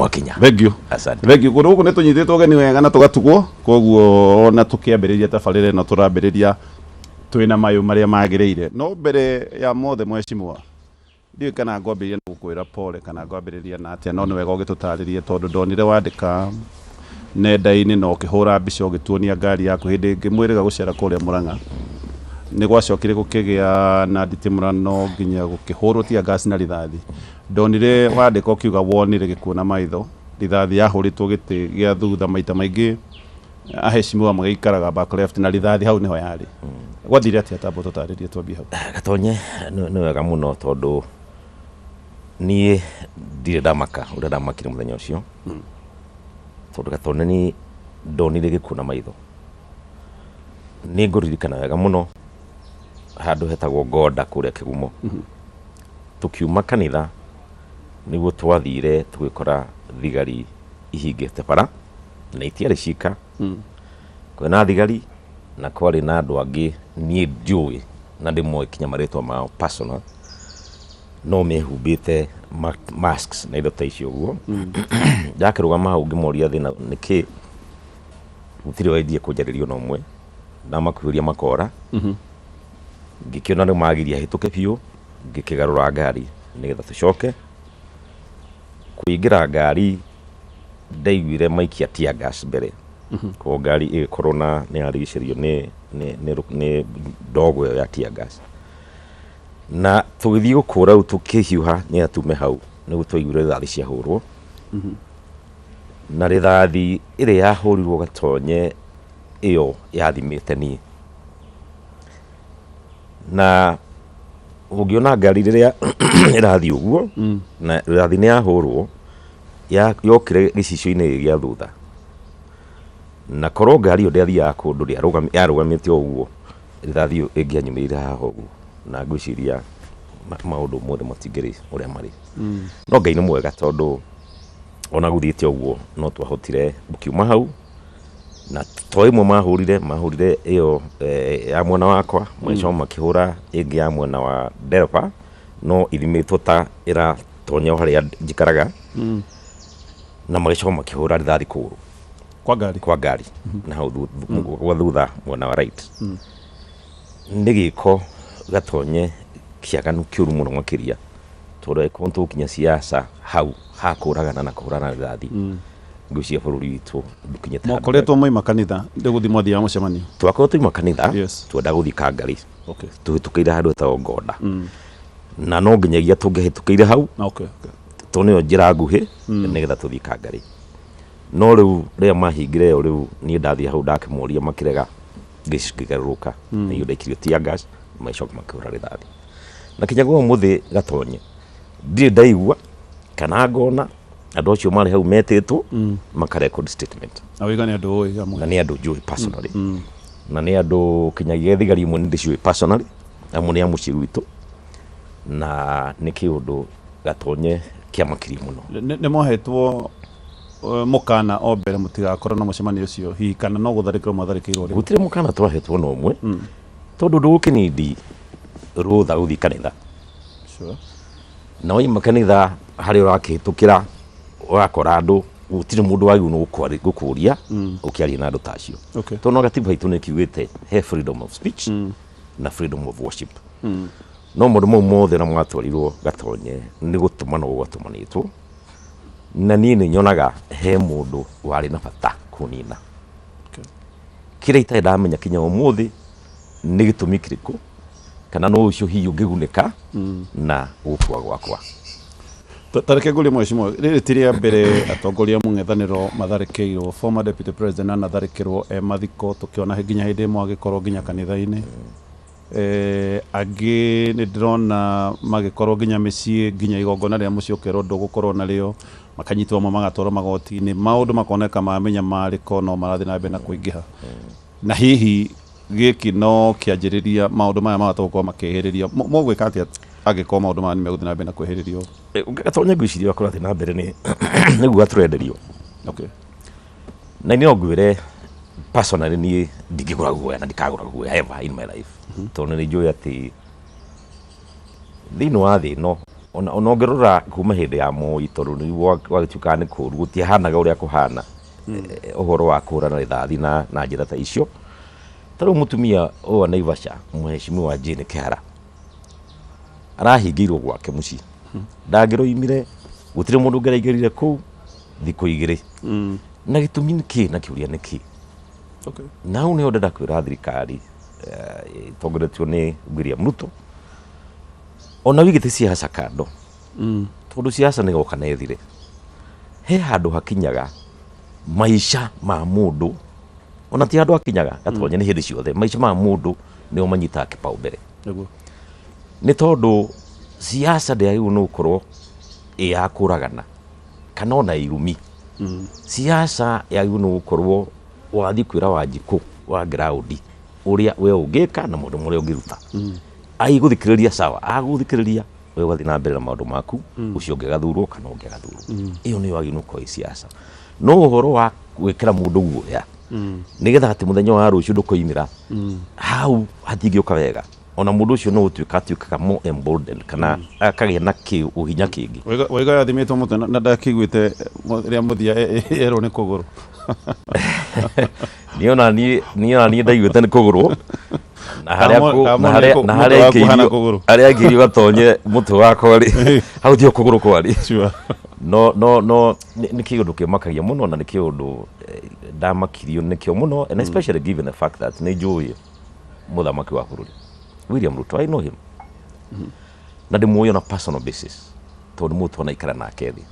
Mwakinya. Thank you. Asante. Thank you. Kũndũ gũkũ nĩ tũnyitĩtwo ũgeni wega na tũgatugwo, koguo ona tũkĩambĩrĩria tabarĩra ĩno tũrambĩrĩria twĩna mayũ marĩa magĩrĩire. No mbere ya mothe, mheshimiwa, ndiũĩ kana ngwambĩrĩria na gũkwĩra pole kana ngwambĩrĩria na atĩa, no nĩ wega ũgĩtũtarĩrie tondũ ndonire wandĩka nenda-inĩ na ũkĩhũra mbica ũgĩtuonia ngari yaku hĩndĩ ĩngĩ mwĩrĩga gũcera kũrĩa Mũrang'a. Nĩ gwacokire gũkĩgĩa na nditimũrano nginya gũkĩhũrwo tear gas na rithathi. Ndonire wandĩka ũkiuga wonire gĩkuũ na maitho, rithathi yahũrĩtwo gĩtĩ gĩa thutha. Maita maingĩ aheshimiwa magĩikaraga back left na rithathi hau nĩho yarĩ. Gwathire atĩa? Tamba tũtarĩrie, twambie hau. Gatonye, nĩ wega mũno tondũ niĩ ndirĩ ndamaka ũrĩa ndamakire mũthenya ũcio, tondũ Gatonye ni ndonire gĩkuũ na maitho. Nĩ ngũririkana wega mũno handũ hetagwo Ngonda kũrĩa Kĩgumo. Tũkiuma kanitha nĩguo twathire tũgĩkora thigari ihingĩte bara na itiarĩ cika. Kwĩna thigari na kwarĩ na andũ angĩ niĩ ndiũĩ na ndĩmoĩ kinya marĩtwa mao personal, no mehumbĩte masks na indo ta icio ũguo. Ndakĩrũgama hau ngĩmoria thĩna nĩ kĩ, gũtirĩ wendie kũnjarĩria ona ũmwe. Ndamakuhĩrĩria makora. Ngĩkĩona nĩ magiria hĩtũke biũ, ngĩkĩgarũra ngari nĩgetha tũcoke. Kũingĩra ngari ndaiguire maikia tear gas mbere, koguo ngari ĩgĩkorwo na nĩ yarigicĩrio nĩ ndogo ĩyo ya tear gas. Na tũgĩthiĩ gũkũra rĩu tũkĩhiũha nĩ atume hau nĩguo twaiguire rithathi ciahũrwo. Na rithathi ĩrĩa yahũrirwo Gatonye ĩyo yathimĩte niĩ. Na ũngĩona ngari rĩrĩa ĩrathiĩ ũguo na rithathi nĩ yahũrwo, yokire gĩcicio-inĩ gĩa thutha, na korwo ngari ĩyo ndĩathiaga kũndũ, yarũgamĩte o ũguo, rithathi ĩyo ĩngĩanyumĩrire haha ũguo, na ngwĩciria maũndũ mothe matingĩrĩ ũrĩa marĩ. No Ngai nĩ mwega tondũ ona gũthiĩte ũguo no twahotire gũkiuma hau. Na to ĩmwe mahũrire, mahũrire ĩyo ya mwena wakwa, magĩcoka makĩhũra ĩngĩ ya mwena wa ndereba, no ithimĩtwo ta ĩratonya o harĩa njikaraga. Na magĩcoka makĩhũra rithathi kũgũrũ kwa ngari. Kwa ngari na hau gwa thutha mwena wa right. Nĩ gĩko Gatonye kĩaganu kĩũru mũno makĩria, tondũ angĩkorwo tũgũkinya siasa hau hakũragana na kũhũrana rithathi, ngwĩciria bũrũri witũ ndũkinyĩte handũ. Mwakoretwo moima kanitha, nĩ gũthiĩ mwathiaga mũcemanio? Twakorwo tũima kanitha. Twenda gũthiĩ Kangari. Tũhĩtũkĩire handũ hetagwo Ngonda, na no nginyagia tũngĩhĩtũkĩire hau tondũ nĩyo njĩra nguhĩ nĩgetha tũthiĩ Kangari. No rĩu rĩrĩa mahingire ĩyo, rĩu niĩ ndathiĩ hau ndakĩmoria makĩrega, ngĩgarũrũka na iyo ndaikirio tear gas, magĩcoka makĩhũra rithathi. Na kinya gwa ũmũthĩ Gatonye ndirĩ ndaigua kana ngona andũ acio marĩ hau metĩtwo maka record statement. Na wĩga nĩ andũ ũĩ amwe? Na nĩ andũ njũĩ personally, na nĩ andũ kinyagia thigari imwe nĩ ndĩciũĩ personally, amwe nĩ a mũciĩ gwitũ, na nĩ kĩũndũ Gatonye kĩamakirie mũno. Nĩ mwahetwo mũkana o mbere mũtigakorwo na mũcemanio ũcio hihi, kana no gũtharĩkĩrwo mwatharĩkĩirwo rĩmwe? Gũtirĩ mũkana twahetwo na ũmwe, tondũ ndũgũkĩnindi rũtha gũthiĩ kanitha. Na waima kanitha harĩa ũrakĩhĩtũkĩra ũrakora andũ, gũtirĩ mũndũ wagĩrĩirwo nĩ gũkũria ũkĩaria na andũ ta acio. Tondũ no gatiba itũ nĩ kiugĩte he freedom of speech na freedom of worship. No maũndũ mau mothe na mwatwarirwo Gatonye nĩ gũtũmanwo gwatũmanĩtwo, na niĩ nĩ nyonaga he mũndũ warĩ na bata kũnina. Kĩrĩa itarĩ ndamenya kinya ũmũthĩ nĩ gĩtũmi kĩrĩkũ, kana no ũcio hihi ũngĩgunĩka na gũkua gwakwa. Ta reke ngũrie mheshimiwa, rĩrĩ ti rĩa mbere atongoria a mũng'ethanĩro matharĩkĩirwo. Former deputy president anatharĩkĩrwo e mathiko, tũkĩona nginya hĩndĩ ĩmwe agĩkorwo nginya kanitha-inĩ. Angĩ nĩ ndĩrona magĩkorwo nginya mĩciĩ, nginya igongona rĩa mũciĩ ũkerwo ndũgũkorwo narĩo, makanyitwo amwe magatwarwo magoti-inĩ, maũndũ makoneka ma mĩnyamarĩko no marathiĩ na mbere na kũingĩha. Na hihi gĩkĩ no kĩanjĩrĩria, maũndũ maya mahota gũkorwo makĩhĩrĩria? Mũgwĩka atĩa angĩkorwo maũndũ maya nĩ megũthiĩ na mbere na kwĩhĩrĩrio? Gatonye, ngwĩciria ũrĩa kũrathiĩ na mbere nĩ guoya tũrenderio. Na niĩ no ngwĩre personally, niĩ ndingĩgũra guoya na ndikagũra guoya ever in my life, tondũ nĩ njũĩ atĩ thĩinĩ wa thĩ ĩno Ona ũngĩrora kuma hĩndĩ ya Moi, tondũ nĩ gwagĩtuĩkaga nĩ kũũru, gũtiahanaga ũrĩa kũhana, ũhoro wa kũhũrana rithathi na njĩra ta icio. Ta rĩu mũtumia ũyũ wa Naivasha, Mheshimiwa Jane Kihara, arahingĩirwo gwake mũciĩ, ndangĩroimire, gũtirĩ mũndũ ũngĩraingĩrire kũu thikũ 2. Na gĩtũmi nĩ kĩ na kĩũria nĩ kĩ? Na hau nĩho ndĩrenda kwĩra thirikari ĩtongoretio nĩ William Ruto, ona wigĩte siasa kando, tondũ siasa nĩ goka na ĩthire, he handũ hakinyaga maica ma mũndũ, ona ti handũ hakinyaga gatonye, nĩ hĩndĩ ciothe maica ma mũndũ nĩo manyitaga kĩbao mbere. Nĩ tondũ siasa ndĩagĩrĩirwo nĩ gũkorwo ĩ ya kũragana kana ona irumi. Siasa yagĩrĩirwo nĩ gũkorwo wathiĩ kwĩra Wanjikũ wa ground ũrĩa we ũngĩka na maũndũ marĩa ũngĩruta, aigũthikĩrĩria sawa, agũthikĩrĩria we ũgathiĩ na mbere na maũndũ maku, ũcio ũngĩ agathurwo kana ũngĩ agathurwo. Ĩyo nĩyo yagĩrĩirwo nĩ gũkorwo ĩ siasa. No ũhoro wa gwĩkĩra mũndũ guoya nĩgetha atĩ mũthenya wa rũciũ ndũkoimĩra hau, hatingĩũka wega. Ona mũndũ ũcio no gũtuĩka atuĩkaga more emboldened kana akagĩa na kĩ ũhinya kĩngĩ. Waiga yathimĩtwo mũtwe na ndakĩiguĩte rĩa mũthia erwo nĩ kũgũrũ. Niĩ ona niĩ ndaiguĩte nĩ kũgũrũ na harĩa Kamo na nĩ harĩa na mũtwe harĩa waku ũhana aikĩirio kũgũrũ. Harĩa aikĩirio gatonye mũtwe wakwa rĩ, hau tio kũgũrũ kwarĩ. No nĩ kĩũndũ kĩmakagia mũno na nĩ kĩũndũ ndamakirio nĩkĩo mũno, and especially given the fact that nĩ njũĩ mũthamaki wa bũrũri William Ruto. I know him na ndĩmũĩ on a personal basis, tondũ nĩ mũndũ twanaikara nake thĩ,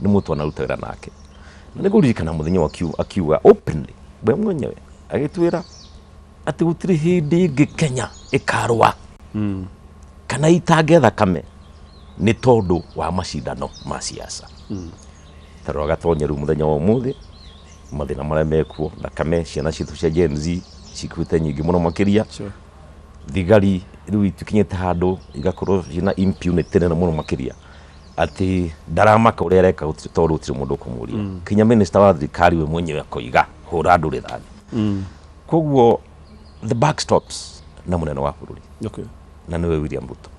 nĩ mũndũ twanaruta wĩra nake, na nĩ ngũririkana mũthenya ũyũ akiuga openly we mwenyewe, agĩtwĩra atĩ gũtirĩ hĩndĩ ĩngĩ Kenya ĩkarũa kana itange thakame nĩ tondũ wa macindano ma siasa. Tarora gatonye rĩu mũthenya wa ũmũthĩ, mathĩna marĩa mekuo, thakame ciana citũ cia Gen Z cikuĩte nyingĩ mũno makĩria. Thigari rĩu itukinyĩte handũ igakorwo ciĩna impunity nene mũno makĩria, atĩ ndaramaka ũrĩa areka tondũ gũtirĩ mũndũ ũkũmũria. Kinya minister wa thirikari we mwenyewe akoiga hũra andũ rithathi. Koguo the buck stops na mũnene wa bũrũri, na nĩwe William Ruto.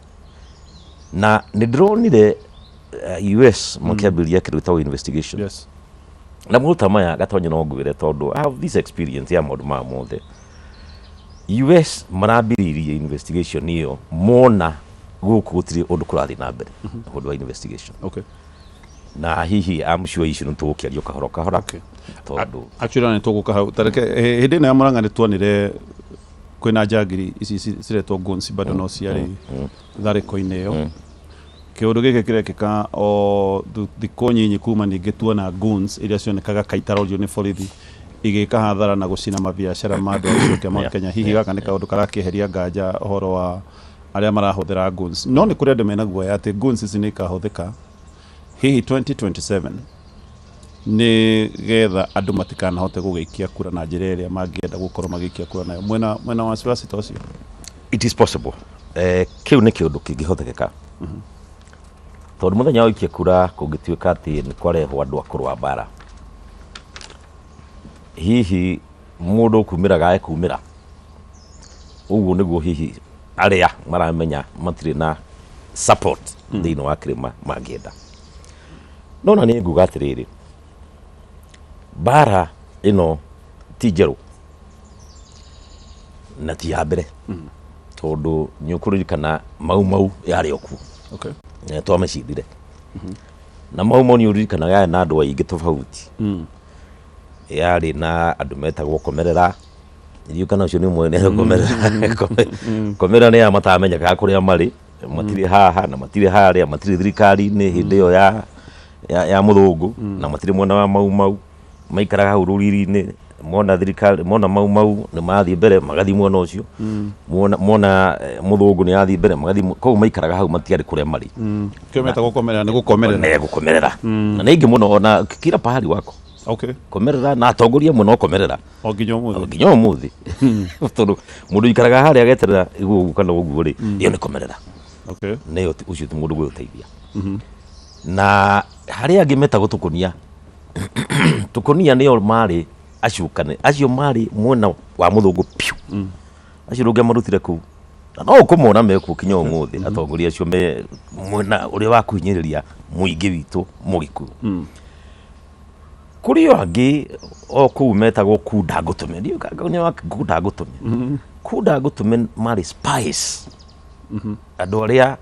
Na nĩ ndĩronire US makĩambĩrĩria kĩndũ gĩtagwo investigation. Na maũndũ ta maya, gatonye, no ngwĩre tondũ I have this experience ya maũndũ maya mothe. US marambĩrĩirie investigation ĩyo mona gũkũ gũtirĩ ũndũ kũrathiĩ na mbere ũndũ wa investigation. Na hihi I'm sure icio nĩ tũgũkĩario kahora kahora, tondũ Actually nĩ tũgũka hau. Tareke hĩndĩ ĩno ya Murang'a nĩ tuonire kwĩna njangiri ici ciretwo goons, bado no ciarĩ tharĩko-inĩ ĩyo. Kĩũndũ gĩkĩ kĩrekĩka o thikũ nyinyi kuma ningĩ tuona goons iria cionekaga kaitarorio nĩ borithi igĩka hathara na gũcina mabiacara ma andũ a gĩcigo kĩa Mount Kenya. Hihi gaka nĩ kaũndũ karakĩeheria nganja ũhoro wa arĩa marahũthĩra goons? No nĩ kũrĩ andũ mena guoya atĩ goons ici nĩ ikahũthĩka hihi 2027 nĩ getha andũ matikanahote gũgĩikia kura na njĩra ĩrĩa mangĩenda gũkorwo magĩikia kura nayo. Mwena wasiwasi ta ũcio? It is possible. Kĩu nĩ kĩũndũ kĩngĩhotekeka, tondũ mũthenya wa gũikia kura kũngĩtuĩka atĩ nĩ kwarehwo andũ a kũrũa mbara, hihi mũndũ ũkumĩraga ekumĩra ũguo nĩguo hihi arĩa maramenya matirĩ na support thĩinĩ wa kĩrĩma mangĩenda. No na niĩ nguga atĩrĩrĩ, mbara ĩno ti njerũ na ti ya mbere, tondũ nĩ ũkũririkana Mau Mau yarĩ o kuo. Na twamĩcindire na Mau Mau. Nĩ ũririkanaga yarĩ na andũ aingĩ tofauti, yarĩ na andũ metagwo komerera. Ririkana ũcio nĩ ũmwe nĩ komerera. Komerera nĩ aya matamenyekaga kũrĩa marĩ, matirĩ haha na matirĩ harĩa, matirĩ thirikari-inĩ hĩndĩ ĩyo ya mũthũngũ na matirĩ mwena wa Mau Mau, maikaraga hau rũriri-inĩ. Mona thirikari, mona Mau Mau nĩ mathiĩ mbere, magathiĩ mwena ũcio. Mona mũthũngũ nĩ athiĩ mbere, magathiĩ koguo maikaraga hau, matiarĩ kũrĩa marĩ. Kĩo metagwo komerera nĩ gũkomerera. Nĩ gũkomerera, na nĩ aingĩ mũno, ona kila pahali wako komerera, na atongoria mũno komerera. O nginya ũmũthĩ. Nginya ũmũthĩ, tondũ mũndũ ũikaraga harĩa ageterera ũguo kana ũguo rĩ, ĩyo nĩ komerera. Nĩyo ũcio ti mũndũ gwĩũteithia. Na harĩa angĩ metagwo tũkũnia. Tũkũnia nĩo marĩ acukane, acio marĩ mwena wa mũthũngũ piũ, acio ndũngĩamarutire kũu. Na no ũkũmona mekuo kinya ũmũthĩ atongoria acio me mwena ũrĩa wa kũhinyĩrĩria mũingĩ witũ Mũgĩkũyũ. Kũrĩ o angĩ o kũu metagwo kunda ngũtũme. Ndiũĩ kana nĩ wa kunda ngũtũme. Kunda ngũtũme marĩ spies. Andũ arĩa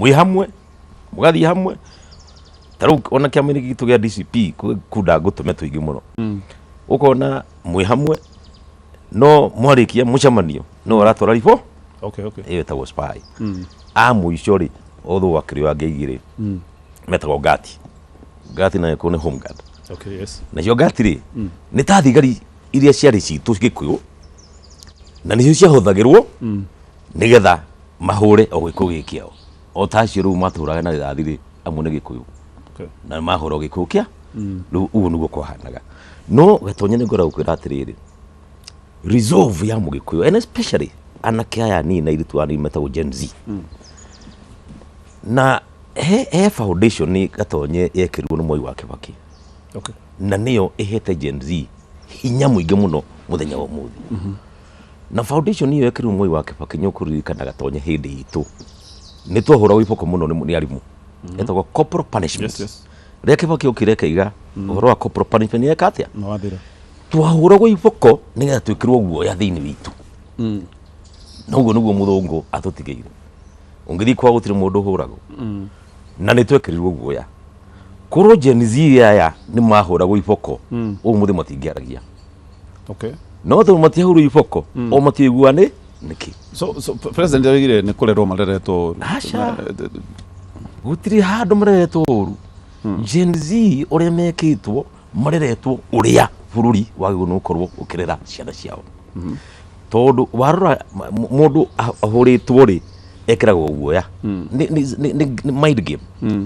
mwĩ hamwe mũgathiĩ hamwe, ta rĩu ona kĩama-inĩ gitũ gĩa DCP kwĩ kunda ngũtũme tũingĩ mũno. Ũkona mwĩ hamwe no mwarĩkia mũcemanio no ũratwara ribo. Ĩyo ĩtagwo spy. A mũico rĩ, although akĩrĩ o angĩ aingĩ rĩ, metagwo gati. Gati na gĩkũyũ nĩ home guard. Nacio gati rĩ, nĩ ta thigari iria ciarĩ citũ Gĩkũyũ, na nĩcio ciahũthagĩrwo nĩgetha mahũre o Gĩkũyũ gĩkĩ kĩao. O ta acio rĩu matũraga na rithathi rĩ, amwe nĩ Gĩkũyũ. Na mahũra o Gĩkũyũ kĩa. Rĩu ũguo nĩguo kwahanaga. No Gatonye nĩ ngwenda gũkwĩra atĩrĩrĩ, resolve ya Mũgĩkũyũ, and especially anake aya anini na airĩtu anini metagwo Gen Z. Na he foundation Gatonye yekĩrirwo nĩ Mwai wa Kibaki. Na nĩyo ĩhete Gen Z hinya mũingĩ mũno mũthenya wa ũmũthĩ. Na foundation ĩyo yekĩrirwo Mwai wa Kibaki, nĩ ũkũririkana Gatonye hĩndĩ itũ nĩ twahũragwo iboko mũno nĩ arimũ. Etagwo corporal punishment. Rĩrĩa Kibaki okire akaiga ũhoro wa corporal punishment nĩ eka atĩa? Nĩ wathira. Twahũragwo iboko nĩgetha twĩkĩrwo guoya thĩinĩ witũ. Na ũguo nĩguo mũthũngũ atũtigĩire. Ũngĩthiĩ kwa gũtirĩ mũndũ ũhũragwo. Na nĩ twekĩrirwo guoya. Korwo Gen Z aya nĩ mahũragwo iboko, ũmũthĩ matingĩaragia. No tondũ matiahũrwo iboko, o matiũigua nĩ nĩkĩ. So president oigire nĩ kũrerwo mareretwo ũru. Aca. Gũtirĩ handũ mareretwo ũru. Gen Z ũrĩa mekĩtwo, mareretwo ũrĩa bũrũri wagĩrĩirwo nĩ gũkorwo ũkĩrera ciana ciao. Tondũ warora mũndũ ahũrĩtwo rĩ, ekĩragwo guoya. Nĩ mind game.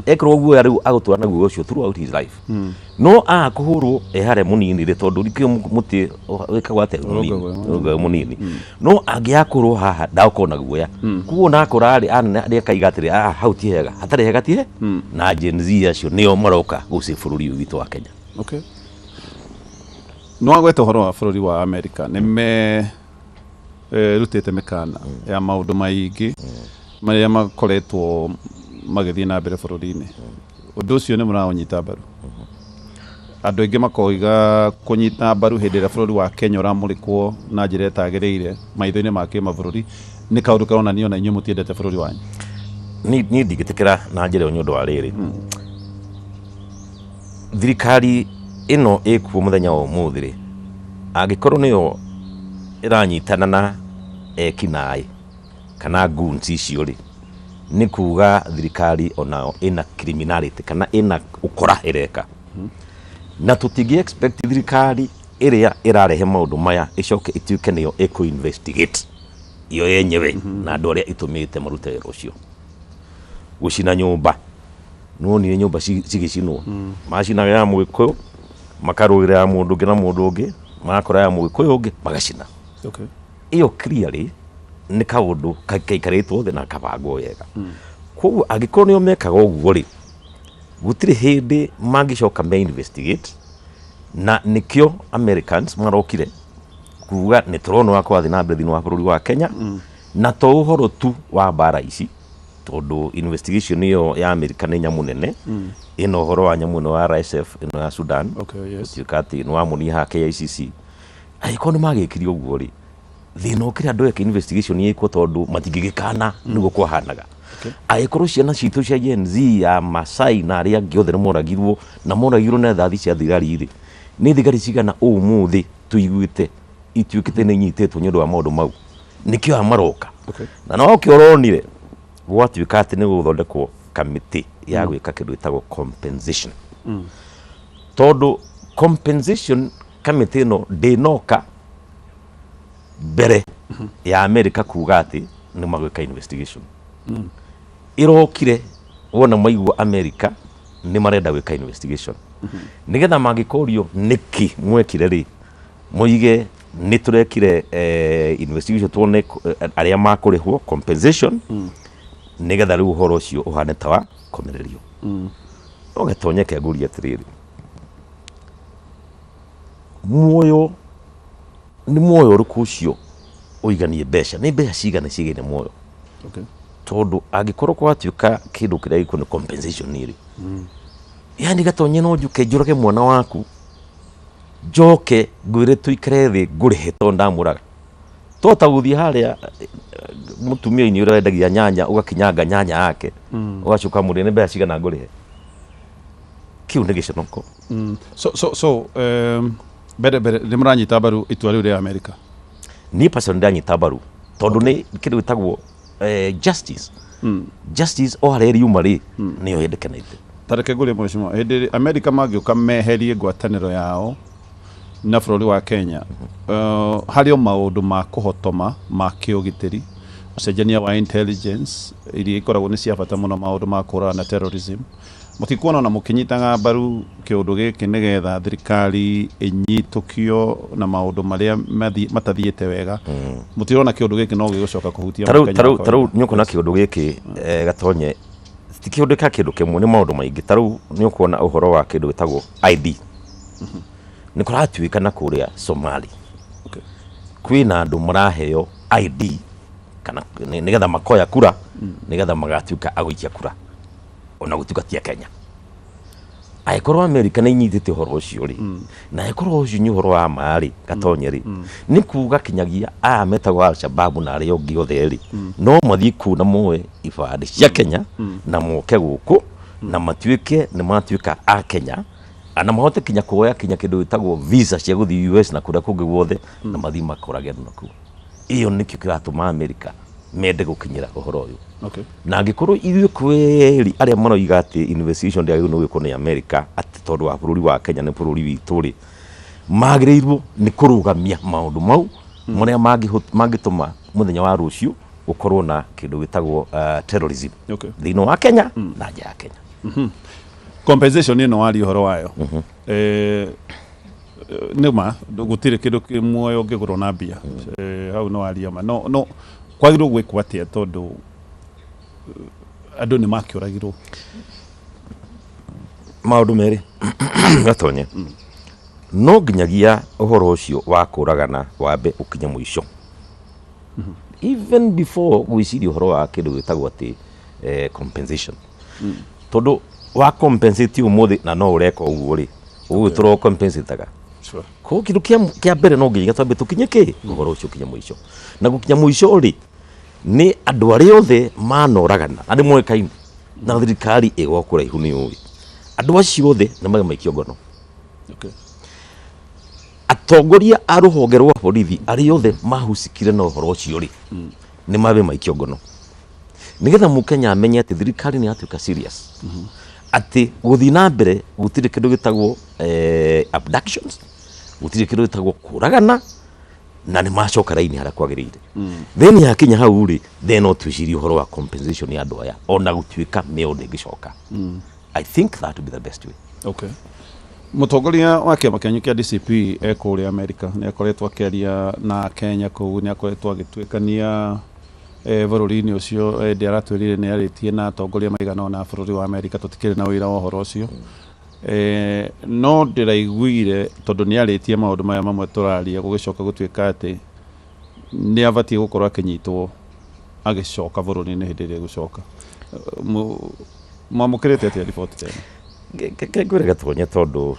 Ekĩrwo guoya rĩu agũtũra na guoya ũcio throughout his life. No aga kũhũrwo e harĩa mũnini rĩ, tondũ rĩkĩo mũtĩ wĩkagwo atĩa? Mũnini. Ũrũngagwo mũnini. No angĩaga kũhũrwo haha ndagũkorwo na guoya. Koguo ona akũra rĩ, anene nĩ akaiga atĩrĩ, ah, hau ti hega, hatarĩ hega ti he. Na Gen Z acio nĩo maroka gũcĩ bũrũri ũyũ witũ wa Kenya. Nĩ wagweta ũhoro wa bũrũri wa America, nĩ me rutĩte mĩkana ya maũndũ maingĩ marĩa makoretwo magĩthiĩ na mbere bũrũri-inĩ. Ũndũ ũcio nĩ mũraũnyita mbaru? Andũ aingĩ makoiga kũnyita mbaru hĩndĩ ĩrĩa bũrũri wa Kenya ũramũrĩkwo na njĩra ĩtagĩrĩire maitho-inĩ ma kĩmabũrũri nĩ kaũndũ karonania ona inyuĩ mũtiendete bũrũri wanyu. Niĩ ndingĩtĩkĩra na njĩra ĩyo nĩ ũndũ wa rĩrĩ. Thirikari ĩno ĩkuo mũthenya wa ũmũthĩ rĩ, angĩkorwo nĩyo ĩranyitana na ekinaĩ kana goons icio rĩ, nĩ kuga thirikari onao ĩna criminality kana ĩna ũkora ĩreka. Na tũtingĩ expect thirikari ĩrĩa ĩrarehe maũndũ maya ĩcoke ĩtuĩke nĩyo ĩkũ investigate yo yenyewe na andũ arĩa ĩtũmĩte marute wĩra ũcio. Gũcina nyũmba, nĩwonire nyũmba cigĩcinwo, macinaga ya Mũgĩkũyũ makarũĩra ya mũndũ ũngĩ na mũndũ ũngĩ, magakora ya Mũgĩkũyũ ũngĩ magacina. Ĩyo clearly nĩ kaũndũ kaikarĩtwo thĩ na kabangwo wega. Koguo angĩkorwo nĩo mekaga ũguo rĩ, gũtirĩ hĩndĩ mangĩcoka me investigate, na nĩkĩo Americans marokire kuga nĩ tũrona ũrĩa kũrathiĩ na mbere thĩinĩ wa bũrũri wa Kenya, na to ũhoro tu wa mbara ici, tondũ investigation ĩyo ya America nĩ nyamũ nene, ĩna ũhoro wa nyamũ ĩno ya RSF ĩno ya Sudan. Gũtuĩka atĩ nĩ wamũnia haha KICC. Angĩkorwo nĩ magĩkire ũguo rĩ, thĩna ũkĩrĩ andũ eke investigation ĩkwo, tondũ matingĩgĩkana nĩguo kwahanaga. Angĩkorwo ciana citũ cia Gen Z ya Masai na arĩa angĩ othe nĩ moragirwo, na moragirwo na thathi cia thigari rĩ, nĩ thigari cigana ũmũthĩ tũiguĩte ituĩkĩte nĩ inyitĩtwo nĩ ũndũ wa maũndũ mau? Nĩkĩo aya maroka. Na no kĩo ũronire gwatuĩka atĩ nĩ gũthondekwo kamĩtĩ ya gwĩka kĩndũ gĩtagwo compensation. Tondũ compensation kamĩtĩ ĩno ndĩnoka mbere ya America kuga atĩ nĩ magwĩka investigation. Ĩrokire wona maigua America nĩ marenda gwĩka investigation, nĩgetha mangĩkorio nĩkĩ mwekire rĩ, moige nĩ tũrekire investigation tuone arĩa makũrĩhwo compensation, nĩgetha rĩu ũhoro ũcio ũhane ta wa komererio. No Gĩtonyeke ngũrie atĩrĩrĩ, muoyo nĩ muoyo ũrĩkũ ũcio ũiganie mbeca? Nĩ mbeca cigana cigaine muoyo? Tondũ angĩkorwo kwatuĩka kĩndũ kĩrĩa gĩkuo nĩ compensation rĩ, yani Gatonye, no njuke njũrage mwana waku, njoke ngwĩre tũikare thĩ ngũrĩhe tondũ ndamũraga. Tota gũthiĩ harĩa mũtumia-inĩ ũrĩa wendagia nyanya, ũgakinyanga nyanya yake, ũgacoka mũrĩe nĩ mbeca cigana ngũrĩhe? Kĩu nĩ gĩconoko. So mbere nĩ mũranyita mbaru itua rĩu rĩa Amerika? Niĩ personally ndanyita mbaru tondũ nĩ kĩndũ gĩtagwo justice. Justice o harĩa ĩriuma rĩ, nĩyo yendekanĩte. Tareke ngũrie, mheshimiwa, hĩndĩ ĩrĩa Amerika mangĩũka meherie ngwatanĩro yao na bũrũri wa Kenya, harĩ o maũndũ ma kũhotoma ma kĩũgitĩri, ũcenjania wa intelligence iria ikoragwo nĩ cia bata mũno, maũndũ ma kũũragana na terrorism, mũtikuona ona mũkĩnyitaga mbaru kĩũndũ gĩkĩ nĩgetha thirikari ĩnyitũkio na maũndũ marĩa matathiĩte wega? Mũtirona kĩũndũ gĩkĩ no gĩgũcoka kũhutia tarĩu Mũkenya tarĩu wa tarĩu kawaida? Nĩ ũkuona kĩũndũ gĩkĩ, Gatonye, ti kĩũndũ kĩa kĩndũ kĩmwe, nĩ maũndũ maingĩ. Tarĩu nĩ ũkuona ũhoro wa kĩndũ gĩtagwo ID, nĩ kũratuĩka na kũrĩa Somali kwĩna andũ maraheo ID kana nĩgetha makoya kura, nĩgetha magatuĩka agũikia kura ona gũtuĩka ti a Kenya. Angĩkorwo Amerika nĩ inyitĩte ũhoro ũcio rĩ, na angĩkorwo ũcio nĩ ũhoro wa ma rĩ, Gatonye rĩ, nĩ kuga kinyagia aya metagwo Alshababu na arĩa ũngĩ othe rĩ, no mathiĩ kũu na moe ibandĩ cia Kenya na moke gũkũ na matuĩke nĩ matuĩka a Kenya, na mahote kinya kuoya kinya kĩndũ gĩtagwo visa cia gũthiĩ US na kũrĩa kũngĩ guothe, na mathiĩ makorage andũ nakuo. Ĩyo nĩkĩo kĩratũma Amerika mende gũkinyĩra ũhoro ũyũ. Na angĩkorwo ithuĩ kweri arĩa maroiga atĩ investigation ndĩagĩrĩirwo nĩ gwĩkwo nĩ Amerika, atĩ tondũ wa bũrũri wa Kenya nĩ bũrũri witũ rĩ, magĩrĩirwo nĩ kũrũgamia maũndũ mau marĩa mangĩtũma mũthenya wa rũciũ gũkorwo na kĩndũ gĩtagwo terrorism thĩinĩ wa Kenya na nja ya Kenya. Compensation ĩno waria ũhoro wayo, nĩ ma gũtirĩ kĩndũ kĩ muoyo ũngĩgũrwo na mbia. Hau nĩ waria ma, no kwagĩrĩirwo gwĩkwo atĩa, tondũ andũ nĩ makĩũragirwo? Maũndũ merĩ, Gatonye. No nginyagia ũhoro ũcio wa kũragana wambe ũkinye mũico even before gwĩciria ũhoro wa kĩndũ gĩtagwo atĩ compensation, tondũ wa compensate ũmũthĩ na no ũreka ũguo rĩ, ũgũgĩtũra compensataga. Koguo kĩndũ kĩa mbere no nginya twambe tũkinye kĩ ũhoro ũcio ũkinye mũico, na gũkinya mũico rĩ, nĩ andũ arĩa othe manoragana na nĩ moĩkaine na thirikari ĩgwa kũraihu nĩ ũĩ, andũ acio othe nĩ mage maikio ngono. Atongoria a rũhonge rwa borithi arĩa othe mahusikire na ũhoro ũcio rĩ, nĩ mabe maikio ngono, nĩgetha mũkenya amenye atĩ thirikari nĩ yatuĩka serious atĩ gũthiĩ na mbere gũtirĩ kĩndũ gĩtagwo abductions, gũtirĩ kĩndũ gĩtagwo kũragana, na nĩ macoka raini harĩa kwagĩrĩire. Then yakinya hau rĩ, then no twĩcirie ũhoro wa compensation ya andũ aya, ona gũtuĩka mĩoyo ndĩngĩcoka. I think that would be the best way. Okay. Mũtongoria wa kĩama kĩanyu kĩa DCP e kũrĩa Amerika, nĩ akoretwo akĩaria na Kenya kũu, nĩ akoretwo agĩtuĩkania bũrũri-inĩ ũcio. Ndĩ aratwĩrire nĩ arĩtie na atongoria maigana ũna a bũrũri wa Amerika, tũtikĩrĩ na ũira wa ũhoro ũcio. No ndĩraiguire tondũ nĩ arĩtie maũndũ maya mamwe tũraria, gũgĩcoka gũtuĩka atĩ nĩ abatiĩ gũkorwo akĩnyitwo agĩcoka bũrũri-inĩ hĩndĩ ĩrĩa egũcoka. Mwamũkĩrĩte atĩa riboti ta ĩno? Reke ngwĩre, Gatonye, tondũ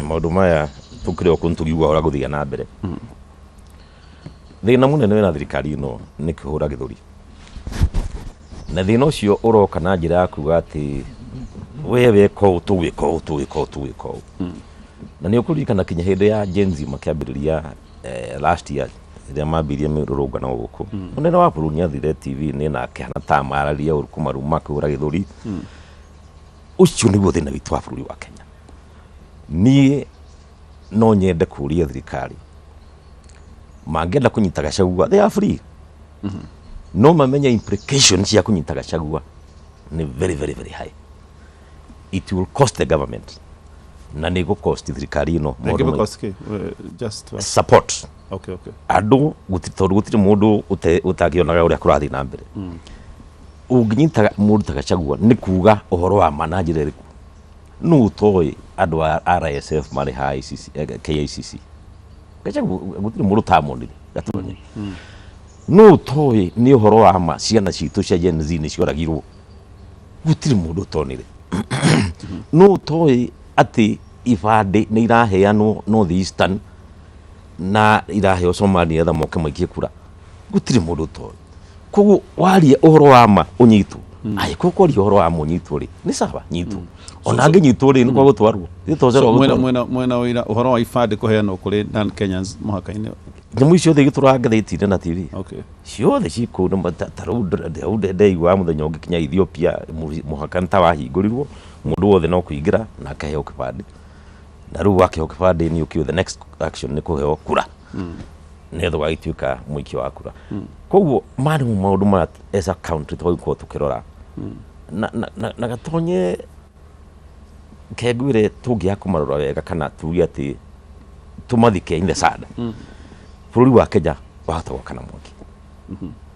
maũndũ maya tũkĩrĩ o kũu tũgiuga ũrĩa gũthiĩ na mbere, thĩna mũnene wĩna thirikari ĩno nĩ kũhũra gĩthũri, na thĩna ũcio ũroka na njĩra ya kuga atĩ we weka ũũ, tũgwĩka ũũ, tũgwĩka ũũ, tũgwĩka ũũ. Na nĩ ũkũririkana kinya hĩndĩ ya Gen Z makĩambĩrĩria, last year, rĩrĩa mambirie mĩrũrũngano gũkũ, mũnene wa bũrũri nĩ athire TV-inĩ na akĩhana ta mararia ũru, kũmaruma, kũhũra gĩthũri. Ũcio nĩguo thĩna witũ wa bũrũri wa Kenya. Niĩ no nyende kũria thirikari, mangĩenda kũnyita Gachagua, they are free, no mamenye implication cia kũnyita Gachagua nĩ very, very, very high. It will cost the government na nĩ gũcost thirikari ĩno maũndũ Rĩngĩ maingĩ. because kĩ? Just to ask. Support. Okay. Andũ tondũ gũtirĩ mũndũ ũtangĩonaga ũrĩa kũrathiĩ na mbere. Ũngĩnyita mũndũ ta Gachagua, nĩ kuga ũhoro wa ma na njĩra ĩrĩkũ? Nũ ũtoĩ andũ a RSF marĩ ha ICC, KICC? Gachagua gũtirĩ mũndũ ũtamonire, Gatonye. No ũtoĩ nĩ ũhoro wa ma ciana citũ cia Gen Z nĩ cioragirwo? Gũtirĩ mũndũ ũtonire. No ũtoĩ atĩ ibandĩ nĩ iraheanwo North Eastern na iraheo Somalia nĩgetha moke maikie kura? Gũtirĩ mũndũ ũtoĩ. Koguo waria ũhoro wa ma ũnyitwo, angĩkorwo kwaria ũhoro wa ma ũnyitwo rĩ, nĩ sawa, nyitwo. Ona angĩnyitwo rĩ, nĩ kwa gũtwarwo. Gĩtocero So, mwena gũtwarwo. Mwena ũira ũhoro wa ibandĩ kũheanwo kũrĩ non Kenyans mũhaka-inĩ? Nyamũ icio ciothe igĩtũraga ngathĩti-inĩ na TV. Ciothe ciĩ kũu ta rĩu hau ndeiguaga mũthenya ũngĩ kinya Ethiopia mũhaka nĩ ta wahingũrirwo, mũndũ wothe no kũingĩra na akaheo kĩbandĩ. Na rĩu wakĩheo kĩbandĩ nĩ ũkĩũĩ the next action nĩ kũheo kura, nĩgetha ũgagĩtuĩka mũikia wa kura. Koguo maya nĩmo maũndũ marĩa as a country twagĩkorwo tũkĩrora na gatonye kengwĩre tũngĩaga kũmarora wega kana tuge atĩ tũmathike in the sand, bũrũri wa Kenya wahota gwakana mwaki,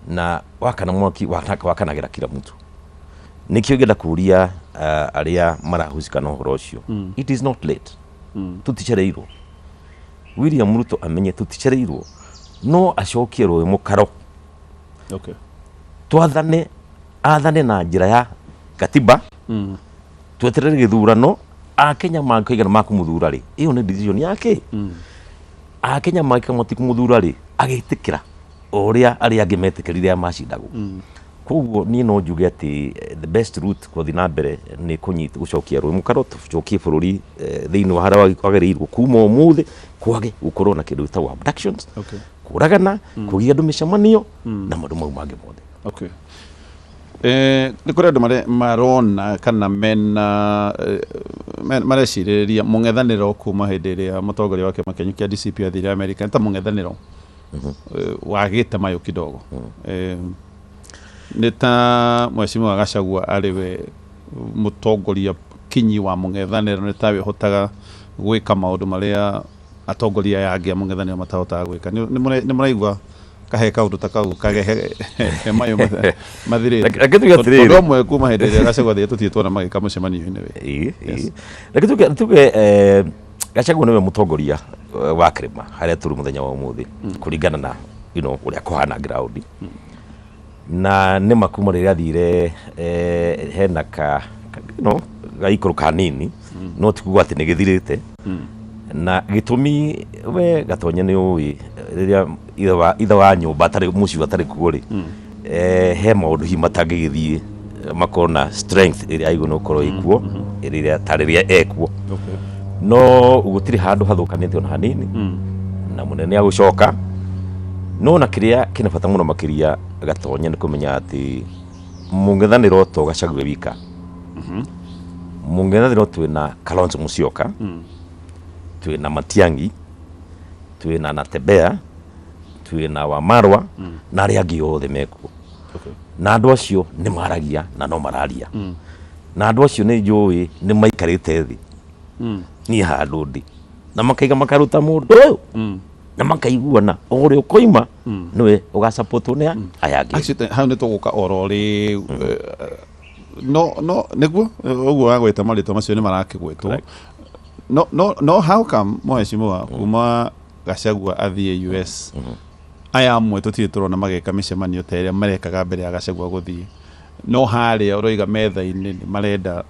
na wakana mwaki wakanagĩra kila mtu. Nĩkĩo ingĩenda kũria arĩa marahusika na ũhoro ũcio, it is not late. Tũticereirwo. William Ruto amenye tũticereirwo, no acokie rũĩ mũkaro. Twathane, athane na njĩra ya katiba, tweterere gĩthurano. Akenya mangĩkaigana makũmũthura rĩ, ĩyo nĩ decision yake. Akenya mangĩka matikũmũthura rĩ, agĩtĩkĩra o ũrĩa arĩa angĩ metĩkĩrire arĩa macindagwo. Koguo niĩ no njuge atĩ the best route gũthiĩ na mbere nĩ kũnyita gũcokia rũĩ mũkaro, tũcokie bũrũri thĩinĩ wa harĩa wagĩrĩirwo kuma ũmũthĩ, kwage gũkorwo na kĩndũ gĩtagwo abductions, kũragana, kũgia andũ mĩcemanio na maũndũ mau mangĩ mothe. Okay. Nĩ kũrĩ andũ marona kana mena marecirĩrĩria mũng'ethanĩro kuma hĩndĩ ĩrĩa mũtongoria wa kĩama kĩanyu kĩa DCP athire America nĩ ta mũng'ethanĩro wagĩte mayũ kidogo. Nĩ ta Mheshimiwa Gachagua arĩ we mũtongoria kinyi wa mũng'ethanĩro, nĩ tawe ũhotaga gwĩka maũndũ marĩa atongoria aya angĩ a mũng'ethanĩro matahotaga gwĩka. Nĩ mũraigua kahe kaũndũ ta kau kage he mayũ mathirĩte? Reke tuge atĩrĩrĩ. Tondũ amwe kuma hĩndĩ ĩrĩa Gachagua athire tũtirĩ tuona magĩka mũcemanio-inĩ we. Ĩĩ. Reke tuge Gachagua nĩwe mũtongoria wa kĩrĩma harĩa tũrĩ mũthenya wa ũmũthĩ, kũringana na ũrĩa kũhana ground. Na nĩ ma kuma rĩrĩa athire hena ka gaikũrũ kanini, no ti kuga atĩ nĩ gĩthirĩte. Na gĩtũmi, we Gatonye nĩ ũĩ rĩrĩa ithe wa nyũmba atarĩ mũciĩ, atarĩ kuo rĩ, he maũndũ hihi matangĩgĩthiĩ makorwo na strength ĩrĩa aigua nĩ gũkorwo ĩkuo rĩrĩa ta rĩrĩa ekuo. No gũtirĩ handũ hathũkanĩte ona hanini, na mũnene agũcoka. No na kĩrĩa kĩna bata mũno makĩria, Gatonye, nĩ kũmenya atĩ mũng'ethanĩro to Gachagua wika. Mũng'ethanĩro twĩna Kalonzo Musyoka, twĩna Matiang'i, twĩna Natembeya, twĩna Wamarwa na arĩa angĩ othe mekuo. Na andũ acio nĩ maragia na no mararia, na andũ acio nĩ njũĩ nĩ maikarĩte thĩ niĩ handũ ndĩ na makaiga makaruta mũndũ ũyũ na makaiguana o ũrĩa ũkoima nĩwe ũgasapotwo nĩ aya angĩ. Actually, hau nĩ tũgũka oro rĩ, no nĩguo ũguo wagweta marĩtwa macio nĩ marakĩgwetwo, no how come, mheshimiwa, kuma Gachagua athiĩ US, aya amwe tũtirĩ tũrona magĩka mĩcemanio ta ĩrĩa marekaga mbere ya Gachagua gũthiĩ, no harĩa ũroiga metha-inĩ nĩ marenda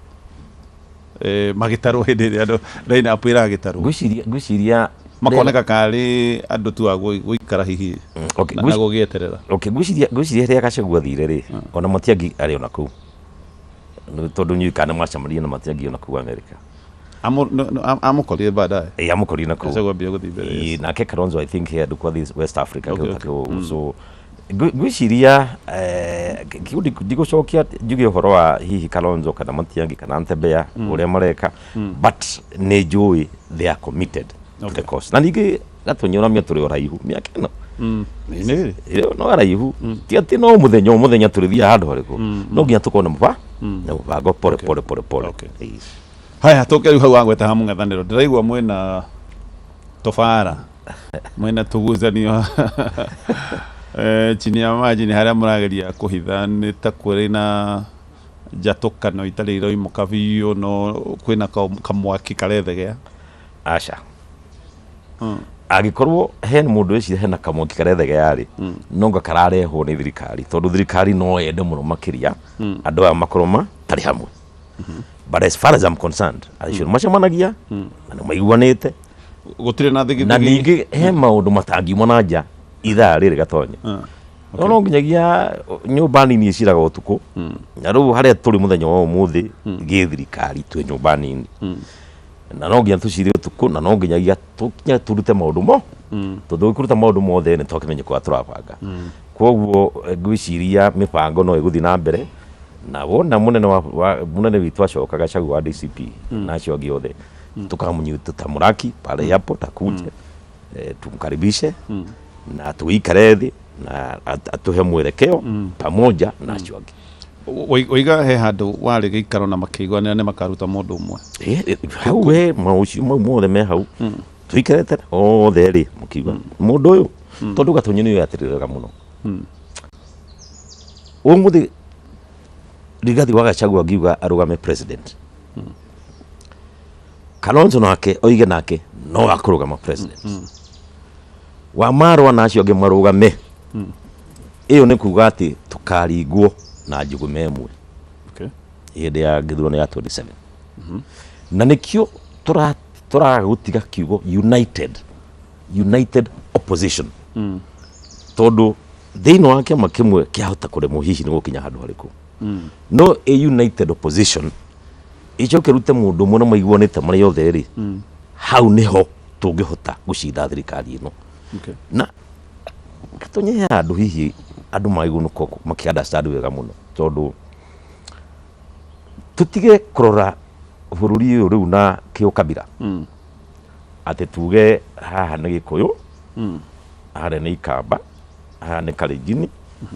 magĩtarwo hĩndĩ ĩrĩa andũ line up ĩragĩtarwo? Ngwĩciria Makoneka karĩ andũ tu a gũikara hihi na gũgĩeterera. Okay, ngwĩciria rĩrĩa Gachagua athire rĩ, ona Matiang'i arĩ ona kũu. Nĩ tondũ nyũĩ kana nĩmacemanirie na Matiang'i ona kũu America. Amũkorire baadaye. Ĩĩ, amũkorire na kũu. Gachagua ambia gũthiĩ mbere. Ĩĩ, nake Kalonzo, I think he andũ kwa this West Africa. Kĩu so ngwĩciria kĩu ndigũcokia njuge ũhoro wa hihi Kalonzo kana Matiang'i kana Natembeya ũrĩa mareka, but nĩ njũĩ they are committed to the cause. Na ningĩ gatũnyũramia tũrĩ oraihu mĩaka ĩno. Nĩ Ĩyo no araihu, ti atĩ no mũthenya o mũthenya tũrĩthiaga handũ harĩkũ, no nginya tũkorwo na mũbango pole pole pole pole. Ĩĩ. Haya, tũke rĩu hau wagweta ha mũng'ethanĩro. Ndĩraigua mwĩna tũbara, mwĩna tũgucanio chini ya maji, nĩ harĩa mũrageria kũhitha nĩ ta kũrĩ na njatũkano itarĩ iroimũka biũ, no kwĩna kamwaki karethegea. Aca. Angĩkorwo he mũndũ wĩciria hena kamwaki karethegea rĩ, no nga kararehwo nĩ thirikari, tondũ thirikari no yende mũno makĩria andũ aya makorwo matarĩ hamwe. But as far as I'm concerned, acio nĩ macemanagia na nĩ maiguanĩte. Gũtirĩ na Na thigithigi. Ningĩ he maũndũ matangiuma na nja ithaa rĩrĩ, Gatonye. No nginyagia nyũmba nini ĩciraga ũtukũ, na rĩu harĩa tũrĩ mũthenya wa ũmũthĩ gĩ thirikari twĩ nyũmba nini, na no nginya tũcire ũtukũ, na no nginyagia tũkinye tũrute maũndũ mo, tondũ ũngĩkũruta maũndũ mothe nĩ twakĩmenye kũrĩa tũrabanga. Koguo ngwĩciria mĩbango no ĩgũthiĩ na mbere, na wona mũnene wa mũnene witũ acoka, Gachagua wa DCP na acio angĩ othe, tukamũnyita tutamuraki pale airport akuje, tumkaribishe na tuikare thĩ na atuhe mwelekeo pamoja na acio angĩ. Waiga he handũ warĩ gĩikaro na makĩiguanĩra nĩ makaruta mũndũ ũmwe. Hau he maũcio mau mothe me hau tuikarĩte othe rĩ, mũkiuga mũndũ ũyũ, tondũ Gatonye nĩ atĩrĩ wega mũno, ũmũthĩ Rigathi wa Gachagua ngiuga arũgame president, Kalonzo nake oige nake no akũrũgama president, wa Marwa na acio angĩ marũgame, ĩyo nĩ kuga atĩ tũkaringwo na njũgũma ĩmwe hĩndĩ ya gĩthurano ya 27. Na nĩkĩo tũraga gũtiga kiugo united opposition, tondũ thĩinĩ wa kĩama kĩmwe kĩahota kũremwo hihi nĩ gũkinya handũ harĩkũ, no a united opposition ĩcoke rute mũndũ ũmwe na maiguanĩte marĩ othe rĩ, hau nĩho tũngĩhota gũcinda thirikari ĩno. Na Gatonye, he handũ hihi andũ magĩrĩirwo nĩ gũkorwo makĩ understand wega mũno, tondũ tũtige kũrora bũrũri ũyũ rĩu na kĩũkabira, atĩ tuge haha nĩ Gĩkũyũ, harĩa nĩ Ikamba, haha nĩ Kalenjin,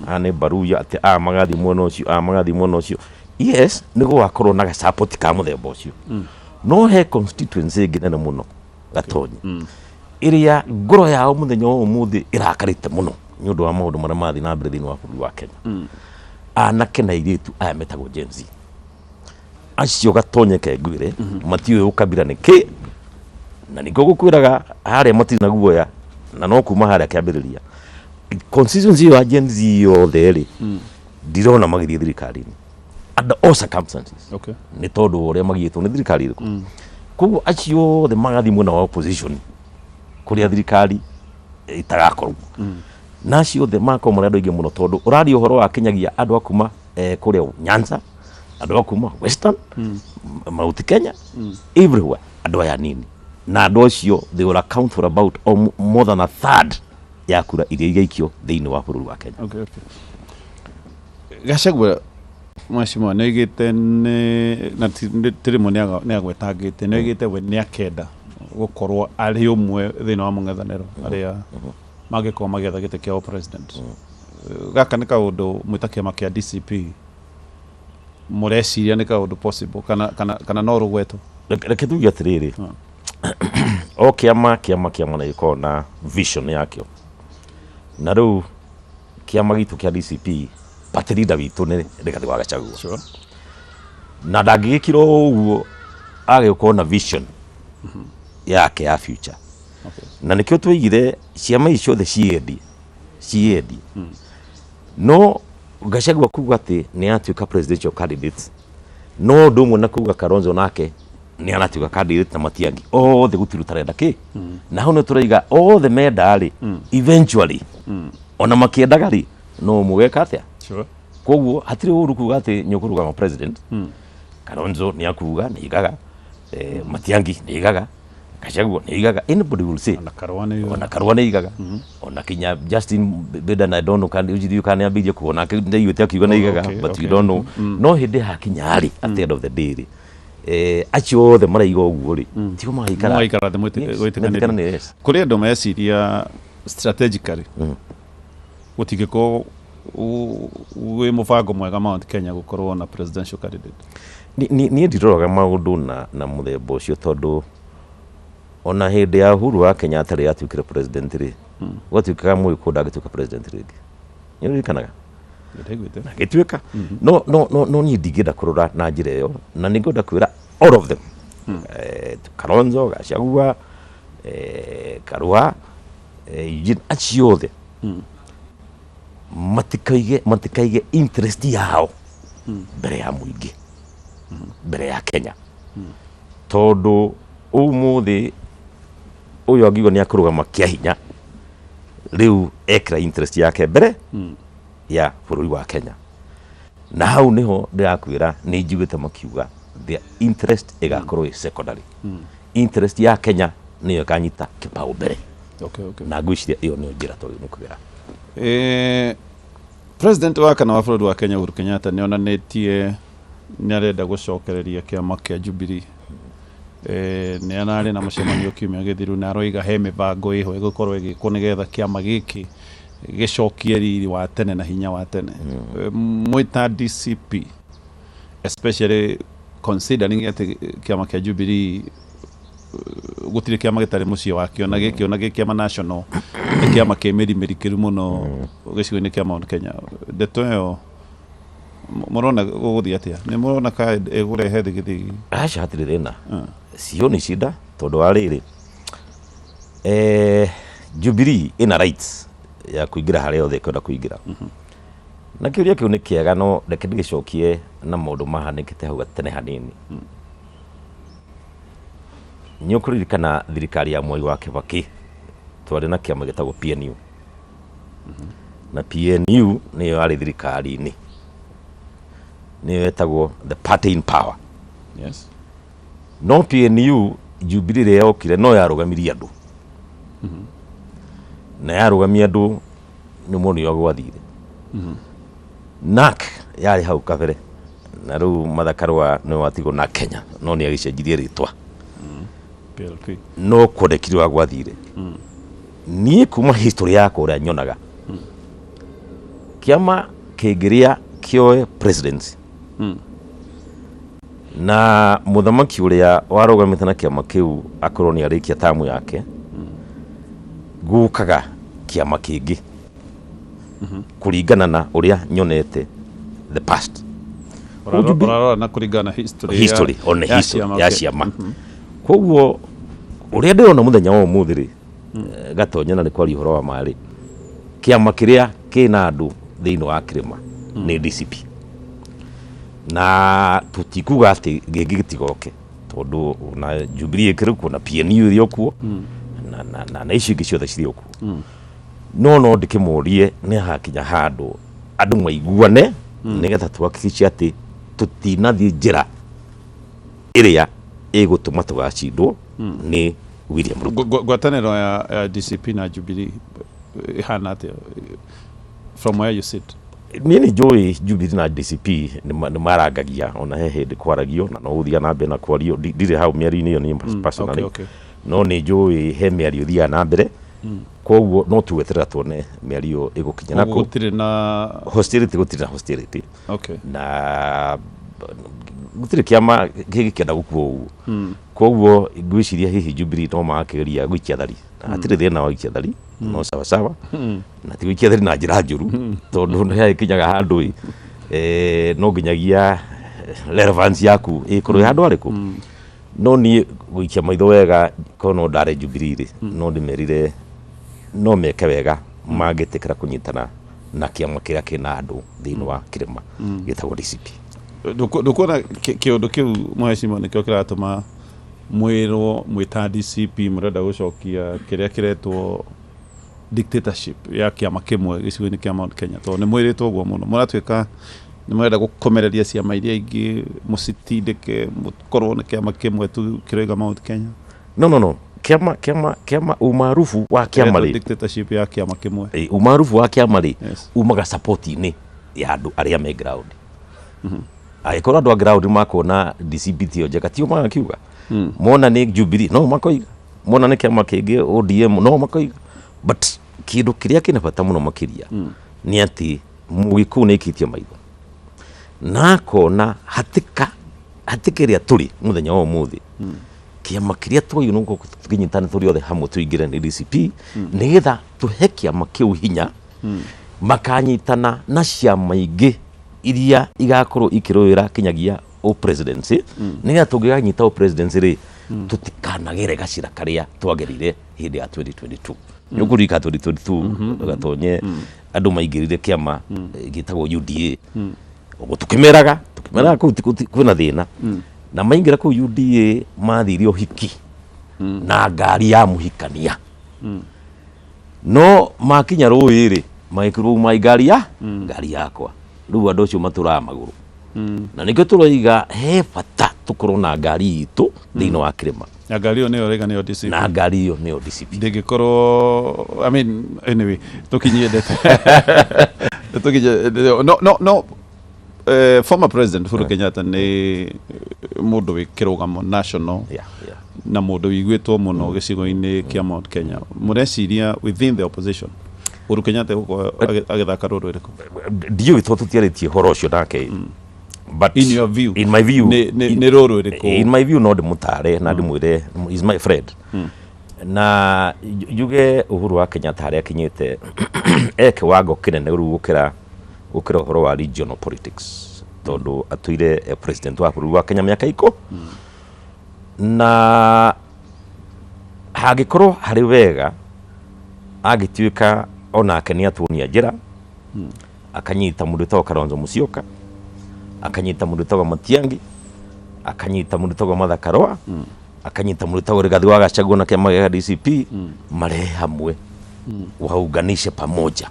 haha nĩ Baruya, atĩ aya magathiĩ mwena ũcio, aya magathiĩ mwena ũcio. Yes, nĩ gũgakorwo na gacapoti ka mũthemba ũcio, no he constituency ĩngĩ nene mũno, Gatonye, ĩrĩa ngoro yao mũthenya wa ũmũthĩ ĩrakarĩte mũno nĩ ũndũ wa maũndũ marĩa marathiĩ na mbere thĩinĩ wa bũrũri wa Kenya. Anake na airĩtu aya metagwo Gen Z acio, Gatonye, ke ngwĩre, matiũĩ ũkabira nĩ kĩ, na nĩkĩo gũkwĩraga harĩa matirĩ na guoya, na no kuma harĩa kĩambĩrĩria constituency ĩyo ya Gen Z yothe rĩ, ndirona magĩthiĩ thirikari-inĩ under all circumstances, nĩ tondũ wa ũrĩa magiĩtwo nĩ thirikari ĩrĩkũ. Koguo acio othe magathiĩ mwena wa opposition kũrĩa thirikari ĩtagakorwo, na acio othe magakorwo marĩ andũ aingĩ mũno, tondũ ũraria ũhoro wa kinyagia andũ a kuma kũrĩa Nyanza, andũ a kuma Western, Mount Kenya, everywhere, andũ aya nini, na andũ acio they will account for about or more than a third ya kura iria igaikio thĩinĩ wa bũrũri wa Kenya. Okay. Gachagua, mheshimiwa, nĩ oigĩte nĩ na ti rĩmwe nĩ agwetangĩte, nĩ oigĩte we nĩ akenda gũkorwo arĩ ũmwe thĩinĩ wa mũng'ethanĩro arĩa mangĩkorwo magĩetha gĩtĩ kĩa president. Gaka nĩ kaũndũ mwĩta kĩama kĩa DCP mũreciria nĩ kaũndũ possible kana no rũgweto? Reke tuge atĩrĩrĩ, o kĩama nĩ gĩkoragwo na vision yakĩo, na rĩu kĩama gitũ kĩa DCP, party leader witũ nĩ Rigathĩ wa Gachagua. Na ndangĩgĩkira ũguo age gũkorwo na vision yake ya future. Na nĩkĩo twaigire ciama ici ciothe ciendie ciendie, no Gachagua kuga atĩ nĩ atuĩka presidential candidate no ũndũ ũmwe na kuga Kalonzo nake nĩ aratuĩka candidate na Matiang'i, othe gũtirĩ ũtarenda kĩ. Na hau nĩ tũraiga othe menda rĩ, eventually ona makĩendaga rĩ, no mũgeka atĩa? Koguo hatirĩ ũru kuga atĩ nĩ ũkũrũgama president. Kalonzo nĩ akuga nĩ igaga, Matiang'i nĩ igaga, Gachagua nĩ igaga, anybody will say. Ona Karũa nĩ Ona Karũa nĩ igaga, ona kinya Justin Beda, I don't know kana ndiũĩ kana nĩ ambĩrĩirie kuona nake, ndaiguĩte akiuga nĩ igaga. But we don't know. No hĩndĩ hakinya rĩ, at the end of the day rĩ, acio othe maraiga ũguo rĩ, tio magaikara. Magaikara thĩ Yes, gwĩtĩkanĩria. metĩkanĩrie, yes. Kũrĩ andũ meciria strategically gũtingĩkorwo wĩ mũbango mwega Mount Kenya gũkorwo na presidential candidate. Niĩ ndiroraga maũndũ na mũthemba ũcio, tondũ ona hĩndĩ ya Uhuru wa Kenyatta rĩrĩa atuĩkire president rĩ, gwatuĩkaga Mũgĩkũyũ ndangĩtuĩka president rĩngĩ, nĩ ũririkanaga? Ndaiguĩte. Agĩtuĩka. No niĩ ndingĩenda kũrora na njĩra ĩyo, na nĩ ngwenda kwĩra all of them, Kalonzo, Gachagua, Karua, Eugene, acio othe matikaige interest yao mbere ya mũingĩ, mbere ya Kenya, tondũ ũmũthĩ ũyũ angiuga nĩ akũrũgama kĩa hinya rĩu ekĩra interest yake mbere ya bũrũri wa Kenya. Na hau nĩho ndĩrakwĩra nĩ njiguĩte makiuga their interest ĩgakorwo ĩ secondary, interest ya Kenya nĩyo ĩkanyita kĩbaũ mbere. Na ngwĩciria ĩyo nĩyo njĩra twagĩrĩirwo nĩ kũgera. President wa kana wa bũrũri wa Kenya Uhuru Kenyatta nĩ onanĩtie nĩ arenda gũcokereria kĩama kĩa Jubilee. Nĩ ararĩ na mũcemanio kiumia gĩthiru na aroiga he mĩbango ĩho ĩgũkorwo ĩgĩkwo nĩgetha kĩama gĩkĩ gĩcokie riri wa tene na hinya wa tene. Mwĩ ta DCP, especially considering atĩ kĩama kĩa Jubilee gũtirĩ kĩama gĩtarĩ mũciĩ wakĩo, na gĩkĩ ona gĩ kĩama national nĩ kĩama kĩ mĩri mĩrikĩru mũno gĩcigo-inĩ kĩa Mount Kenya. Ndeto ĩyo mũrona gũgũthiĩ atĩa? Nĩ mũrona ka ĩgũrehe thigithigi? Aca, hatirĩ thĩna, sioni shida, tondũ wa rĩrĩ, Jubilee ĩna rights ya kũingĩra harĩa othe ĩkwenda kũingĩra. Na kĩũria kĩu nĩ kĩega, no reke ndĩgĩcokie na maũndũ mahanĩkĩte hau gatene hanini. Nĩ ũkũririkana thirikari ya Mwai wa Kĩbakĩ twarĩ na kĩama gĩtagwo PNU, na PNU nĩyo yarĩ thirikari-inĩ, nĩyo yetagwo the party in power. No PNU, Jubilee ĩrĩa yokire no yarũgamirie andũ, na yarũgamia andũ nĩ muonire ũrĩa gwathire. NARC yarĩ hau kabere, na rĩu Martha Karua nĩwe watigwo na Kenya, no nĩ agĩcenjirie rĩtwa. PLP. No kuonekire ũrĩa gwathire. Niĩ kuma history yakwa ũrĩa nyonaga, kĩama kĩngĩrĩa kĩoe presidency na mũthamaki ũrĩa warũgamĩte na kĩama kĩu akorwo nĩ arĩkia tamu yake, gũkaga kĩama kĩngĩ kũringana na ũrĩa nyonete the past. Ũrarora na kũringana na history history on ya history ciama ya ciama. Koguo ũrĩa ndĩrona mũthenya wa ũmũthĩ rĩ, Gatonye, na nĩ kwaria ũhoro wa marĩ, kĩama kĩrĩa kĩna andũ thĩinĩ wa kĩrĩma nĩ DCP, na tũtikuga atĩ gĩngĩ gĩtigoke, tondũ na Jubilee ĩkĩrĩ kuo, na PNU ĩrĩ o kuo, na icio ingĩ ciothe cirĩ o kuo. No ndĩkĩmũrie nĩ hakinya handũ andũ maiguane nĩgetha tũhakikice atĩ tũtinathiĩ njĩra ĩrĩa ĩgũtũma tũgacindwo nĩ William Ruto. Ngwatanĩro ya DCP na Jubilee ĩhana atĩa from where you sit? Niĩ nĩ njũĩ Jubilee na DCP nĩ marangagia, ona he hĩndĩ kwaragio na no gũthiaga na mbere na kwario. Ndirĩ hau mĩario-inĩ ĩyo niĩ personally, no nĩ njũĩ he mĩario ĩthiaga na mbere. Koguo no tũgweterera tuone mĩario ĩgũkinya Koguo nakũ. Gũtirĩ na Hostility, gũtirĩ na hostility. Na gũtirĩ kĩama gĩgĩkĩenda gũkua ũguo. Koguo ngwĩciria hihi Jubilee no magakĩgeria gũikia thari, na hatirĩ thĩna wa gũikia thari, no sawa sawa, na ti gũikia thari na njĩra njũru, tondũ nĩ hagĩkinyaga handũ ĩ, no nginyagia relevance yaku ĩkorwo ĩ handũ harĩkũ. No niĩ gũikia maitho wega, korwo no ndare Jubilee rĩ, no ndĩmerire no meke wega mangĩtĩkĩra kũnyitana na kĩama kĩrĩa kĩna andũ thĩinĩ wa kĩrĩma gĩtagwo DCP. Ndũkuona kĩũndũ kĩu, mheshimiwa, nĩkĩo kĩratũma mwĩrwo mwĩta DCP mũrenda gũcokia kĩrĩa kĩretwo dictatorship ya kĩama kĩmwe gĩcigo-inĩ kĩa Mount Kenya? Tondũ nĩ mwĩrĩtwo ũguo mũno, mũratuĩka nĩ mũrenda gũkomereria ciama iria ingĩ, mũcitindĩke, mũkorwo nĩ kĩama kĩmwe tu kĩroiga Mount Kenya. No, kĩama umaarufu wa kĩama Kĩretwo rĩ, dictatorship ya kĩama kĩmwe. Umaarufu wa kĩama rĩ, umaga support-inĩ ya andũ arĩa me ground. Angĩkorwo andũ a ground makuona DCP tiyo njega, tio magakiuga. Mona nĩ Jubilee no makoiga, mona nĩ kĩama kĩngĩ ODM no makoiga. But kĩndũ kĩrĩa kĩna bata mũno makĩria nĩ atĩ Mũgĩkũyũ nĩ aikĩtie maitho na akona hatĩka hatĩka ĩrĩa tũrĩ mũthenya wa ũmũthĩ. Kĩama kĩrĩa twagĩrĩirwo nĩ gũkorwo tũkĩnyitana tũrĩ othe hamwe tũingĩre nĩ DCP, nĩgetha tũhe kĩama kĩu hinya, makanyitana na ciama ingĩ iria igakorwo ikĩrũĩra kinyagia ũ presidency, nĩgetha tũngĩganyita ũ presidency rĩ, Tũtikanagere gacĩra karĩa twagerire hĩndĩ ya 2022. Nĩ ũkũririkana 2022, gatonye, andũ maingĩrire kĩama gĩtagwo UDA. Ũguo tũkĩmeraga kũu kwĩna thĩna, na maingĩra kũu UDA mathire ũhiki na ngari ya mũhikania, no makinya rũĩ rĩ, magĩkĩrwo uma ngari yakwa. Rĩu andũ acio matũraga magũrũ, na nĩkĩo tũroiga he bata tũkorwo na ngari itũ thĩinĩ wa kĩrĩma. Na ngari ĩyo nĩyo rĩga nĩyo DCP? Na ngari ĩyo nĩyo DCP. Ndĩngĩkorwo, I mean, anyway, tũkinyie ndeto tũkinyie no former President Uhuru Kenyatta nĩ mũndũ wĩ kĩrũgamo national na mũndũ wĩiguĩtwo mũno gĩcigo-inĩ kĩa Mount Kenya. Mũreciria within the opposition Uhuru Kenyatta egũkorwo agĩthaka rũrũ rĩrĩkũ? Ndiũĩ tondũ tũtiarĩtie ũhoro ũcio nake, but In your view, in my view, nĩ rũrũ rĩrĩkũ? In my view, no ndĩmũtare na ndĩmwĩre is my friend, na njuge Uhuru wa Kenyatta harĩa akinyĩte e kĩwango kĩnene rĩu gũkĩra ũhoro wa regional politics, tondũ atũire e president wa bũrũri wa Kenya mĩaka na hangĩkorwo harĩ wega angĩtuĩka onake nĩ atuonia njĩra, akanyita mũndũ wĩtagwo Kalonzo Musyoka, akanyita mũndũ wĩtagwo Matiang'i, akanyita mũndũ wĩtagwo Martha Karua, akanyita mũndũ wĩtagwo Rigathi wa Gachagua na kĩama gĩa DCP, marehe hamwe, waunganishe pamoja.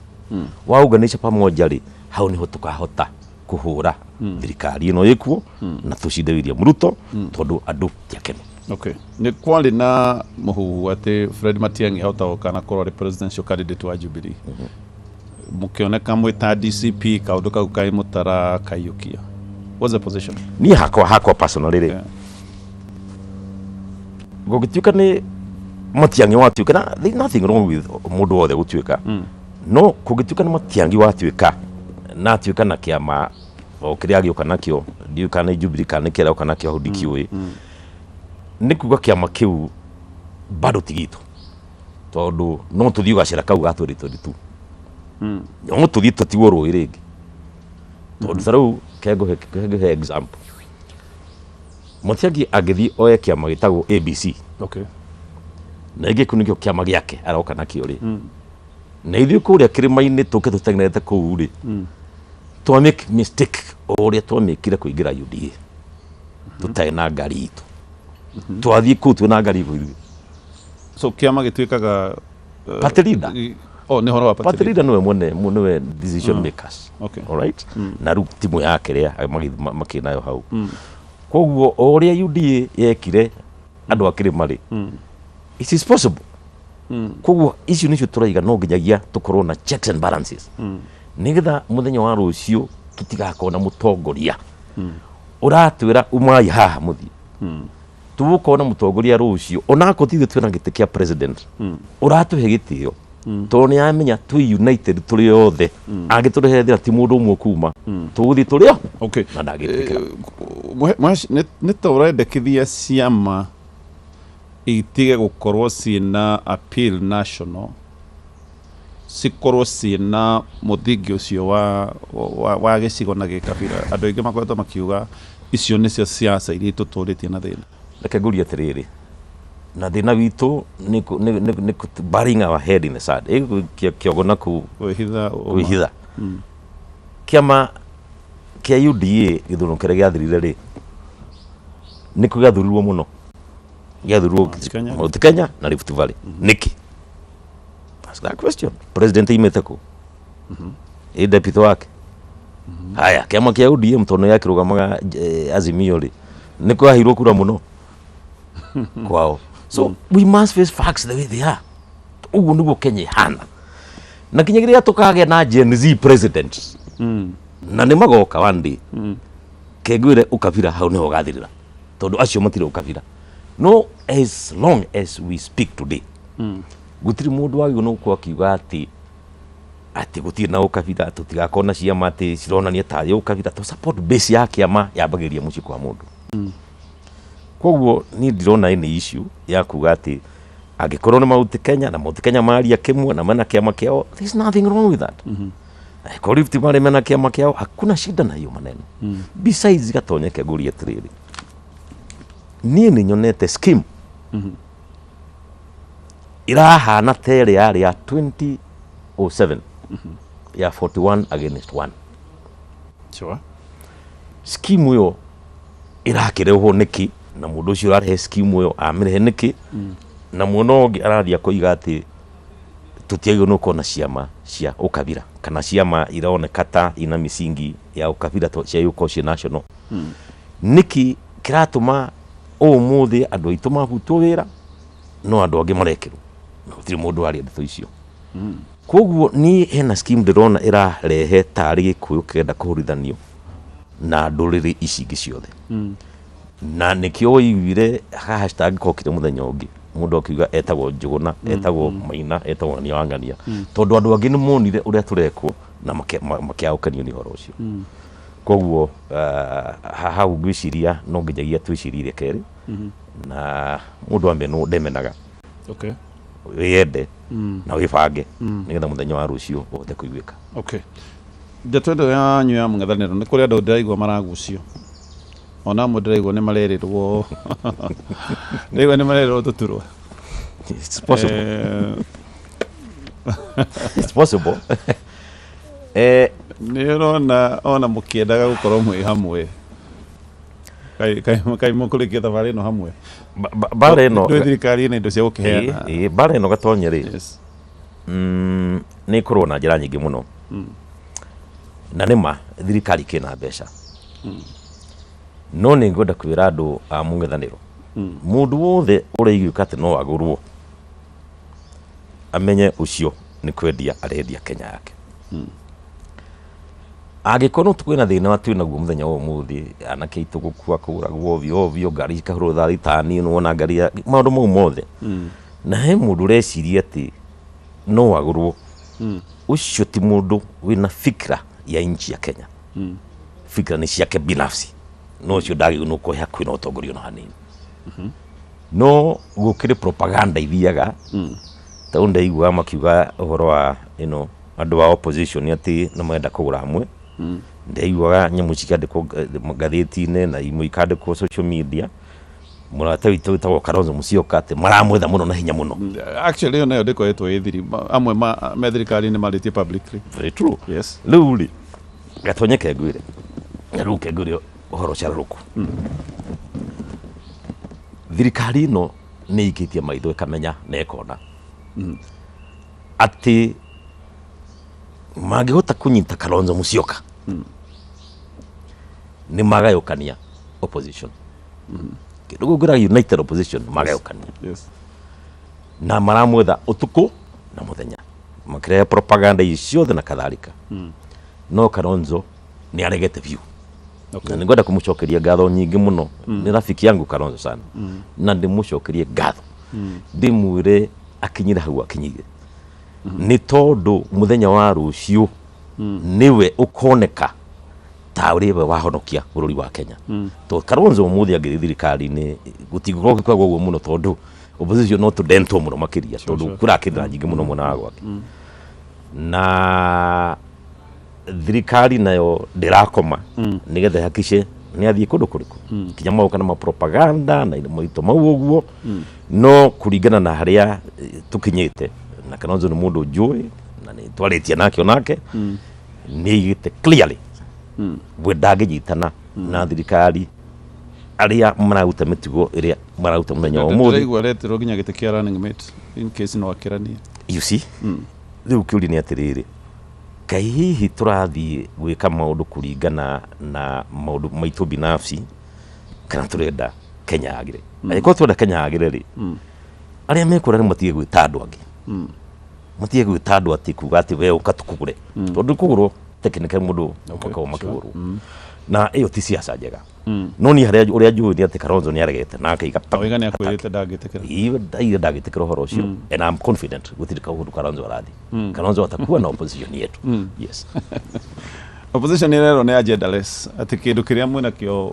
Waunganisha pamoja rĩ, hau niho tukahota kũhũra thirikari ĩno ĩkuo na tũcinde William Ruto, tondũ andũ ti akenu. Okay. Nĩ kwarĩ na mũhuhu atĩ Fred Matiang'i ahota gũka na korwo arĩ presidential candidate wa Jubilee. Mũkĩoneka mwĩ ta DCP kaũndũ kau kaĩ mũtarakaiyũkia. What's the position? Niĩ hakwa personally rĩ, gũgĩtuĩka nĩ Matiang'i watuĩka, na there is nothing wrong with mũndũ wothe gũtuĩka, no kũngĩtuĩka nĩ Matiang'i watuĩka na atuĩka na kĩama o kĩrĩa agĩũka nakĩo, ndiũĩ kana nĩ Jubilee kana nĩ kĩrĩa oka nakĩo, hau ndikĩũĩ, nĩ kuga kĩama kĩu bado ti gitũ, tondũ no tũthiĩ gacĩra kau ga 2022, no tũthiĩ tũtigwo rũĩ rĩngĩ, tondũ ta rĩu kengũhe example, Matiang'i angĩthiĩ oe kĩama gĩtagwo ABC na ingĩ kĩu nĩkĩo kĩama gĩake aroka nakĩo rĩ, na ithuĩ kũrĩa kĩrĩma-inĩ tũke tũteng'erete kũu rĩ, twa make mistake o ũrĩa twamĩkire kũingĩra UDA tũtarĩ na ngari itũ, twathiĩ kũu twĩna ngari itũ ithuĩ. So kĩama gĩtuĩkaga Party leader. Oh, nĩ ũhoro wa party party leader nĩwe mwene nĩwe decision makers. All right, na rĩu timu yake rĩa makĩ nayo hau. Koguo o ũrĩa UDA yekire andũ a kĩrĩma rĩ, it is possible. Koguo icio nĩcio tũraiga no nginyagia tũkorwo na checks and balances, nĩgetha mũthenya wa rũciũ tũtigakorwo na mũtongoria ũratwĩra umai haha mũthiĩ. Tũgũkorwo na mũtongoria rũciũ, onakorwo ti ithuĩ twĩna gĩtĩ kĩa president, ũratũhe gĩtĩo tondũ nĩ amenya twĩ united tũrĩ othe. Angĩtũrehe thĩna ti mũndũ ũmwe kuma, tũgũthiĩ tũrĩ o na ndangĩtĩkĩra. Nĩ ta ũrendekithia ciama itige gũkorwo ciĩna appeal national, cikorwo ciĩna mũthingi ũcio wa gĩcigo na gĩkabira. Andũ aingĩ makoretwo makiuga icio nĩcio siasa iria itũtũrĩtie na thĩna. Reke ngũrie atĩrĩrĩ, na thĩna witũ nĩ burying our head in the sand. Ĩ kĩongo na kũu kwĩhitha ũma. Kwĩhitha. Kĩama kĩa UDA gĩthurano kĩrĩa gĩathirire rĩ, nĩkĩo gĩathurirwo mũno, gĩathurirwo Mount Kenya. Mount Kenya na Rift Valley. Nĩkĩ? Ask that question. President imĩte kũ? Ĩ deputy wake? Haya, kĩama kĩa ODM tondũ nĩ gĩakĩrũgamaga Azimio rĩ, nĩkĩo yaheirwo kura mũno kwao. So we must face facts the way they are. Ũguo nĩguo Kenya ĩhana, na kinya rĩrĩa tũkagĩa na Gen Z president, na nĩ magoka one day, kengwĩre ũkabira hau nĩho ũgathirĩra, tondũ acio matirĩ ũkabira. No as long as we speak today, gũtirĩ mũndũ wagĩrĩirwo nĩ gũkorwo akiuga atĩ gũtirĩ na ũkabira, tũtigakorwo na ciama atĩ cironania tarĩ ũkabira, to support base ya kĩama yambagĩrĩria mũciĩ kwa mũndũ. Koguo niĩ ndirona any issue ya kuga atĩ angĩkorwo nĩ Mount Kenya na Mount Kenya maria kĩmwe na mena kĩama kĩao, there is nothing wrong with that. Angĩkorwo Rift Valley mena kĩama kĩao, hakuna shida na hiyo maneno. Besides, gatonyeke ngũrie atĩrĩrĩ, Niĩ nĩ nyonete scheme ĩrahana ta ĩrĩa yarĩ ya 2007 ya 41 against 1. Scheme ĩyo ĩrakĩrehwo nĩkĩ, na mũndũ ũcio ũrarehe scheme ĩyo amĩrehe nĩkĩ, na mwena ũngĩ arathiĩ akoiga atĩ tũtiagĩrĩirwo nĩ gũkorwo na ciama cia ũkabira kana ciama ironeka ta ina misingi ya ũkabira cia gũkorwo ciĩ national. Nĩkĩ kĩratũma ũmũthĩ andũ aitũ mabutwo wĩra no andũ angĩ marekĩrwo na gũtirĩ mũndũ waria ndeto icio? Koguo niĩ hena scheme ndĩrona ĩrarehe tarĩ Gĩkũyũ kĩrenda kũhũrithanio na ndũrĩrĩ ici ingĩ ciothe, na nĩkĩo waiguire hashtag kokire mũthenya ũngĩ, mũndũ akiuga etagwo Njũgũna, etagwo Maina, etagwo Ng'ania wa Ng'ania, tondũ andũ angĩ nĩ monire ũrĩa tũrekwo na makĩaga gũkenio nĩ ũhoro ũcio. Koguo hau ngwĩciria no nginyagia twĩcirie kerĩ, na mũndũ amenwo ndemenaga. Wĩyende na wĩbange nĩgetha mũthenya wa rũciũ ũhote kũiguĩka. Okay, ndeto ĩno yanyu ya mũng'ethanĩro, nĩ kũrĩ andũ ndĩraigua maragucio, ona amwe ndĩraigua nĩ marerĩrwo, ndĩraigua nĩ marerĩrwo tũturwa. It's possible. It's possible. Nĩ ũrona ona mũkĩendaga gũkorwo mwĩ hamwe, kaĩ mũkũrĩkia thabarĩ ĩno hamwe? Mbara ĩno Ndũĩ thirikari ĩna indo cia gũkĩheana. Ĩ, mbara ĩno, Gatonye rĩ, nĩ ĩkũrwo na njĩra nyingĩ mũno, na nĩ ma thirikari kĩna mbeca, no nĩ ngwenda kwĩra andũ a mũng'ethanĩro, mũndũ wothe ũraiguĩka atĩ no agũrwo, amenye ũcio nĩ kwendia arendia Kenya yake. Angĩkorwo twĩna thĩna wa twĩ naguo mũthenya wa ũmũthĩ, anake aitũ gũkua, kũragwo ovyo ovyo, ngari ikahũrwo thalitani, nĩwona ngari ya maũndũ mau mothe, na he mũndũ ũreciria atĩ no agũrwo, ũcio ti mũndũ wĩna fikra ya nchi ya Kenya. Fikra nĩ ciake binafsi, no ũcio ndagĩrĩirwo nĩ gũkorwo hakuhĩ na ũtongoria ona hanini. No gũkĩrĩ propaganda ithiaga, tondũ ndaiguaga makiuga ũhoro wa you andũ a opposition atĩ nĩ marenda kũgũra amwe. Ndaiguaga nyamũ cikĩandĩkwo ngathĩti-inĩ na imwe ikandĩkwo social media, mũrata witũ wĩtagwo Kalonzo Musyoka, atĩ maramwetha mũno na hinya mũno. Actually, ĩyo nayo ndĩkoretwo ĩ thiri. Amwe me thirikari nĩ marĩtie publicly. Very true. Rĩu rĩ, Gatonye, kengwĩre na rĩu kengwĩre ũhoro carũrũku, thirikari ĩno nĩ ĩikĩtie maitho ĩkamenya na ĩkona atĩ mangĩhota kũnyita Kalonzo Musyoka nĩ magayũkania opposition, kĩndũ gũkĩra united opposition magayũkania. Na maramwetha ũtukũ na mũthenya, makĩrehe propaganda ici ciothe na kadhalika, no Kalonzo nĩ aregete biũ. Na nĩngwenda kũmũcokeria ngatho nyingĩ mũno. Nĩ rafiki yangu Kalonzo sana, na ndĩmũcokerie ngatho, ndĩmwĩre akinyire hau akinyire nĩ tondũ mũthenya wa rũciũ nĩwe ũkoneka ta ũrĩ we wahonokia bũrũri wa Kenya, tondũ Kalonzo ũmũthĩ angĩthiĩ thirikari-inĩ gũtingĩkorwo gũkĩaga ũguo mũno, tondũ opposition no tũdentwo mũno makĩria, tondũ kũrakĩrĩra nyingĩ mũno mwena wa gwake, na thirikari nayo ndĩrakoma nĩgetha ĩhakice nĩ athiĩ kũndũ kũrĩkũ, kinya magoka na mapropaganda na maito mau ũguo. No kũringana na harĩa tũkinyĩte na Kalonzo nĩ mũndũ njũĩ na nĩ twarĩtie nake, onake nĩ aigĩte clearly we ndangĩnyitana na thirikari arĩa mararuta mĩtugo ĩrĩa mararuta mũthenya wa ũmũthĩ. Ndĩraigua areterwo nginya gĩtĩ kĩa running mate in case no akĩranie. You see, rĩu kĩũria nĩ atĩrĩrĩ, kaĩ hihi tũrathiĩ gwĩka maũndũ kũringana na maũndũ maitũ binafsi kana tũrenda Kenya yagĩre? Angĩkorwo tũrenda Kenya yagĩre rĩ, arĩa mekũra nĩ matige gwĩta andũ angĩ, matige gwĩta andũ atĩ kuga atĩ we ũka tũkũgũre, tondũ kũgũrwo technically mũndũ makoragwo makĩgũrwo, na ĩyo ti siasa njega. No niĩ harĩa ũrĩa njũĩ nĩ atĩ Kalonzo nĩ aregete na akaiga Oiga nĩ akwĩrĩte ndangĩtĩkĩra. Iwe ndaire ndagĩtĩkĩra ũhoro ũcio, and I'm confident gũtirĩ kaũndũ Kalonzo arathiĩ. Kalonzo atakuwa na opposition yetu, yes. Opposition ĩrerwo nĩ agendaless, atĩ kĩndũ kĩrĩa mwĩna kĩo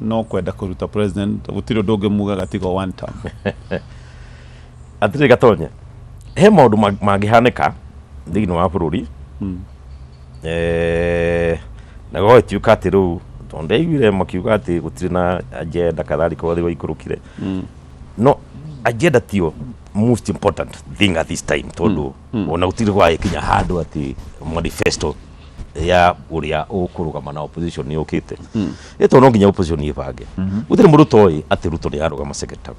no kwenda kũruta president, gũtirĩ ũndũ ũngĩ mugaga tiga one term. Atĩrĩ Gatonye, he maũndũ mangĩhanĩka thĩinĩ wa bũrũri, na gũgagĩtuĩka atĩ rĩu Tondũ ndaiguire makiuga atĩ gũtirĩ na agenda kadhalika, wathi waikũrũkire. No agenda tiyo most important thing at this time, tondũ ona gũtirĩ gwagĩkinya handũ atĩ manifesto ya ũrĩa ũkũrũgama na opposition nĩ yũkĩte. Ĩ tondũ no nginya opposition ĩbange. Gũtirĩ mũndũ ũtoĩ atĩ Ruto nĩ arũgama second term.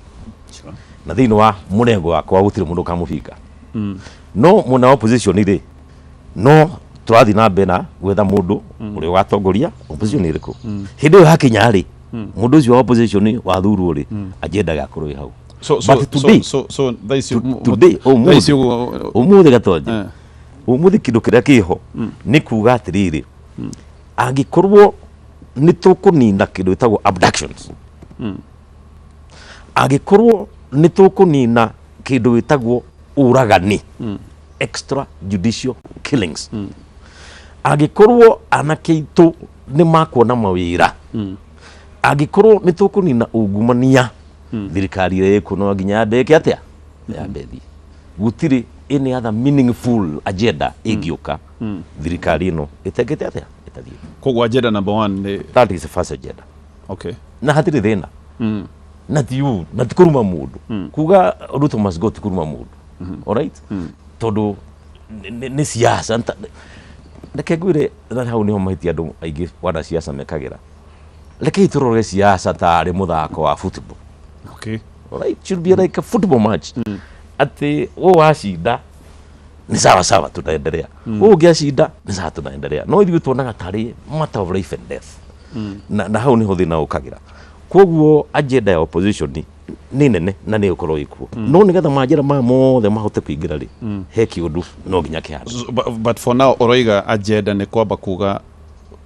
Na thĩinĩ wa mũrengo wakwa gũtirĩ mũndũ ũkamũbinga. No mwena wa opposition rĩ, no tũrathiĩ na mbere na gwetha mũndũ ũrĩa ũgatongoria opposition ĩrĩkũ. Hĩndĩ ĩyo hakinya rĩ, mũndũ ũcio wa opposition wathurwo rĩ, agenda gakorwo ĩ hau. So But today, so thaa ici today, thaa ũmũthĩ, ici ũguo ũmũthĩ Gatonye, ũmũthĩ kĩndũ kĩrĩa kĩho nĩ kuga atĩrĩrĩ, angĩkorwo nĩ tũkũnina kĩndũ gĩtagwo abductions, angĩkorwo nĩ tũkũnina kĩndũ gĩtagwo ũragani, extra judicial killings, angĩkorwo anake aitũ nĩ makuona mawĩra, angĩkorwo nĩ tũkũnina ungumania, thirikari ĩrĩa ĩkuo no nginya yambe ĩke atĩa, yambe ĩthiĩ. Gũtirĩ any other meaningful agenda ĩngĩũka thirikari ĩno ĩtekĩte atĩa, ĩtathiĩte. Koguo agenda number one nĩ That is the first agenda. Na hatirĩ thĩna na ti ũru na ti kũruma mũndũ kuga Ruto must go, ti kũruma mũndũ, alright, tondũ nĩ siasa. Reke ngwĩre, na hau nĩho mahĩtia andũ aingĩ wana siasa mekagĩra. Rekei tũrore siasa tarĩ mũthako wa football. Alright, should be like a football match, atĩ ũũ wacinda nĩ sawa sawa, tunaendelea, ũũ ũngĩ acinda nĩ sawa, tunaendelea. No ithuĩ tuonaga tarĩ matter of life and death, na hau nĩho thĩna ũkagĩra. Koguo agenda ya opposition nĩ nene na nĩ ĩgũkorwo ĩkuo, no nĩgetha manjĩra maya mothe mahote kũingĩra rĩ, he kĩũndũ no nginya kĩhande. So, but for now ũroiga agenda nĩ kwamba kuga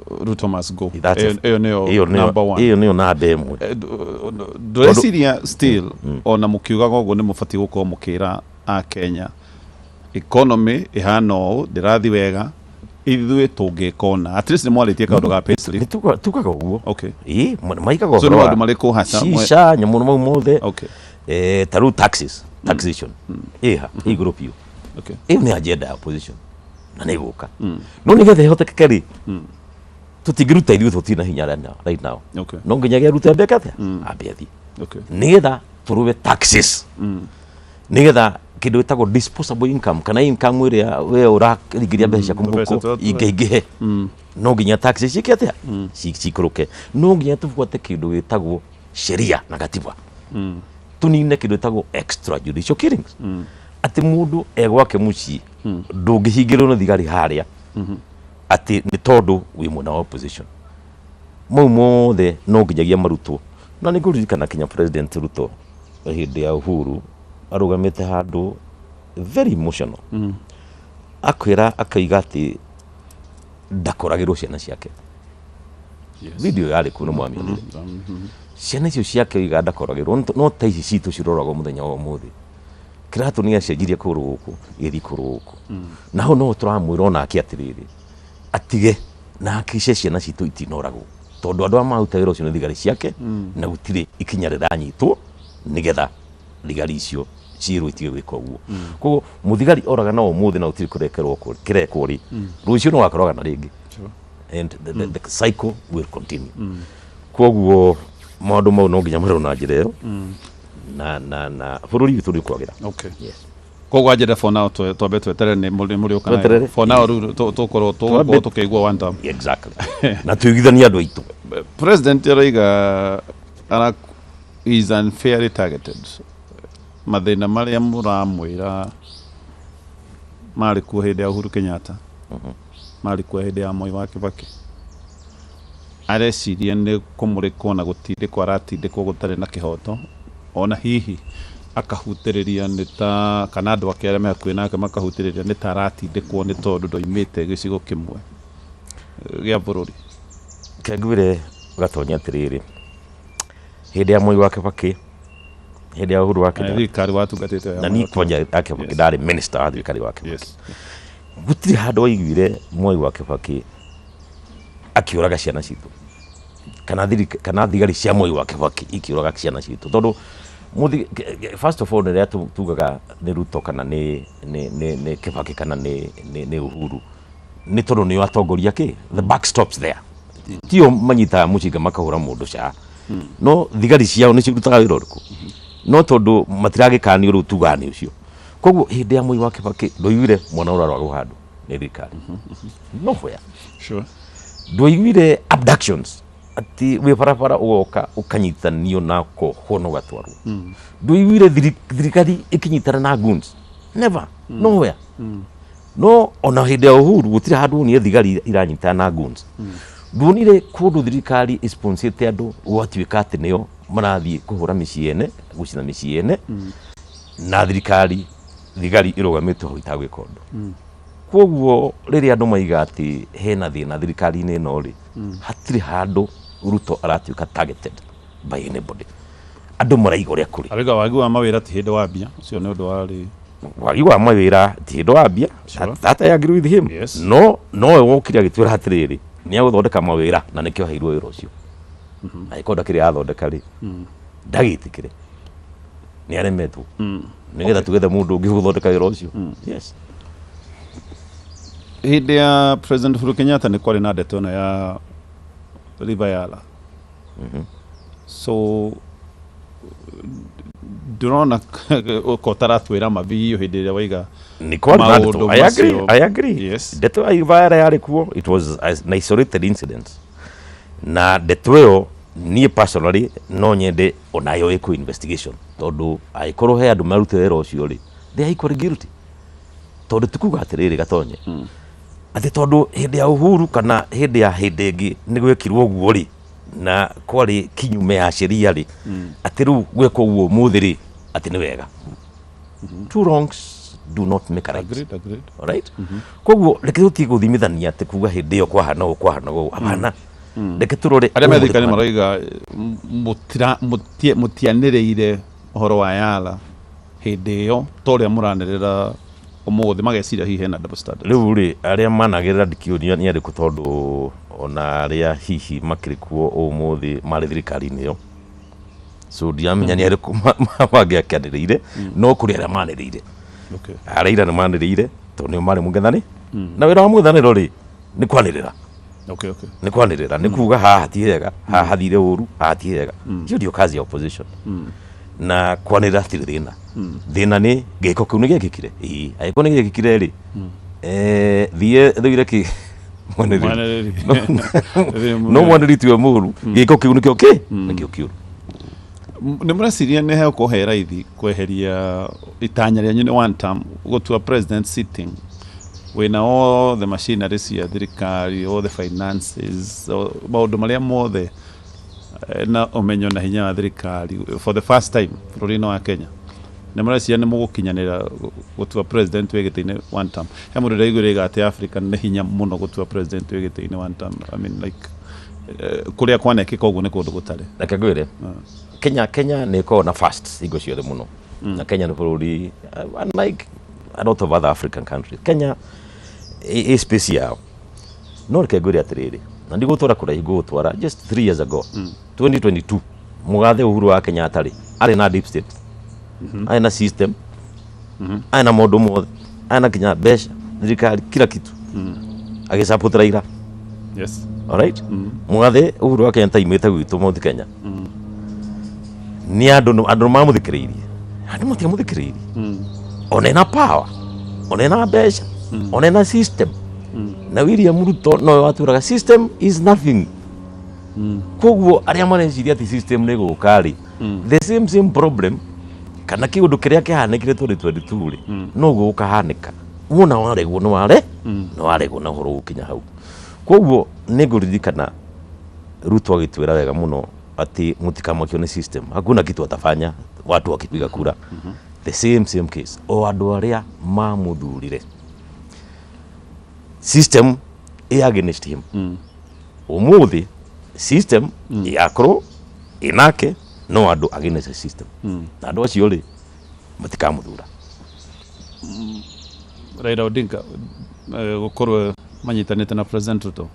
Ruto must go. Ĩyo nĩyo Ĩyo nĩyo number one. Ĩyo nĩyo namba ĩmwe. Ndũreciria still ona mũkiugaga ũguo nĩ mũbatiĩ gũkorwo mũkĩra a Kenya economy ĩhana ũũ, ndĩrathi wega, ithuĩ tũngĩka ũna? At least nĩ mwarĩtie kaũndũ ga payslip. Nĩ tugaga ũguo. Ĩ maikaga So nĩ ũhoro wa maũndũ marĩkũ hasa cica nyamũ mau mothe. Ta rĩu taxes, taxation ĩha igũrũ biũ. Ĩyo nĩ agenda ya opposition na nĩ ĩgũka, no nĩgetha ĩhotekeke rĩ, tũtingĩruta ithuĩ, tũtirĩ na hinya right now, right now. No nginya gĩa Ruto ambe atĩa, ambe athiĩ, nĩgetha tũrũe taxes, nĩgetha kĩndũ gĩtagwo disposable income, kana income ĩrĩa we ũraringĩria mbeca ciaku Tũbeca mũhuko, ingĩingĩhe, no nginya taxes ciĩke atĩa, cikũrũke. No nginya tũbuate kĩndũ gĩtagwo sheria na katiba, tũnine kĩndũ gĩtagwo extrajudicial killings, atĩ mũndũ e gwake mũciĩ ndũngĩhingĩrwo nĩ thigari harĩa atĩ nĩ tondũ wĩ mwena wa opposition. Mau mothe no nginyagia marutwo. Na nĩ ngũririkana kinya President Ruto hĩndĩ ya Uhuru arũgamĩte handũ very emotional, akwĩra, akaiga atĩ ndakoragĩrwo ciana ciake. Video yarĩ kuo, nĩ mwamĩonire. Ciana icio ciake oiga ndakoragĩrwo, no ta ici citũ ciroragwo mũthenya wa ũmũthĩ. Kĩratũ nĩ acenjirie kũgũrũ gũkũ gĩthiĩ kũgũrũ gũkũ, na hau no tũramwĩra onake atĩrĩrĩ, atige na hakikishe ciana citũ itinoragwo, tondũ andũ arĩa maruta wĩra ũcio nĩ thigari ciake, na gũtirĩ ikinya rĩranyitwo nĩgetha thigari icio ciĩrwo itige gwĩka ũguo. Koguo mũthigari oraga no ũmũthĩ na gũtirĩ kũrekerwo kĩrekwo rĩ, rũciũ no akoragana rĩngĩ, and the cycle will continue. Koguo maũndũ mau no nginya marorwo na njĩra ĩyo, na bũrũri witũ nĩ ũkwagĩra. Yes. Koguo agenda for now twambe tweterere nĩ mũrĩũka nayo. Tweterere. For now rĩu tũkorwo tũgũkorwo tũkĩigua one term. Exactly, na tuiguithanie andũ aitũ. President aroiga ara is unfairly targeted. Mathĩna marĩa mũramwĩra marĩ kuo hĩndĩ ya Uhuru Kenyatta, marĩ kuo hĩndĩ ya Moi wa Kibaki, areciria nĩ kũmũrĩkwo na gũtindĩkwo aratindĩkwo gũtarĩ na kĩhoto, ona hihi akahutĩrĩria nĩ ta kana andũ ake arĩa me hakuhĩ nake makahutĩrĩria nĩ ta aratindĩkwo nĩ tondũ ndoimĩte gĩcigo kĩmwe gĩa bũrũri. Kengwire Gatonya atĩrĩrĩ, hĩndĩ ya Moi wa Kibaki, hĩndĩ ya Uhuru wa Na Kenyatta, thirikari watungatĩte ya na Moi niĩ wa kwanja ya Kibaki ndarĩ minister wa thirikari wa Kibaki. Gũtirĩ handũ waiguire Moi wa Kibaki akĩũraga ciana citũ, kana thigari cia Moi wa Kibaki ikĩũraga ciana citũ, tondũ first of all, rĩrĩa tugaga nĩ Ruto kana nĩ Kibaki kana nĩ Uhuru, nĩ tondũ nĩo atongoria kĩ, the buck stops there. Tio manyitaga mũcinga makahũra mũndũ ca, no thigari ciao nĩ cirutaga wĩra ũrĩkũ? No tondũ matiragĩkanio rĩu tugaga nĩ ũcio. Koguo hĩndĩ ya Mwai wa Kĩbakĩ ndũiguire mwana ũrarwagwo handũ nĩ thirikari nowhere. Ndwaiguire abductions, atĩ wĩ barabara ũgoka ũkanyitanio na ũkohwo na ũgatwarwo. Ndwaiguire thirikari ĩkĩnyitana na goons, never, nowhere. No ona hĩndĩ ya Uhuru gũtirĩ handũ wonire thigari iranyitana na goons. Nduonire kũndũ thirikari ĩsponsĩte andũ gwatuĩka atĩ nĩo marathiĩ kũhũra mĩciĩ ene, gũcina mĩciĩ ene, na thirikari thigari ĩrũgamĩte hau itagwĩka ũndũ. Koguo rĩrĩa andũ maiga atĩ hena thĩna thirikari-inĩ ĩno rĩ, hatirĩ handũ Ruto aratuĩka targeted by anybody. Andũ maraiga ũrĩa kũrĩ. Arauga wagi wa mawĩra ti hĩndĩ wambia, ũcio nĩ ũndũ warĩ Wagi wa mawĩra ti hĩndĩ wambia. That I agree with him. No nowe wokire agĩtwĩra atĩrĩrĩ, nĩ agũthondeka mawĩra, na nĩkĩo aheirwo wĩra ũcio. Angĩkorwo ndakĩrĩ athondeka rĩ, ndagĩtĩkĩre nĩ aremetwo, nĩgetha tugethe mũndũ ũngĩ gũthondeka wĩra ũcio. Yes. Hĩndĩ ya President Uhuru Kenyatta nĩ kwarĩ na ndeto ĩno ya River Yala. So ndĩrona ko ũtaratwĩra ma biũ hĩndĩ ĩrĩa waiga Nĩ kwarĩ na ndeto. maũndũ I agree. Macio. I agree. Ndeto ya River Yala yarĩ kuo. It was an isolated incident, na ndeto ĩyo niĩ personally no nyende onayo ĩkwo investigation, tondũ angĩkorwo he andũ marutire wĩra ũcio rĩ, they are equally guilty, tondũ ti kuga atĩrĩrĩ gatonye atĩ tondũ hĩndĩ ya Uhuru kana hĩndĩ ya hĩndĩ ĩngĩ nĩ gwekirwo ũguo rĩ, na kwarĩ kinyume ya sheria rĩ, atĩ rĩu gwekwo ũguo ũmũthĩ rĩ, atĩ nĩ wega. Two wrongs do not make a right. Agreed, agreed. Alright? Koguo reke tũtige gũthimithania atĩ kuga hĩndĩ ĩyo kwahana ũũ, kwahana ũũ. Hapana, reke tũrore Arĩa ũmũthĩ. Me thirikari kũhana. Marauga mũtianĩrĩire ũhoro wa Yala hĩndĩ ĩyo ta ũrĩa mũranĩrĩra ũmũthĩ, mageciria hihi hena double standards. Rĩu rĩ, arĩa managĩrĩra ndikĩũria nĩ arĩkũ, tondũ ona arĩa hihi makĩrĩ kuo ũmũthĩ marĩ thirikari-inĩ ĩyo, so ndiramenya nĩ arĩkũ mangĩakĩanĩrĩire, no kũrĩ arĩa manĩrĩire. Arĩa ira nĩ manĩrĩire tondũ nĩo marĩ mũng'ethanĩ, na wĩra wa mũng'ethanĩro rĩ, nĩ kwanĩrĩra. Nĩ kwanĩrĩra, nĩ kuga haha ti hega, haha hathire ũru, haha ti hega. Hiyo ndio kazi ya opposition. Na kwanĩrĩra hatirĩ thĩna. Thĩna nĩ gĩko kĩu nĩ gĩekĩkire. Ĩĩ, angĩkorwo nĩ gĩekĩkire rĩ, thiĩ thũire kĩ mwanĩrĩri. Mwanĩrĩri. No mwanĩrĩri tiwe mũru, gĩko kĩu nĩkĩo kĩ nĩkĩo kĩũru. Nĩ mũreciria nĩ hegũkorwo he raithi kweheria itanya rĩanyu nĩ one term, gũtua president sitting wĩna all the machinery cia thirikari, all the finances, maũndũ marĩa mothe, na ũmenyo na hinya wa thirikari for the first time bũrũri-inĩ wa Kenya? Nĩ mũreciria nĩ mũgũkinyanĩra gũtua president wĩ gĩtĩ-inĩ one term? He mũndũ ndĩraiguire atĩ Africa nĩ hinya mũno gũtua president wĩ gĩtĩ-inĩ one term. I mean, like, kũrĩa kwanekĩka ũguo nĩ kũndũ gũtarĩ. Reke ngwĩre, Kenya nĩ ĩkoragwo na fast hingo ciothe mũno, na Kenya nĩ bũrũri unlike a lot of other African countries. Kenya ĩ space yao. No reke ngwĩre atĩrĩrĩ, na ndigũtwara kũraihu, ngũgũtwara just 3 years ago, 2022, mũgathe Uhuru wa Kenyatta rĩ, arĩ na deep state, arĩ na system, arĩ na maũndũ mothe, arĩ na kinya mbeca, thirikari, kila kitu, agĩsupport Raila. Alright, mũgathe Uhuru wa Kenyatta imĩte gwitũ Mount Kenya, nĩ andũ mamũthikĩrĩirie? Andũ matiamũthikĩrĩirie. Ona ena power, ona ena mbeca, ona ena system. Na William Ruto nowe watwĩraga system is nothing. Koguo arĩa mareciria atĩ system nĩ gũka rĩ, the same same problem kana kĩũndũ kĩrĩa kĩhanĩkire 2022 rĩ, noguo gũkahanĩka. Wona waregwo nĩ ware nĩ waregwo na ũhoro ũgũkinya hau. Koguo nĩ ngũririkana Ruto agĩtwĩra wega mũno atĩ mũtikamakio nĩ system, hakuna kitu atafanya watu wakipiga kura. The same same case, o andũ arĩa mamũthurire, system ĩ against him. Ũmũthĩ system yakorwo ĩnake, no andũ against the system, na andũ acio rĩ, matikamũthura. Raila Odinga gũkorwo manyitanĩte na President Ruto,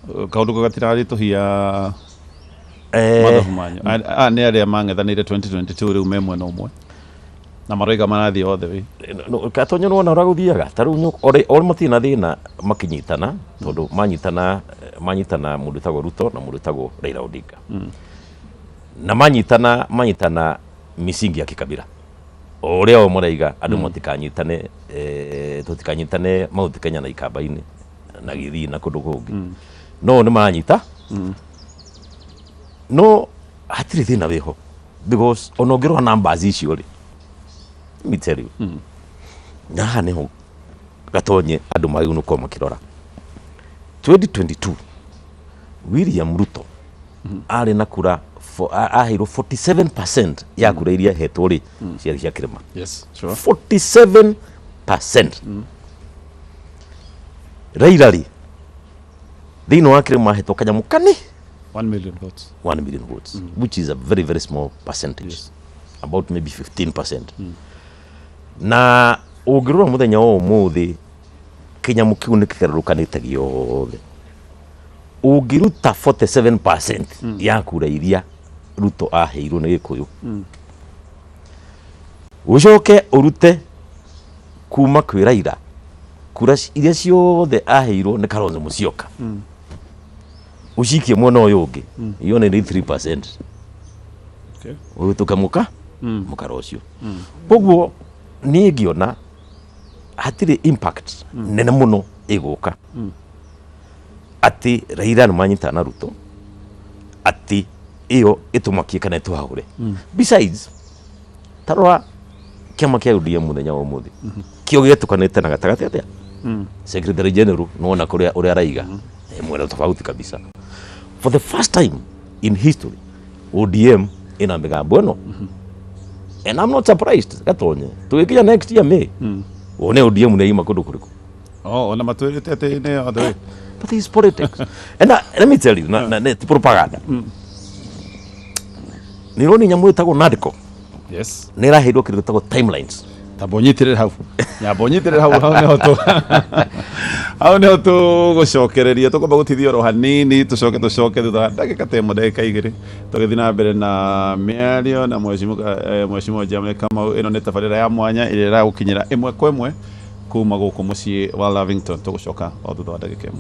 kaũndũ kau gatirarĩtũhia mathabu manyu? Aya nĩ arĩa mang'ethanĩire 2022, rĩu me mwena ũmwe. Na maroiga marathiĩ othe wĩ. Gatonyo nĩwona ũrĩa gũthiaga ta rĩu ore matirĩ na thĩna makĩnyitana, tondũ manyitana manyitana mũndũ wĩtagwo Ruto na mũndũ wĩtagwo Raila Odinga, na manyitana manyitana misingi ya kikabila, o ũrĩa o maraiga andũ matikanyitane, tũtikanyitane Mount Kenya na Ikamba-inĩ na Gĩthii na kũndũ kũngĩ, no nĩ maranyita, no hatirĩ thĩna wĩho, because ona ũngĩrora numbers icio rĩ, let me tell you, na haha nĩho Gatonye andũ magĩrĩirwo nĩ gũkorwo makĩrora. 2022 William Ruto arĩ na kura aheirwo 47% ya kura iria ahetwo rĩ, ciarĩ cia kĩrĩma. 47%. Raila rĩ, thĩinĩ wa kĩrĩma ahetwo kanyamũ kani 1 million votes. 1 million votes, which is a very very small percentage, about maybe 15%. Na ũngĩrora mũthenya wa ũmũthĩ, kĩnyamũ kĩu nĩ kĩgarũrũkanĩte gĩothe. Ũngĩruta 47% ya kura iria Ruto aheirwo nĩ Gĩkũyũ, ũcoke ũrute kuma kwĩ Raila kura iria ciothe aheirwo nĩ Kalonzo Musyoka, ũcikie mwena ũyũ ũngĩ, iyo nĩ 3%. Ũhĩtũke mũka mũkara ũcio. Koguo niĩ ngĩona hatirĩ impact nene mũno ĩgũka atĩ Raila nĩ manyitana na Ruto atĩ ĩyo ĩtũmakie kana ĩtũhahũre. Besides, tarora kĩama kĩa ODM mũthenya wa ũmũthĩ, kĩo gĩtukanĩte na gatagatĩ atĩa. Secretary General nĩwona kũrĩa ũrĩa araiga mwena tofauti kabisa. For the first time in history, ODM ĩna mĩgambo ĩno, and I'm not surprised, Gatonye, tũgĩkinya next year May, wone ODM nĩ ima kũndũ kũrĩkũ. Oh, ona matwĩrĩte atĩ nĩ othe wĩ. But it's politics. And let me tell you, na ti propaganda. Nĩ ũrona nyamũ ĩtagwo NADCO nĩ ĩraheirwo kĩndũ gĩtagwo timelines. Tamba ũnyitĩrĩre hau, nyamba ũnyitĩrĩre hau, hau nĩho tũ hau nĩho tũgũcokereria. Tũkwamba gũtithia oro hanini, tũcoke thutha wa ndagĩka ta 1, ndagĩka 2, tũgĩthiĩ na mbere na mĩario na mheshimiwa Njambe Kamau. Ĩno nĩ tabarĩra ya mwanya ĩrĩa ĩragũkinyĩra ĩmwe kwa ĩmwe kuma gũkũ mũciĩ wa Lavington. Tũgũcoka o thutha wa ndagĩka 1.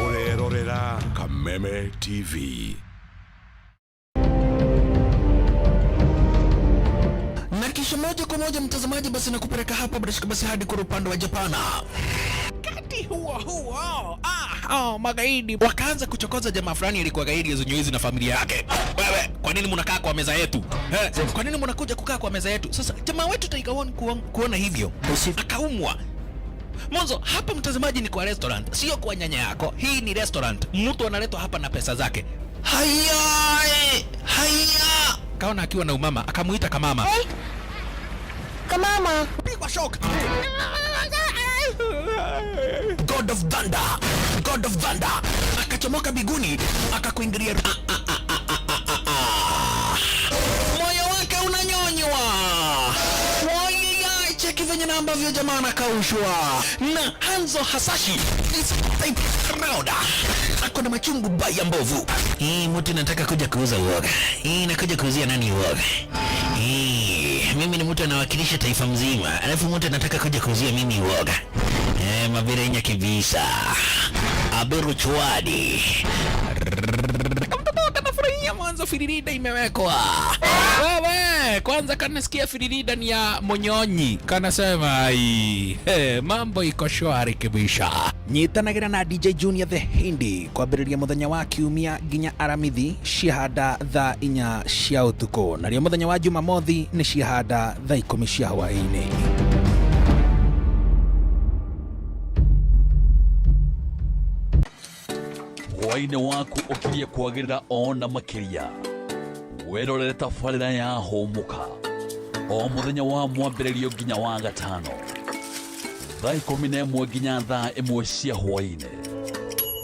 Ũrerorera Kameme TV. Na kisha moja kwa moja, mtazamaji, basi nakupeleka hapa bila shaka basi hadi kwa upande wa Japana. Wakati huo huo, oh, magaidi wakaanza kuchokoza jamaa fulani alikuwa gaidi ya na familia yake. Wewe, kwa nini mnakaa kwa meza yetu? Kwa nini mnakuja kukaa kwa meza yetu? Sasa jamaa wetu Tiger One kuona hivyo akaumwa. Mwanzo hapa, mtazamaji, ni kwa restaurant, sio kwa nyanya yako. Hii ni restaurant, mtu analetwa hapa na pesa zake. Haya, haya, kaona akiwa na umama, akamuita kamama. Hey. Kamama. Pigwa shock. God of Thunder, God of Thunder akachomoka biguni akakuingilia. Moyo wake unanyonywa. Cheki venye na ambavyo jamaa anakaushwa na Hanzo Hasashi this type round. Ako na machungu baya mbovu. Hii mtu nataka kuja kuuza uoga. Hii nakuja kuuzia nani uoga? Hii mimi ni mtu anawakilisha taifa mzima, alafu mtu anataka kuja kuuzia mimi uoga. Mabirenya kibisa. Aberu chwadi. Mtoto kanafurahia mwanzo firirida imewekwa. Wewe, kwanza kanasikia firirida ni ya Monyonyi. Kanasema ai, mambo iko shwari kibisha. Nyitanagira na DJ Junior the Hindi kwambĩrĩria mũthenya wa kiumia nginya Aramithi ciahanda thaa 4 cia ũtukũ, narĩo mũthenya wa Jumamothi nĩ ciahanda thaa 10 cia hwaĩ-inĩ. Hwaĩ-inĩ waku ũkirie kwagĩrĩra ona makĩria. Wĩrorere tabarĩra ya Hũmũka o mũthenya wa mwambĩrĩrio nginya wa gatano thaa 11 nginya thaa 1 cia hwaĩ-inĩ,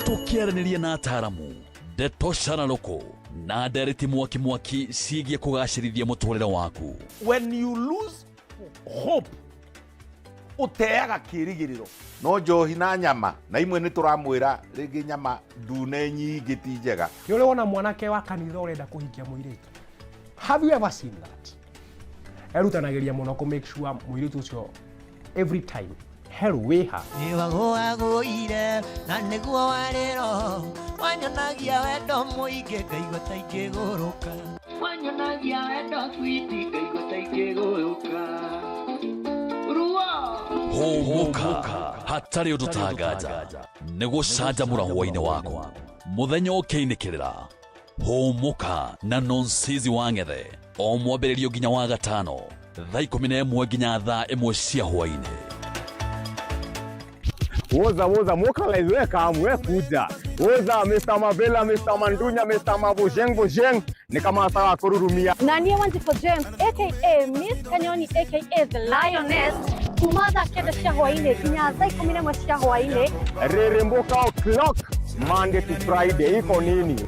tũkĩaranĩria na ataaramu ndeto cararũkũ Na ndereti mwaki mwaki ciĩgiĩ kũgacĩrithia mũtũrĩre waku. When you lose hope, ũteaga kĩĩrĩgĩrĩro. No njohi na nyama na imwe nĩ tũramwĩra rĩngĩ nyama ndune nyingĩ ti njega. Nĩ ũrĩ wona mwanake wa kanitha ũrenda kũhikia mũirĩtu? Have you ever seen that? Erutanagĩria mũno kũ make sure mũirĩtu ũcio every time herũ wĩha. Nĩwagũagũire na nĩguo warĩro wanyonagia wendo mũingĩ ngaigua ta ingĩgũrũka. Wanyonagia wendo switi ngaigua ta ingĩgũrũka. Ruo. Hũmũka hatarĩ ũndũ tanganja nĩ gũcanjamũra hwainĩ waku mũthenya ũkĩinĩkĩrĩra. Hũmũka na Nonsizi wa Ng'ethe o mwambĩrĩrio nginya wa gatano thaa 11 nginya thaa 1 cia hwainĩ. Woza woza mokalize we kamu we kuja. Woza Mr. Mavela, Mr. Mandunya, Mr. Mabojeng Bojeng ni kama sawa kururumia. Na niĩ Wanjikũ James aka Miss Kanyoni aka The Lioness kuma thaa 9 cia hwainĩ nginya thaa 11 cia hwainĩ. Reremboka o'clock Monday to Friday iko nini?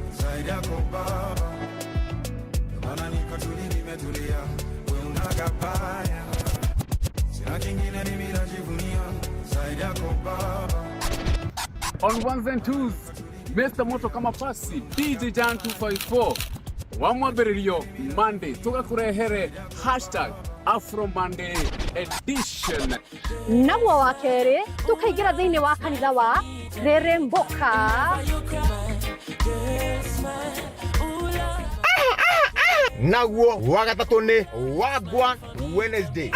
On ones and twos, Mr. Moto kama pasi DJ Jan 254 wa mwambĩrĩrio Monday tũgakũrehere #AfroMonday edition. Naguo wa kerĩ tũkaingĩra thĩinĩ wa kanitha wa Reremboka. Naguo wa gatatũ nĩ Wagwan Wednesday.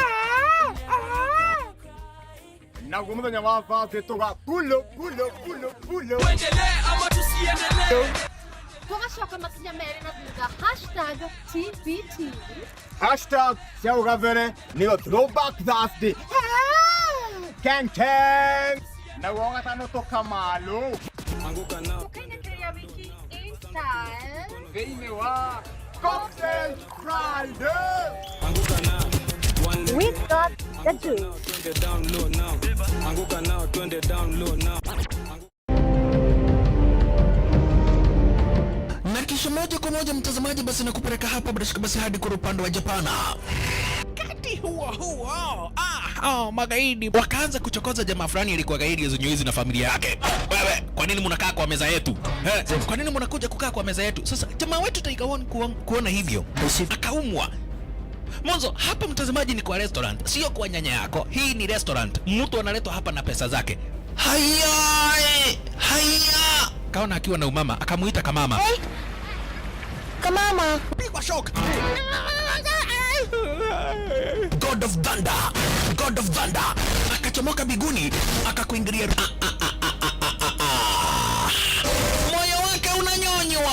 Naguo mũthenya wa Thursday tũga pulo pulo pulo pulo. Tũgacoka makinya merĩ na thutha #TBT. Hashtag cia ũgabere nĩyo Throwback Thursday. Keng keng. Naguo wa gatano tũkamalo. Tũkainĩkĩrĩria wiki in style. Thĩinĩ wa Cocktail Friday. We got the juice. Na kisha moja kwa moja mtazamaji, basi nakupeleka hapa bila shaka basi hadi kwa upande wa Japana. Wakati huo huo, magaidi wakaanza kuchokoza jamaa fulani alikuwa gaidi zenye na familia yake. Wewe, kwa nini mnakaa kwa meza yetu? Kwa nini mnakuja kukaa kwa meza yetu? Sasa jamaa wetu Tiger One kuona hivyo akaumwa. Mwanzo hapa mtazamaji ni kwa restaurant, sio kwa nyanya yako. Hii ni restaurant, mtu analetwa hapa na pesa zake. Haya, haya. Kaona akiwa na umama, akamuita kamama. Hey. Kamama. Pigwa shock. God of Thunder, God of Thunder akachomoka biguni akakuingilia. Moyo wake unanyonywa.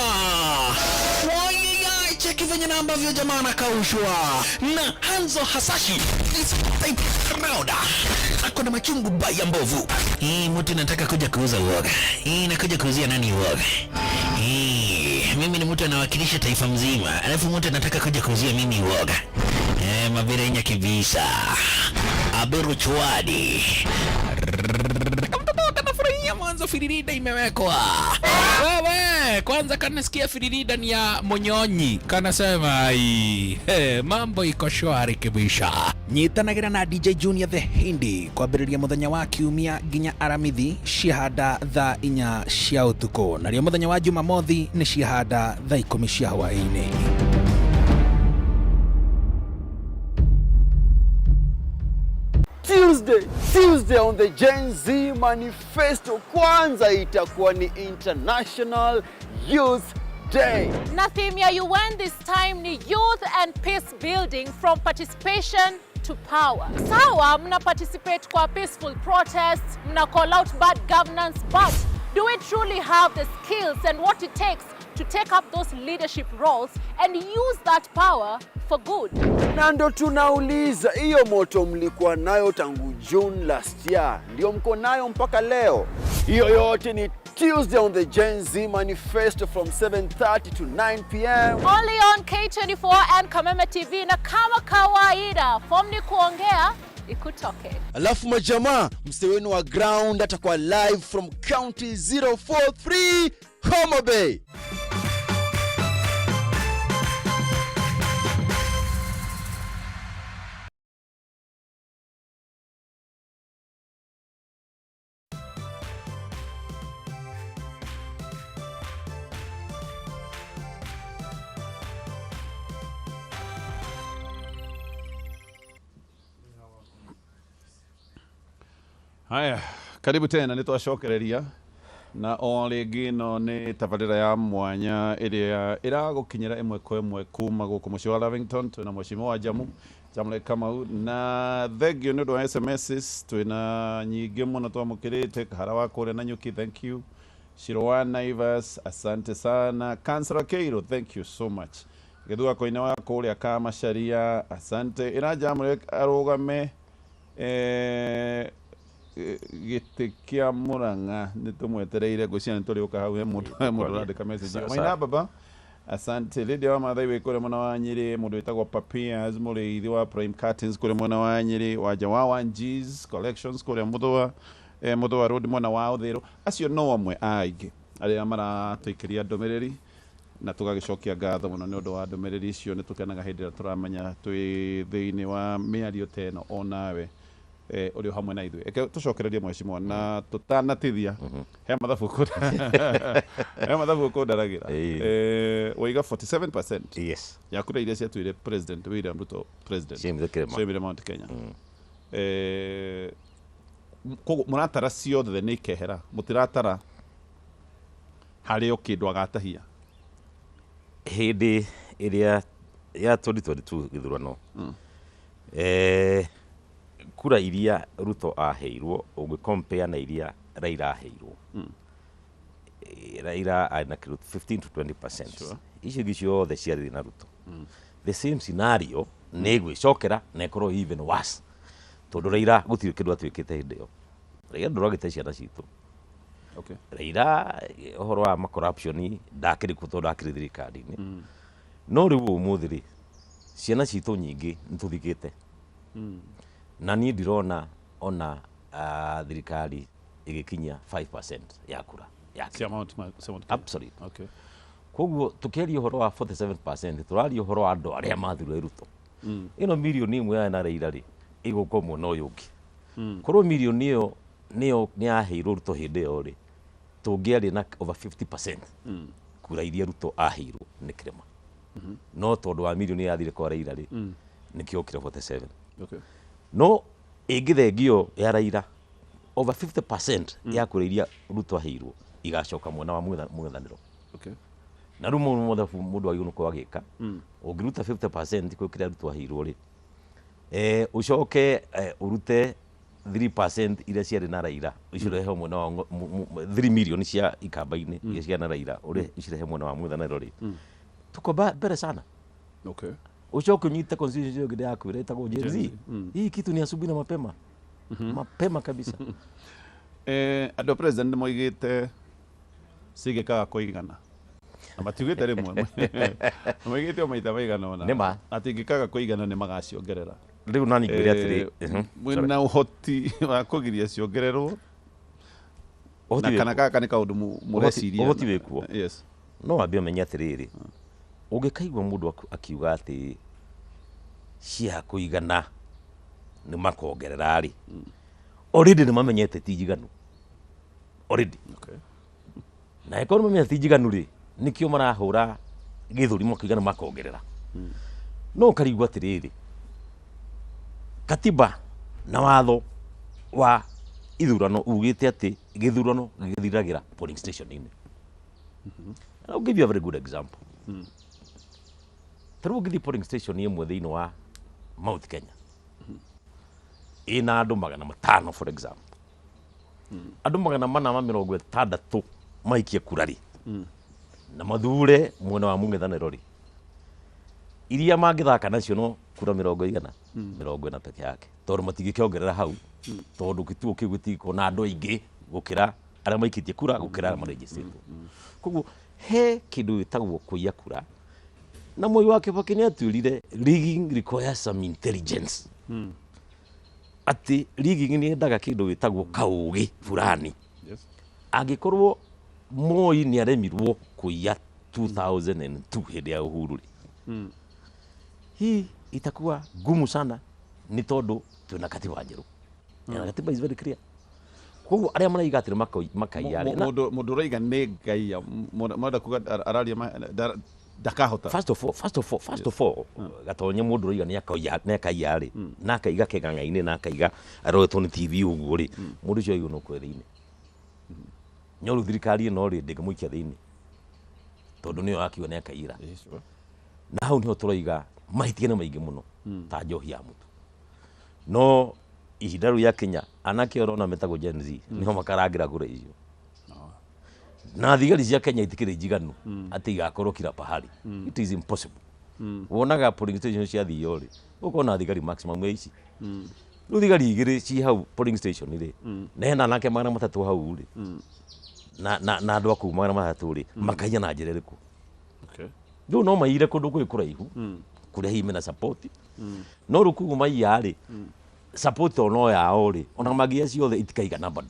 Wai, cheki venye na ambavyo jamaa anakaushwa na Hanzo Hasashi is type crowd. Ako na machungu baya mbovu. Hii mtu nataka kuja kuuza uoga. Hii nakuja kuuzia nani uoga? Hii mimi ni mtu anawakilisha taifa mzima, alafu mtu anataka kuja kuuzia mimi uoga. Mabirenya kibisa. Aberu chwadi. Kamtoto kanafurahia mwanzo firirida imewekwa. Wewe, kwanza kanasikia firirida ni ya monyonyi. Kanasema ai, hey, mambo iko shwari kibisha. Nyitanagira na DJ Junior the Hindi kwambĩrĩria mũthenya wa kiumia nginya aramithi ciahanda thaa 4 cia ũtukũ, narĩo mũthenya wa Jumamothi nĩ ciahanda thaa 10 cia hwaĩ-inĩ. Tuesday on the Gen Z Manifesto, kwanza itakuwa ni International Youth Day. Na theme ya UN this time ni Youth and Peace Building from Participation to Power. Sawa, mna participate kwa peaceful protests, mna call out bad governance, but do we truly have the skills and what it takes to take up those leadership roles and use that power for good? Na ndo tunauliza, hiyo moto mlikuwa nayo tangu June last year, ndio mko nayo mpaka leo? Hiyo yote ni Tuesday on the Gen Z Manifesto from 7:30 to 9 p.m. Only on K24 and Kameme TV, na kama kawaida, form ni kuongea ikutoke. Alafu majamaa, msee wenu wa ground atakuwa live from County 043 Homa Bay. Haya, karibu tena nĩ twacokereria na o rĩngĩ ĩno nĩ tabarĩra ya mwanya ĩrĩa ĩragũkinyĩra ĩmwe kwa ĩmwe kuma gũkũ mũciĩ wa Lavington. Twĩna mheshimiwa Jamu Jamle Kamau, na thengio nĩ ũndũ wa SMSs, twĩna nyingĩ mũno twamũkĩrĩte. Kahara wa kũrĩa Nanyuki, thank you. Shiro wa Naivas, asante sana. Kansara Keiro, thank you so much. Gĩthua Koine wa kũrĩa Kamacharia, asante. Ĩra Jamle arũgame gĩtĩ kĩa Murang'a, nĩ tũmwetereire, ngwĩciria nĩ tũrĩũka hau. He mũndũ ũrandĩka message. Maina baba, asante. Lydia wa Mathai wĩ kũrĩa mwena wa Nyĩrĩ, mũndũ wĩtagwo Papias Mũrĩithi wa Prime Curtains kũrĩa mwena wa Nyĩrĩ, wanja wa Wanjis Collections kũrĩa Mũthũa, Mũthũa Road mwena wa Ũthĩrũ. Acio no amwe a aingĩ arĩa maratũikĩria ndũmĩrĩri, na tũgagĩcokia ngatho mũno nĩ ũndũ wa ndũmĩrĩri icio. Nĩ tũkenaga hĩndĩ ĩrĩa tũramenya twĩ thĩinĩ wa mĩario ta ĩno onawe ũrĩ o hamwe na ithuĩ. Reke tũcokererie mheshimiwa, na tũtanatithia he mathabu ũkũndaragĩra. Waiga 47% ya kura iria ciatuire President William Ruto president Ciaumire kĩrĩma. Ciaumire Mount Kenya. Koguo mũratara ciothe nĩ ikehera, mũtiratara harĩ o kĩndũ agatahia? Hĩndĩ ĩrĩa ya 2022 gĩthurano, kura iria Ruto aheirwo ũngĩ compare na iria Raila aheirwo, Raila arĩ na kĩndũ 15 to 20%. Icio ingĩ ciothe ciarĩ na Ruto. The same scenario nĩ ĩgwĩcokera na ĩkorwo even worse, tondũ Raila gũtirĩ kĩndũ atuĩkĩte hĩndĩ ĩyo. Raila ndũragĩte ciana citũ. Raila ũhoro wa ma corruption ndakĩrĩ kuo tondũ ndakĩrĩ thirikari-inĩ. No rĩu ũmũthĩ rĩ, ciana citũ nyingĩ nĩ tũthikĩte, na niĩ ndirona ona thirikari ĩgĩkinyia 5% ya kura yake. Cia Mount Kenya. Absolutely. Koguo tukiaria ũhoro wa 47%, tũraria ũhoro wa andũ arĩa mathurire Ruto. Ĩno mirioni 1 ya na Raila rĩ, ĩgũka mwena ũyũ ũngĩ. Korwo mirioni ĩyo nĩyo nĩ yaheirwo Ruto hĩndĩ ĩyo rĩ, tũngĩarĩ na over 50% kura iria Ruto aheirwo nĩ kĩrĩma. No tondũ wa mirioni yathire kwa Raila rĩ, nĩkĩo okire 47. No ĩngĩthengio ya Raila, over 50% ya kura iria Ruto aheirwo igacoka mwena wa mũng'ethanĩro. Na rĩu mũndũ mothe mũndũ agĩrĩirwo nĩ gũkorwo agĩka, ũngĩruta 50% kwĩ kĩrĩa Ruto aheirwo rĩ, ũcoke ũrute 3% iria ciarĩ na Raila, ũcirehe mwena wa 3 million cia ikamba-inĩ iria ciarĩ na Raila, ũcirehe mwena wa mũng'ethanĩro rĩ, tuko mbere sana. Ucoke ũnyite constituency ĩyo ĩngĩ yakwĩra ĩtagwo Gen Z. Gen Z. Hii kitu ni asubuhi na mapema mapema kabisa. Andũ a president nĩ moigĩte cingĩkaga kũigana, na matiugĩte rĩmwe, moigĩte o maita maigana ũna. Nĩ ma. Atĩ ingĩkaga kũigana nĩ magaciongerera. Rĩu nani ngwĩre atĩrĩ, Mwĩna ũhoti wa kũgiria ciongererwo Ũhoti na wĩkuo. kana gaka nĩ kaũndũ mũreciria? Ũhoti wĩkuo. No wambe ũmenye atĩrĩrĩ, ũngĩkaigua mũndũ akiuga atĩ cia kũigana nĩ makongerera rĩ, already nĩ mamenyete ti njiganu already. Na ĩkorwo nĩ mamenyete ti njiganu rĩ, nĩkĩo marahũra gĩthũri makiuga nĩ makongerera. No ũkarigwo atĩrĩrĩ, katiba na watho wa ithurano ugĩte atĩ gĩthurano gĩthiragĩra polling station-inĩ. I'll give you a very good example. Ta rĩu ũngĩthiĩ polling station ĩmwe thĩinĩ wa Mount Kenya ĩna andũ 500, for example, andũ 460 maikie kura rĩ, na mathure mwena wa mũng'ethanĩro rĩ, iria mangĩthaka nacio no kura mĩrongo igana 40 peke yake, tondũ matingĩkĩongerera hau, tondũ kĩtuo kĩu gĩtingĩkorwo na andũ aingĩ gũkĩra arĩa maikĩtie kura, gũkĩra arĩa marĩnjĩcĩtwo. Koguo he kĩndũ gĩtagwo kũiya kura, na Moi wa Kibaki nĩ atwĩrire rigging requires some intelligence, atĩ rigging nĩ yendaga kĩndũ gĩtagwo kaũgĩ fulani. Angĩkorwo Moi nĩ aremirwo kũiya 2002 hĩndĩ ya Uhuru rĩ, hii itakuwa ngumu sana, nĩ tondũ twĩna katiba njerũ na katiba is very clear. Koguo arĩa maraiga atĩ nĩ makaiya rĩ, Mũndũ ũraiga nĩ ngaiya, mũrenda kuga araria Ndakahota. First of all, gatonye mũndũ ũroiga nĩ akaiya rĩ, na akaiga kĩng'ang'a-inĩ, na akaiga aroretwo nĩ TV ũguo rĩ, mũndũ ũcio aigua no kwe thĩinĩ. No rĩu thirikari ĩno rĩ, ndĩngĩmũikia thĩinĩ tondũ nĩyo akiuga nĩ akaiyĩra. Na hau nĩho tũroiga mahĩtia nĩ maingĩ mũno ta njohi ya mũtu. No ihinda rĩu rĩakinya, anake ũrona metagwo Gen Z nĩho makarangĩra kura icio, na thigari cia Kenya itikĩrĩ njiganu atĩ igakorwo kila pahali. It is impossible. Wonaga polling station ciathio rĩ, ũkona thigari maximum ici rĩu thigari igĩrĩ ci hau polling station rĩ, na hena anake 300 hau rĩ, na andũ a kũu 300 rĩ, makaiya na njĩra ĩrĩkũ? Rĩu no maiyire kũndũ kwĩ kũraihu kũrĩa hihi mena support, no rĩu kũu maiya rĩ, support o no yao rĩ, ona mangĩiya ciothe itikaigana bado.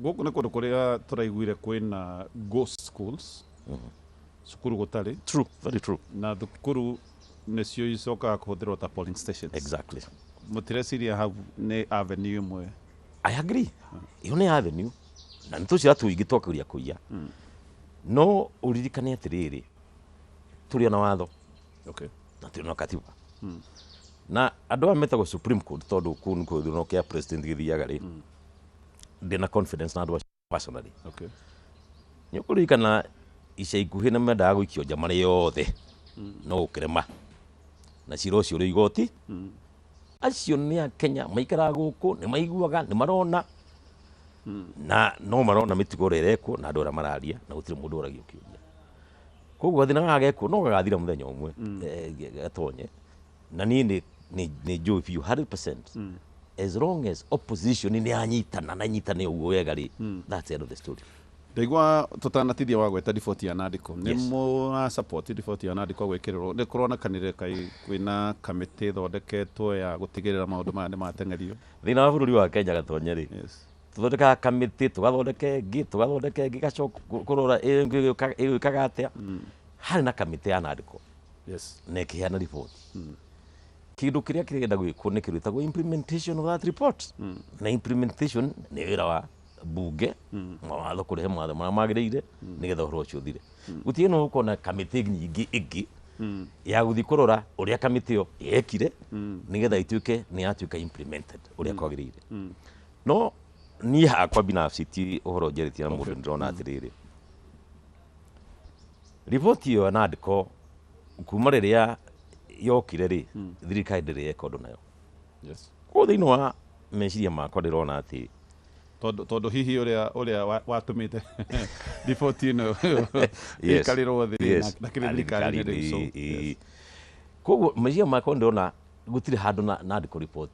Gũkũ nĩ kũndũ kũrĩa tũraiguire kwĩna ghost schools, cukuru gũtarĩ. True, very true. Na thukuru nĩcio icokaga kũhũthĩrwo ta polling stations. Exactly. Mũtireciria hau nĩ avenue ĩmwe? I agree, ĩyo nĩ avenue na nĩ tũcira tũingĩ twakũria kũiya, no ũririkane atĩrĩrĩ, tũrĩ ona watho na tũrĩ na katiba na andũ aya metagwo Supreme Court, tondũ kũu nĩkuo gĩthurano kĩa president gĩthiaga rĩ, ndĩna confidence na andũ acio personally. Nĩ ũkũririkana ica ikuhĩ nĩ mendaga gũikio nja marĩ othe, no gũkĩrema na cira ũcio ũrĩ igoti. Acio nĩ a Kenya maikaraga gũkũ, nĩ maiguaga, nĩ marona, na no marona mĩtugo ĩrĩa ĩrekwo na andũ arĩa mararia, na gũtirĩ mũndũ ũragio kĩũria. Koguo gathĩna gaka gekwo no gagathira mũthenya ũmwe, gatonye. Na niĩ nĩ njũĩ biũ 100%, as long as opposition nĩ yanyitana na nyitane ũguo wega rĩ, that's the end of the story. Ndaigua tũtanatithia wa gweta riboti ya NADCO, nĩ mũra support riboti ya NADCO gwĩkĩrĩrwo? Nĩ kũronekanire kai kwĩna kamĩtĩ ĩthondeketwo ya gũtigĩrĩra maũndũ maya nĩ mateng'erio? Thĩna wa bũrũri wa Kenya, gatonye rĩ, tũthondekaga kamĩtĩ, tũgathondeka ĩngĩ, tũgathondeka ĩngĩ, gacoka kũrora ĩgwĩkaga atĩa. Harĩ na kamĩtĩ ya NADCO na ĩkĩheana riboti. Kĩndũ kĩrĩa kĩrenda gwĩkwo nĩ kĩndũ gĩtagwo implementation of that report, na implementation nĩ wĩra wa bunge, mawatho, kũrehe mawatho marĩa magĩrĩire nĩgetha ũhoro ũcio ũthire. Gũtirĩ no gũkorwo na kamĩtĩ nyingĩ ĩngĩ ya gũthiĩ kũrora ũrĩa kamĩtĩ ĩyo yekire nĩgetha ĩtuĩke nĩ yatuĩka implemented ũrĩa kwagĩrĩire. No niĩ hakwa binafsi, ti ũhoro njarĩtie na mũndũ, ndĩrona atĩrĩrĩ, riboti ĩyo ya NADCO kuma rĩrĩa yokire rĩ, thirikari ndĩrĩ yeka ũndũ nayo. Koguo thĩinĩ wa meciria makwa ndĩrona atĩ Tondũ hihi ũrĩa watũmĩte riboti ĩno ĩikarĩrwo thĩ na kĩrĩ thirikari-inĩ rĩu, so Koguo meciria makwa ndĩrona gũtirĩ handũ na NADCO report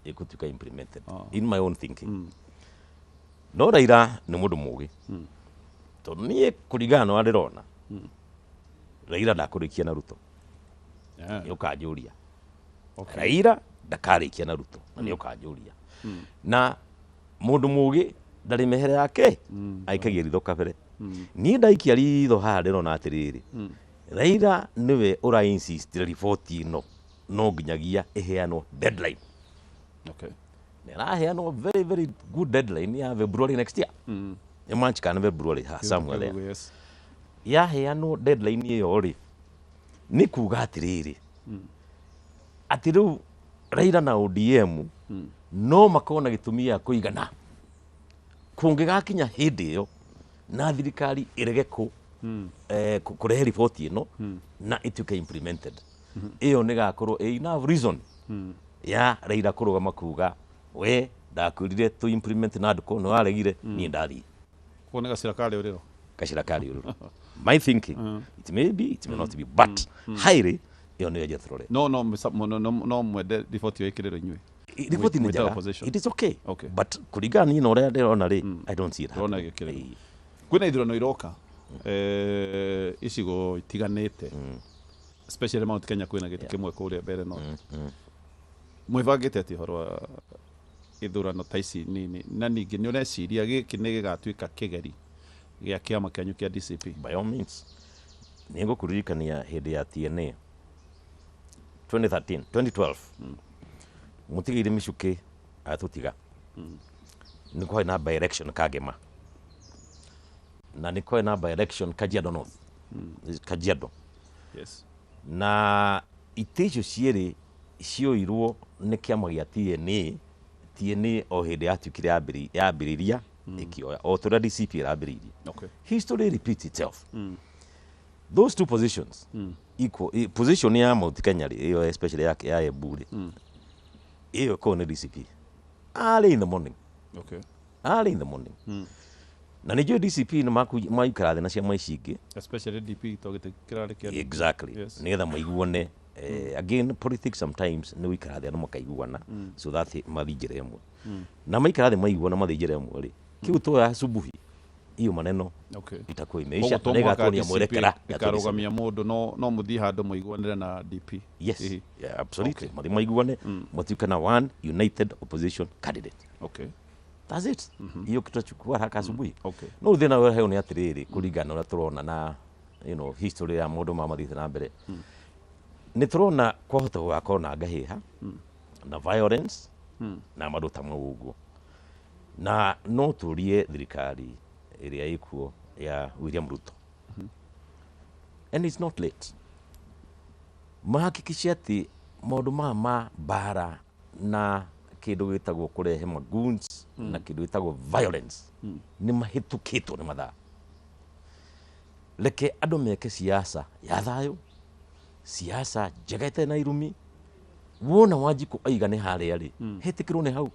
ĩgũtuĩka implemented, in my own thinking. No Raila nĩ mũndũ mũgĩ, tondũ niĩ kũringana na ũrĩa ndĩrona, Raila ndakũrĩkia na Ruto. Nĩ ũkanjũria, Raila ndakarĩkia na Ruto, na nĩ ũkanjũria. Na mũndũ mũgĩ ndarĩ mehere yake aikagia ritho kabere. Niĩ ndaikia ritho haha ndĩrona atĩrĩrĩ, Raila nĩwe ũra insist riboti ĩno no nginyagia ĩheanwo deadline. Nĩ araheanwo very very good deadline ya February next year, nĩ March kana February, ha somewhere there. Yaheanwo deadline ĩyo rĩ, nĩ kuga atĩrĩrĩ, atĩ rĩu Raila na ODM no makorwo na gĩtũmi gĩa kũigana kũngĩgakinya hĩndĩ ĩyo na thirikari ĩrege kũrehe riboti ĩno na ĩtuĩke implemented. Ĩyo nĩ gakorwo ĩ enough reason ya Raila kũrũgama kuga, "We ndakwĩrire tũ implement NADCO, nĩ waregire, niĩ ndathiĩ." Koguo nĩ gacĩra ka rĩũrĩro. Gacĩra ka rĩũrĩro, my thinking. It may be, it may not be, but highly ĩyo nĩyo njĩra tũrorete. No mwende riboti ĩyo ĩkĩrĩrwo inyuĩ? Riboti nĩ Mwĩta njega. opposition. It is okay, but kũringana niĩ na ũrĩa ndĩrona rĩ, I don't see it Ndĩrona happening. ĩgĩkĩrĩrwo. Kwĩna ithurano iroka icigo itiganĩte, especially Mount Kenya, kwĩna gĩtĩ kĩmwe kũrĩa mbere. No mwĩbangĩte atĩ ũhoro wa ithurano ta ici nini? Na ningĩ nĩ ũreciria gĩkĩ nĩ gĩgatuĩka kĩgeri gĩa kĩama kĩanyu kĩa DCP? By all means. Nĩ ngũkũririkania hĩndĩ ya TNA 2013, 2012, mũtigĩire mĩcukĩ atũtiga, nĩ kwarĩ na by election Kangema, na nĩ kwarĩ na by election Kajiado North, Kajiado. Na itĩ icio cierĩ cioirwo nĩ kĩama gĩa TNA. TNA o hĩndĩ yatuĩkire yambĩrĩria ĩkĩoya o ta ũrĩa DCP ĩrambĩrĩirie. History repeats itself. Those two positions, equal position ya Mount Kenya rĩ, ĩyo especially ya Embu rĩ, ĩyo ĩkorwo nĩ DCP early in the morning. Early in the morning. Na nĩ njũĩ DCP nĩ maikara thĩ na ciama ici ingĩ, Especially DP to gĩtĩ kĩrarĩ kĩa Exactly. Nĩgetha maiguane. Again, politics sometimes nĩ gũikara thĩ andũ makaiguana so that mathiĩ njĩra ĩmwe. Na maikara thĩ maiguana mathiĩ njĩra ĩmwe rĩ, kĩu tuoya asubuhi hiyo maneno itakuwa imeisha. Koguo to na mũhaka ĩgatuonia DCP mwerekera ya 27. ĩkarũgamia mũndũ no mũthiĩ handũ mũiguanĩre na DP. Yes. Hihi. Yeah, absolutely. Mathiĩ maiguane, matuĩke na one united opposition candidate. That's it. Hiyo kitachukua haraka asubuhi. No thĩna ũrĩa heo nĩ atĩrĩrĩ, kũringana na ũrĩa tũrona na history ya maũndũ ma mathiĩte na mbere, nĩ tũrona kwahota gũgakorwo na ngahĩha na violence na maũndũ ta mau ũguo, na no tũrie thirikari ĩrĩa ĩkuo ya William Ruto, and it's not late, mahakikishe atĩ maũndũ maya ma mbara na kĩndũ gĩtagwo kũrehe magoons na kĩndũ gĩtagwo violence nĩ mahĩtũkĩtwo nĩ mathaa. Reke andũ meke siasa ya thayũ, siasa njega ĩtarĩ na irumi. Wona Wanjikũ aiga nĩ harĩa rĩ, hetĩkĩrwo nĩ hau.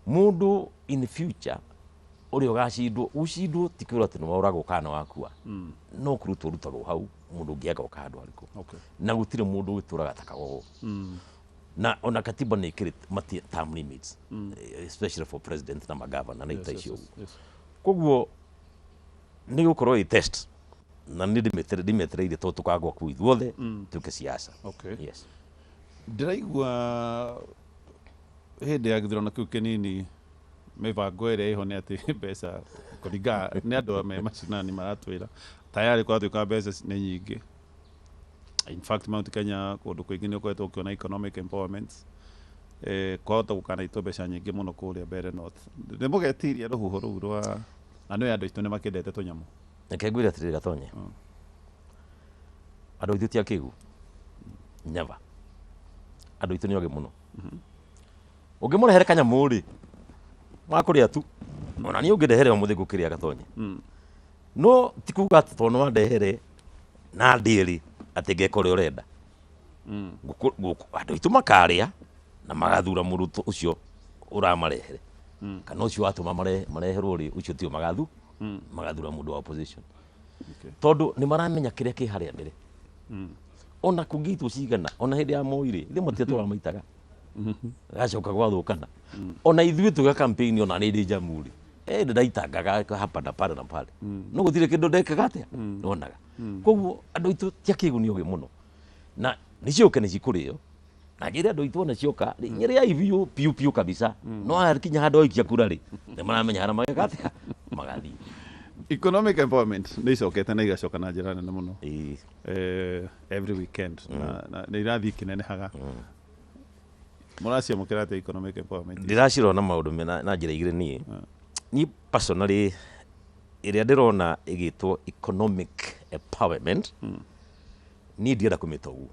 Mũndũ in future ũrĩa ũgacindwo, gũcindwo ti kwĩrwo atĩ nĩ waũragwo kana nĩ wakua, no kũrutwo ũrutagwo hau, mũndũ ũngĩ agoka handũ harĩkũ. Na gũtirĩ mũndũ ũgĩtũraga ta kagogo. Na ona katiba nĩ ĩkĩrĩ term limits, especially for president na magavana na ita icio ũguo. Koguo nĩ gũkorwo ĩ test na nĩ ndĩmĩetereire tondũ tũkagwa kũu ithuothe tuĩke siasa. Yes. Ndĩraigua hĩndĩ ya gĩthurano kĩu kĩnini mĩbango ĩrĩa ĩho nĩ atĩ mbeca kũringana nĩ andũ me macinani maratwĩra tayarĩ kũratuĩka mbeca nĩ nyingĩ. In fact, Mount Kenya kũndũ kũingĩ nĩ ũkoretwo ũkĩona economic empowerment, kwahota gũkanaitwo mbeca nyingĩ mũno kũrĩa Mbeere North. Nĩ mũgetiria rũhuho rũu rwa na nĩ andũ aitũ nĩ makĩendete tũnyamũ? Reke ngwĩre atĩrĩrĩ Gatonye, andũ aitũ ti akĩgu, never. Andũ aitũ nĩ ogĩ mũno. Ũngĩmũrehere kanyamũ rĩ, makũrĩa tu. Ona niĩ ũngĩndehere ũmũthĩ ngũkĩrĩa, Gatonye. No ti kuga atĩ tondũ nĩ wandehere na ndĩe rĩ, atĩ ngeka ũrĩa ũrenda. Andũ aitũ makarĩa na magathura mũndũ ũcio ũramarehere kana ũcio watũma mareherwo rĩ, ũcio tio magathura mũndũ wa opposition, tondũ nĩ maramenya kĩrĩa kĩ harĩa mbere. Ona kũngĩitwo cigana, ona hĩndĩ ya Moi rĩ, ithe matia tũramaitaga gacoka gwathũkana. Ona ithuĩ tũgĩa campaign, ona nĩ ndĩ njamu rĩ, ndĩraitangaga hapa na pale na pale, no gũtirĩ kĩndũ ndekaga atĩa ndonaga. Koguo andũ aitũ ti akĩgu, nĩ ogĩ mũno, na nĩ ciũke nĩ cikũrĩo na njĩre andũ aitũ ona cioka rĩ, nyĩrĩai biũ biũ biũ kabisa. No akinya handũ aikia kura rĩ, nĩ maramenya harĩa mageka atĩa magathiĩ. Economic empowerment nĩ icokete na igacoka na njĩra nene mũno every weekend na nĩ irathiĩ ikĩnenehaga. Mũraciamũkĩra atĩa economic empowerment? Ndĩracirona maũndũ mena na njĩra igĩrĩ. Niĩ personally, ĩrĩa ndĩrona ĩgĩtwo economic empowerment, niĩ ndienda kũmĩta ũguo,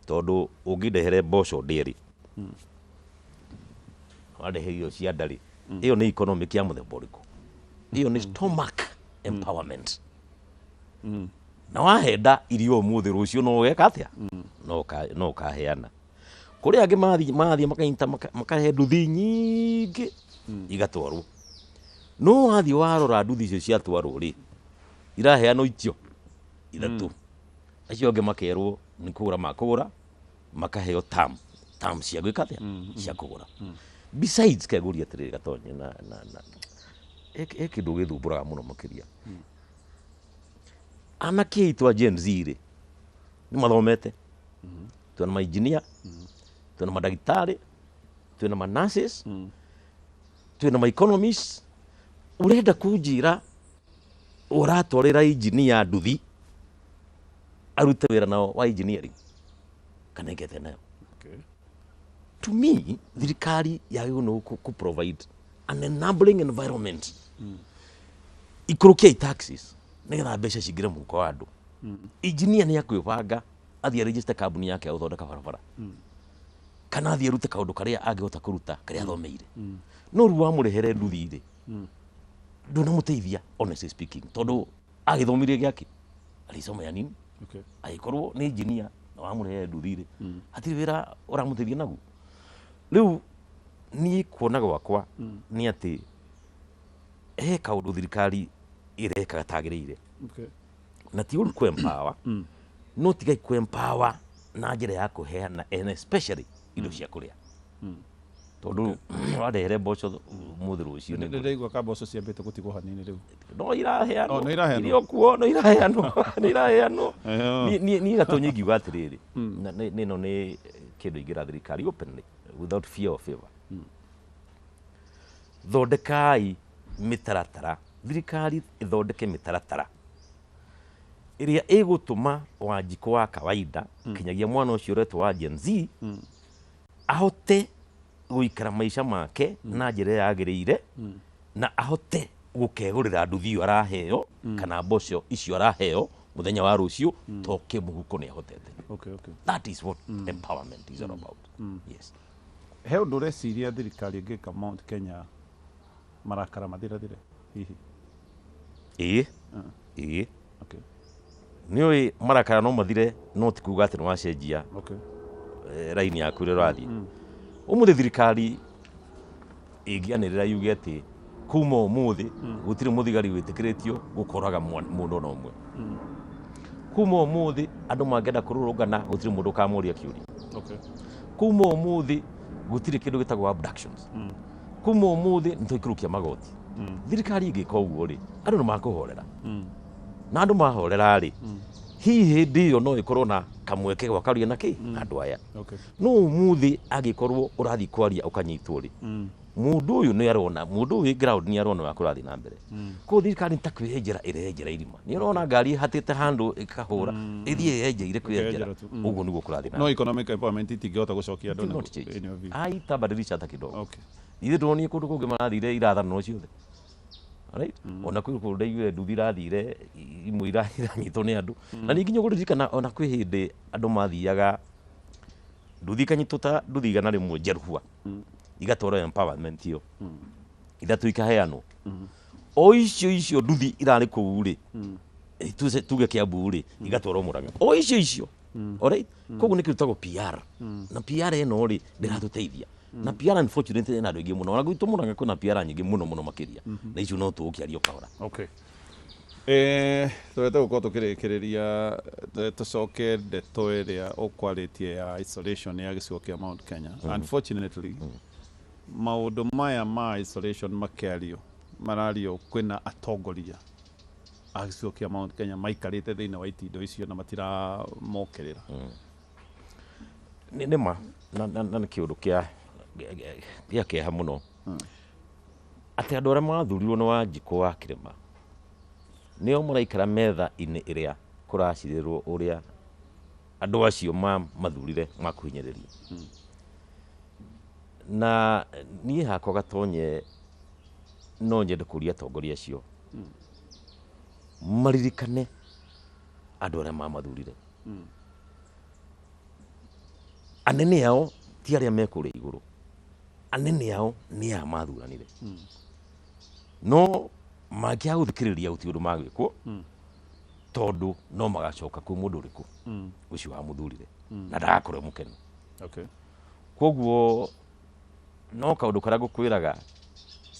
tondũ ũngĩndehere mboco ndĩe rĩ, wandehe irio cia nda rĩ, ĩyo nĩ economic ya mũthemba ũrĩkũ? Ĩyo nĩ stomach empowerment. Na wahenda irio ũmũthĩ, rũciũ no ũgeka atĩa? No ũkaheana kũrĩ angĩ mathiĩ makanyita makahe nduthi nyingĩ igatwarwo. No wathiĩ warora nduthi icio ciatwarwo rĩ, iraheanwo itio ithatũ, acio angĩ makerwo nĩ kũgũra makũgũra, makaheo tam cia gwĩka atĩa, cia kũgũra. Besides, kegũria atĩrĩrĩ Gatonye, na he kĩndũ gĩthumbũraga mũno makĩria. Anake aitũ a Gen Z rĩ, nĩ mathomete. Twĩna mainjinia, twĩna mandagĩtarĩ, twĩna ma nurses, twĩna ma economists. Ũrenda kũnjĩra ũratwarĩra engineer nduthi arute wĩra nao wa engineering kana ĩngete nayo? To me, thirikari yagĩrĩirwo nĩ kũ provide an enabling environment, ikũrũkiai taxes nĩgetha mbeca cingĩre mũhuko wa andũ. Engineer nĩ akwĩbanga athiĩ register kambuni yake ya gũthondeka barabara, kana athiĩ arute kaũndũ karĩa angĩhota kũruta karĩa athomeire. No rĩu wamũrehere nduthi rĩ, ndũnamũteithia, honestly speaking, tondũ agĩthomire gĩake alisoma ya nini? Angĩkorwo nĩ engineer na wamũrehere nduthi rĩ, hatirĩ wĩra ũramũteithia naguo. Rĩu niĩ kuona gwakwa nĩ atĩ he kaũndũ thirikari ĩreka gatagĩrĩire. Na ti ũru kũ empower, no tigai kũ empower na njĩra ya kũheana and especially indo cia kũrĩa, tondũ warehere mboco mũthĩ, rũciũ nĩ Ndĩraigua ka mboco ciambĩte gũtigwo hanini rĩu. No iraheanwo. Oh, no iraheanwo. Irio kuo no iraheanwo, nĩ iraheanwo. Eyo. Niĩ Gatonyi ingiuga atĩrĩrĩ, na ĩno nĩ kĩndũ ingĩra thirikari openly without fear of favor: thondekai mĩtaratara, thirikari ĩthondeke mĩtaratara ĩrĩa ĩgũtũma Wanjikũ wa kawaida kinyagia mwana ũcio ũretwo wa Gen Z ahote gũikara maica make na njĩra ĩrĩa yagĩrĩire, na ahote gũkegũrĩra nduthi ĩyo araheo kana mboco icio araheo mũthenya wa rũciũ, to kĩmũhuko nĩ ahotete. That is what empowerment is all about, yes. He ũndũ ũreciria thirikari ĩngĩka Mount Kenya marakara mathirathire hihi? Ĩĩ. Nĩ ũĩ marakara no mathire, no ti kuga atĩ nĩ wacenjia raini yaku ĩrĩa ũrathiĩ. Ũmũthĩ thirikari ĩngĩanĩrĩra yuge atĩ kuma ũmũthĩ gũtirĩ mũthigari wĩtĩkĩrĩtio gũkoraga mũndũ ona ũmwe, kuma ũmũthĩ andũ mangĩenda kũrũrũngana gũtirĩ mũndũ ũkamũria kĩũria, kuma ũmũthĩ gũtirĩ kĩndũ gĩtagwo abductions, kuma ũmũthĩ nĩ tũikũrũkia magoti, thirikari ĩngĩka ũguo rĩ, andũ nĩ makũhorera. Na andũ mahorera rĩ, hihi hĩndĩ ĩyo no ĩkorwo na kamweke gwa karia na kĩ na andũ aya. No ũmũthĩ angĩkorwo ũrathiĩ kwaria ũkanyitwo rĩ, mũndũ ũyũ nĩ arona, mũndũ ũyũ wĩ ground nĩ arona ũrĩa kũrathiĩ na mbere. Koguo thirikari nĩ ta kwĩyenjera ĩrenjera irima. Nĩ ũrona ngari ĩhatĩte handũ ĩkahũra, ĩthiĩ ĩyenjeire kwĩyenjera. Ĩkenjera tu. Ũguo nĩguo kũrathiĩ na No economic empowerment itingĩhota gũcokia andũ It will na not change. in your view? Haitabadilisha hata kidogo. Ithuĩ tuonie kũndũ kũngĩ marathire irathanwo ciothe. Right? Ona kwĩ kũndũ ndaiguire nduthi irathire imwe iranyitwo nĩ andũ. Na ningĩ nĩ ũkũririkana ona kwĩ hĩndĩ andũ mathiaga nduthi ikanyitwo ta nduthi 100 njeruhua, igatwarwo empowerment ĩyo, ithatũ ikaheanwo. O icio icio nduthi irarĩ kũu rĩ, tuge Kiambu rĩ, igatwarwo Murang'a, o icio icio. Alright? Koguo nĩ kĩrutagwo PR. Na PR ĩno rĩ, ndĩratũteithia. Na PR unfortunately ĩna andũ aingĩ mũno. Ona gwitũ Murang'a kwĩna PR nyingĩ mũno mũno makĩria. Na icio no tũgũkĩaria o kahora. Okay. Tũrete gũkorwo tũkĩrĩkĩrĩria, tũcoke ndeto ĩrĩa ũkwarĩtie ya isolation ya gĩcigo kĩa Mount Kenya. Unfortunately, maũndũ maya ma isolation makĩario, marario kwĩna atongoria a gĩcigo kĩa Mount Kenya maikarĩte thĩinĩ wa itindo icio na matiramokĩrĩra. Nĩ ma na nĩ kĩũndũ kĩa kĩeha mũno atĩ andũ arĩa mathurirwo nĩ Wanjikũ wa Kĩrĩma nĩo maraikara metha-inĩ ĩrĩa kũracirĩrwo ũrĩa andũ acio mathurire makũhinyĩrĩrio. Na niĩ hakwa Gatonye no nyende kũria atongoria acio maririkane andũ arĩa mamathurire. Anene ao ti arĩa me kũrĩa igũrũ, anene ao nĩ aya mathuranire. No mangĩaga gũthikĩrĩria gũtirĩ ũndũ magwĩkwo, tondũ no magacoka kwĩ mũndũ ũrĩkũ ũcio wamũthurire na ndagakorwo e mũkenu. Koguo no kaũndũ karĩa ngũkwĩraga,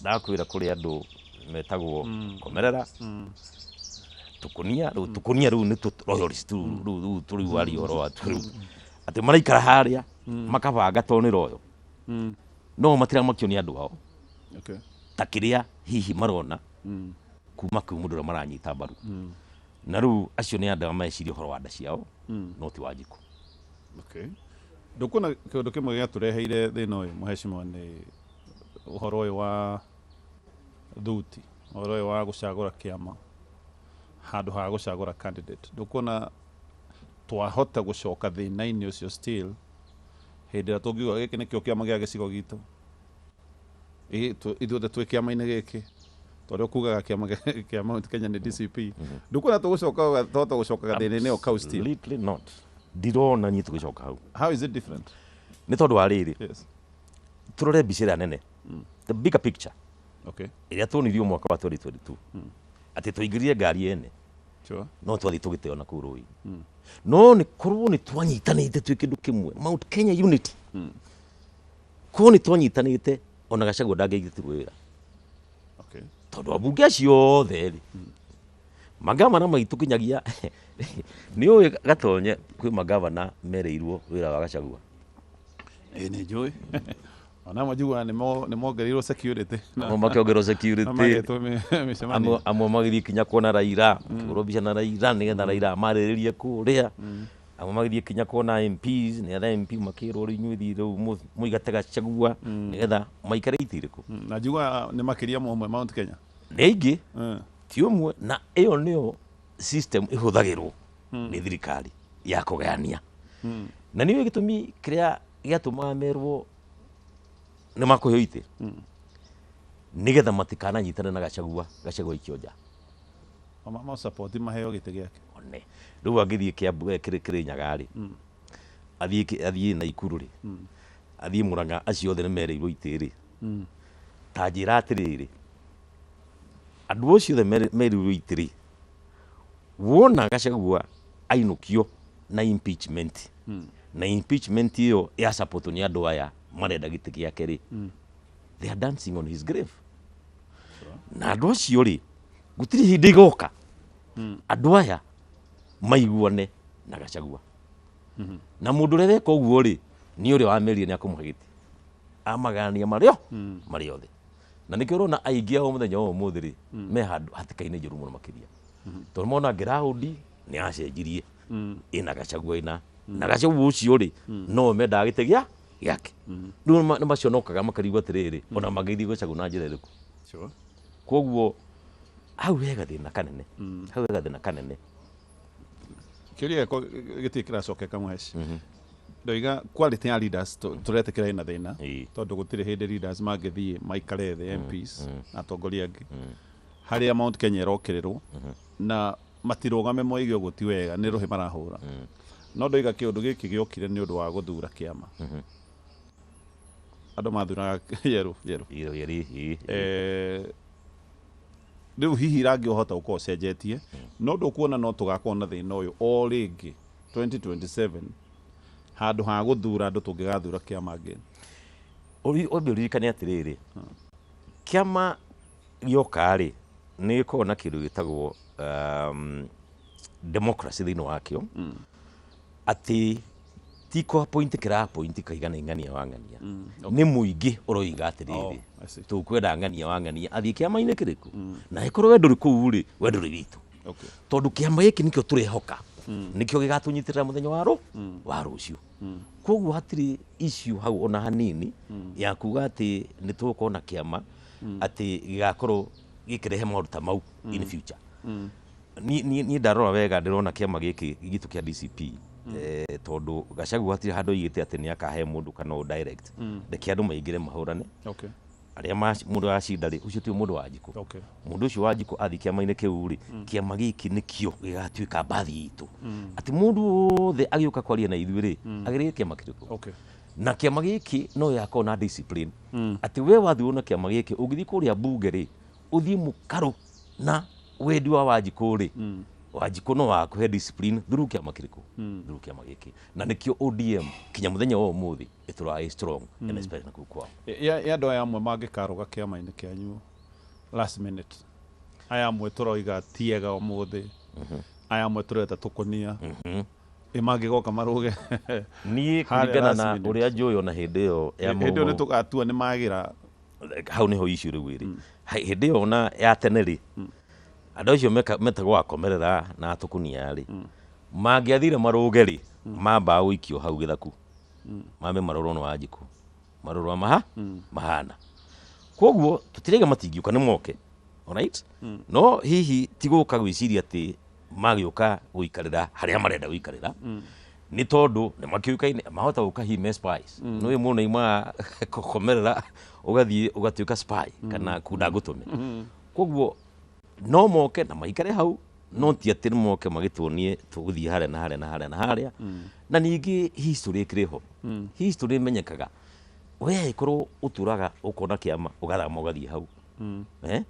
ndakwĩra kũrĩ andũ metagwo komerera tũkũnia rĩu, tũkũnia rĩu nĩ royalist rĩu rĩu rĩu waria ũhoro wa rĩu atĩ maraikara harĩa makabanga to nĩ royal, no matiramakio nĩ andũ ao ta kĩrĩa hihi marona kuma kwĩ mũndũ ũrĩa maranyita mbaru. Na rĩu acio nĩ andũ arĩa mareciria ũhoro wa nda ciao, no ti Wanjikũ. Okay. Ndũkuona kĩũndũ kĩmwe gĩatũreheire thĩna ũyũ, mũhecimiwa, nĩ ũhoro ũyũ wa thuti, ũhoro ũyũ wa gũcagũra kĩama handũ ha gũcagũra candidate? Ndũkuona twahota gũcoka thĩna-inĩ ũcio still hĩndĩ ĩrĩa tũngiuga gĩkĩ nĩkĩo kĩama gĩa gĩcigo gitũ, ithuothe twĩ kĩama-inĩ gĩkĩ, Tondũ kugaga kĩama kĩa Mount Kenya nĩ DCP, ndũkuona tũgũcoka twahota gũcoka gathĩna-inĩ o kau still? Absolutely not. Ndirona niĩ tũgĩcoka hau. How is it different? Nĩ tondũ wa rĩrĩ, yes, tũrore mbica ĩrĩa nene, the bigger picture, ĩrĩa tuonirio mwaka wa 2022, atĩ twaingĩrire ngari ene, no twathiĩ tũgĩteo na kũu rũĩ. No nĩ korwo nĩ twanyitanĩte twĩ kĩndũ kĩmwe, Mount Kenya unity, korwo nĩ twanyitanĩte, ona Gachagua ndangĩaingĩtirwo wĩra, tondũ ambunge acio othe rĩ, magavana maitũ kinyagia nĩ ũĩ Gatonye, kwĩ magavana mereirwo wĩra wa Gachagua. Ĩĩ, nĩ njũĩ, ona amwe njiguaga nĩ mongereirwo security. Amwe makĩongererwo security. Na magetwo mĩcemanio. Amwe magĩthiĩ kinya kuona Raila, makĩhũrwo mbica na Raila nĩgetha Raila amarĩrĩrie kũrĩa. Amwe magĩthiĩ kinya kuona MPs nĩgetha MP makĩrwo, rĩu inyuĩ thiĩ rĩu mũigate Gachagua nĩgetha maikare itĩ irĩkũ. Na njiguaga nĩ makĩria ma ũmwe Mount Kenya. Nĩ aingĩ, ti ũmwe, na ĩyo nĩyo system ĩhũthagĩrwo nĩ thirikari ya kũgayania. Na nĩyo gĩtũmi kĩrĩa gĩatũmaga merwo nĩ makũheo itĩ, nĩgetha matikananyitane na Gachagua, Gachagua aikio nja. Ma support maheo gĩtĩ gĩake. One rĩu angĩthiĩ Kiambu, Kĩrĩnyaga rĩ, athiĩ Naikuru rĩ, athiĩ Murang'a, acio othe nĩ merĩirwo itĩ rĩ, ta njĩra atĩrĩrĩ, andũ acio othe merĩirwo itĩ rĩ, wona Gachagua ainũkio na impeachment, na impeachment ĩyo ya support nĩ andũ aya marenda gĩtĩ gĩake rĩ, they are dancing on his grave. Na andũ acio rĩ, gũtirĩ hĩndĩ igoka andũ aya maiguane na Gachagua. Na mũndũ ũrĩa weka ũguo rĩ, nĩ ũrĩa wamerire nĩ akũmũhe gĩtĩ, amagania marĩ marĩ othe. Na nĩkĩo ũrona aingĩ ao mũthenya wa ũmũthĩ rĩ, me handũ hatĩka-inĩ njũru mũno makĩria, tondũ mona ground nĩ yacenjirie, ĩna Gachagua, ĩna na Gachagua ũcio rĩ, no mendaga gĩtĩ gĩa gĩake. Rĩu nĩ maconokaga makarigwo atĩrĩrĩ, ona mangĩthiĩ Gachagua na njĩra ĩrĩkũ? Koguo hau he gathĩna kanene, hau he gathĩna kanene. Kĩũria gĩakwa gĩtirĩ kĩracokeka, Mũheci. Ndoiga quality ya leaders tũretĩkĩra ĩna thĩna, tondũ gũtirĩ hĩndĩ leaders mangĩthiĩ maikare thĩ, MPs na atongoria angĩ harĩa Mount Kenya ĩrokĩrĩrwo, na matirũgame moige ũguo ti wega, nĩ rũhĩ marahũra. No ndoiga kĩũndũ gĩkĩ gĩokire nĩ ũndũ wa gũthura kĩama, andũ mathuraga yerũ yerũ. Yerũ yerũ, ĩĩ. Rĩu hihi rangi ũhota gũkorwo ũcenjetie, no ndũkuona no tũgakorwo na thĩna ũyũ o rĩngĩ 2027, handũ ha gũthura andũ tũngĩgathura kĩama ngĩ? Ũmbe ũririkane atĩrĩrĩ, kĩama gĩoka rĩ, nĩ gĩkoragwo na kĩndũ gĩtagwo democracy thĩinĩ wakĩo, atĩ ti kũ appoint kĩra appoint kaigana ng'ania wa ng'ania, nĩ mũingĩ ũroiga atĩrĩrĩ, tũkwenda ng'ania wa ng'ania athiĩ kĩama-inĩ kĩrĩkũ, na ĩkorwo we ndũrĩ kũu rĩ, we ndũrĩ witũ, tondũ kĩama gĩkĩ nĩkĩo tũrehoka, nĩkĩo gĩgatũnyitĩrĩra mũthenya wa wa rũciũ. Koguo hatirĩ issue hau ona hanini ya kuga atĩ nĩ tũgũkorwo na kĩama atĩ gĩgakorwo gĩkĩrehe maũndũ ta mau in future. Niĩ ndarora wega, ndĩrona kĩama gĩkĩ gitũ kĩa DCP, tondũ Gachagua hatirĩ handũ oigĩte atĩ nĩ akahe mũndũ kana ũ direct. Reke andũ maingĩre mahũrane, arĩa mũndũ acinda rĩ, ũcio ti mũndũ wa njikũ. Mũndũ ũcio wa njikũ athiĩ kĩama-inĩ kĩu rĩ, kĩama gĩkĩ nĩkĩo gĩgatuĩka mbathi itũ, atĩ mũndũ wothe agĩũka kwaria na ithuĩ rĩ, agĩrĩire kĩama kĩrĩkũ. Na kĩama gĩkĩ no gĩgakorwo na discipline, atĩ we wathurwo na kĩama gĩkĩ, ũngĩthiĩ kũrĩa mbunge rĩ, ũthiĩ mũkarũ na wendi wa Wanjikũ rĩ, Wanjikũ no wakũhe discipline through kĩama kĩrĩkũ? Through kĩama gĩkĩ. Na nĩkĩo ODM kinya mũthenya wa ũmũthĩ ĩtũraga ĩ strong, and especially na kũu kwao. Ya andũ aya amwe mangĩkarũga kĩama-inĩ kĩanyu last minute, aya amwe tũroiga tiega ũmũthĩ, aya amwe tũreta tũkũnia, ĩ mangĩgoka marũge Niĩ harĩa kũringana last na minute? ũrĩa njũĩ, ona hĩndĩ ĩyo ya Hĩndĩ ĩyo nĩ Mau Mau, tũgatua nĩ magĩra. Hau nĩho issue rĩu ĩrĩ. Hĩndĩ ĩyo ona ya tene rĩ, andũ acio metagwo akomerera na atũkũnia rĩ, mangĩathire marũge rĩ, mambaga gũikio hau gĩthaku, mambe marorwo nĩ Wanjikũ, marorwo maha mahana. Koguo tũtiraiga matingĩũka, nĩ moke, alright, no hihi ti gũka gwĩciria atĩ magĩũka gũikarĩra harĩa marenda gũikarĩra, nĩ tondũ nĩ makĩũkaine mahota gũka hihi me spies. Nĩ mũndũ aimaga gũkomerera, ũgathiĩ ũgatuĩka spy kana kunda ngũtũme. Koguo no moke na maikare hau, no ti atĩ nĩ moke magĩtuonie tũgũthiĩ harĩa na harĩa na harĩa na harĩa. Na ningĩ history ĩkĩrĩ ho. History ĩmenyekaga we angĩkorwo ũtũraga ũkona kĩama ũgathama ũgathiĩ hau. Eh?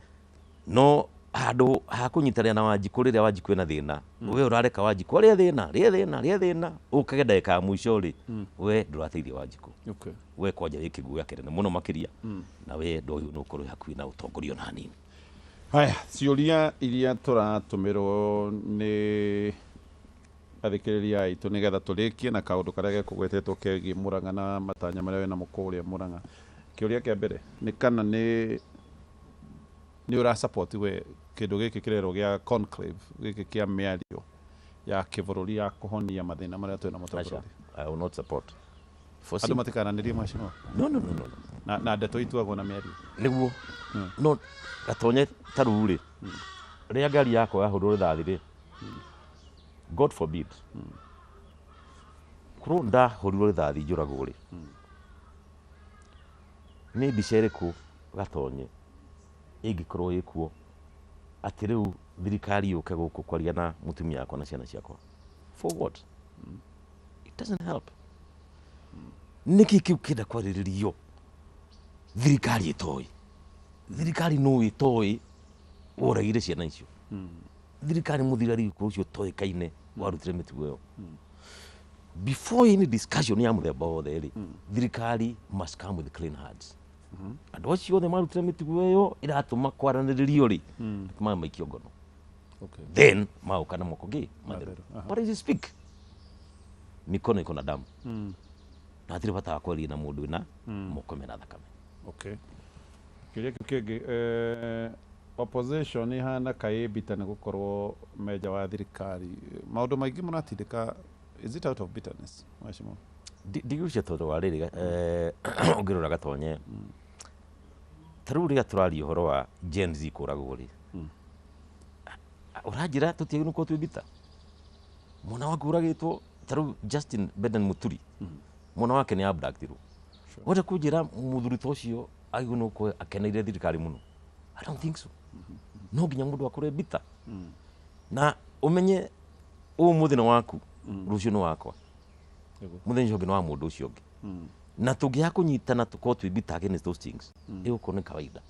No handũ ha kũnyitanĩra na Wanjikũ rĩrĩa Wanjikũ ena thĩna, we ũrareka Wanjikũ arĩe thĩna, rĩe thĩna, rĩe thĩna, ũkage ndagĩka ya mũico rĩ, we ndũrateithia Wanjikũ. We kwanja wĩ kĩguoya kĩnene mũno makĩria, na we ndwagĩrĩirwo nĩ gũkorwo wĩ hakuhĩ na ũtongoria ona hanini. Haya, ciũria iria tũratũmĩrwo nĩ athikĩrĩria aitũ nĩgetha tũrĩkie na kaũndũ karĩa gekũgwetetwo kegiĩ Murang'a na matanya marĩa wĩnamo kũrĩa Murang'a. Kĩũria kĩa mbere nĩ kana nĩ ũra support we kĩndũ gĩkĩ kĩrerwo gĩa conclave, gĩkĩ kĩa mĩario ya kĩbũrũri ya kũhonia mathĩna marĩa twĩnamo ta Aca, bũrũri. I will not support. For Andũ matikaranĩrie mheshimiwa. No, no, no, no. Na ndeto ituagwo na mĩario. Nĩguo. No gatonye ta rĩu rĩ, rĩrĩa ngari yakwa yahũrwo rĩthathi rĩ, God forbid, korwo ndahũrirwo rĩthathi njũragwo rĩ, nĩ mbica ĩrĩkũ gatonye ĩngĩkorwo ĩkuo atĩ rĩu thirikari yũke gũkũ kwaria na mũtumia wakwa na ciana ciakwa? For what? It doesn't help. Nĩkĩ kĩu kĩenda kwarĩrĩrio thirikari ĩtoĩ? Thirikari no ĩtoĩ woragire ciana icio. Thirikari mũthigari ũcio ũtoĩkaine warutire mĩtugo ĩyo. Before any discussion ya mũthemba wothe rĩ, thirikari must come with clean hands. Andũ acio othe marutire mĩtugo ĩyo ĩratũma kwaranĩrĩrio rĩ, maya maikio ngono. Then maũka na moko ngĩ matheru. But as you speak, mikono iko na damu. Na hatirĩ bata wa kwaria na mũndũ wĩna moko mena thakame. Okay. Kĩũria kĩu kĩngĩ, opposition ihana kaĩ bitter nĩ gũkorwo menja wa thirikari, maũndũ maingĩ mũratindĩka, is it out of bitterness, mheshimiwa? Ndigũcia tondũ wa rĩrĩ, ũngĩrora gatonye ta rĩu rĩrĩa tũraria ũhoro wa Gen Z kũragwo rĩ, ũranjĩra tũtiagĩrĩirwo gũkorwo twĩ bitter? Mwana waku ũragĩtwo ta rĩu Justin Beden Muturi, mwana wake nĩ abductirwo. Wenda kũnjĩra mũthuri ta ũcio agĩrĩirwo nĩ gũkorwo akeneire thirikari mũno? I don't think so. No nginya mũndũ akorwo e bitter. Na ũmenye ũmũthĩ nĩ waku, rũciũ nĩ wakwa, mũthenya ũcio ũngĩ nĩ wa mũndũ ũcio ũngĩ. Na tũngĩaga kũnyitana tũkorwo twĩ bitter against those things, ĩgũkorwo nĩ kawaida.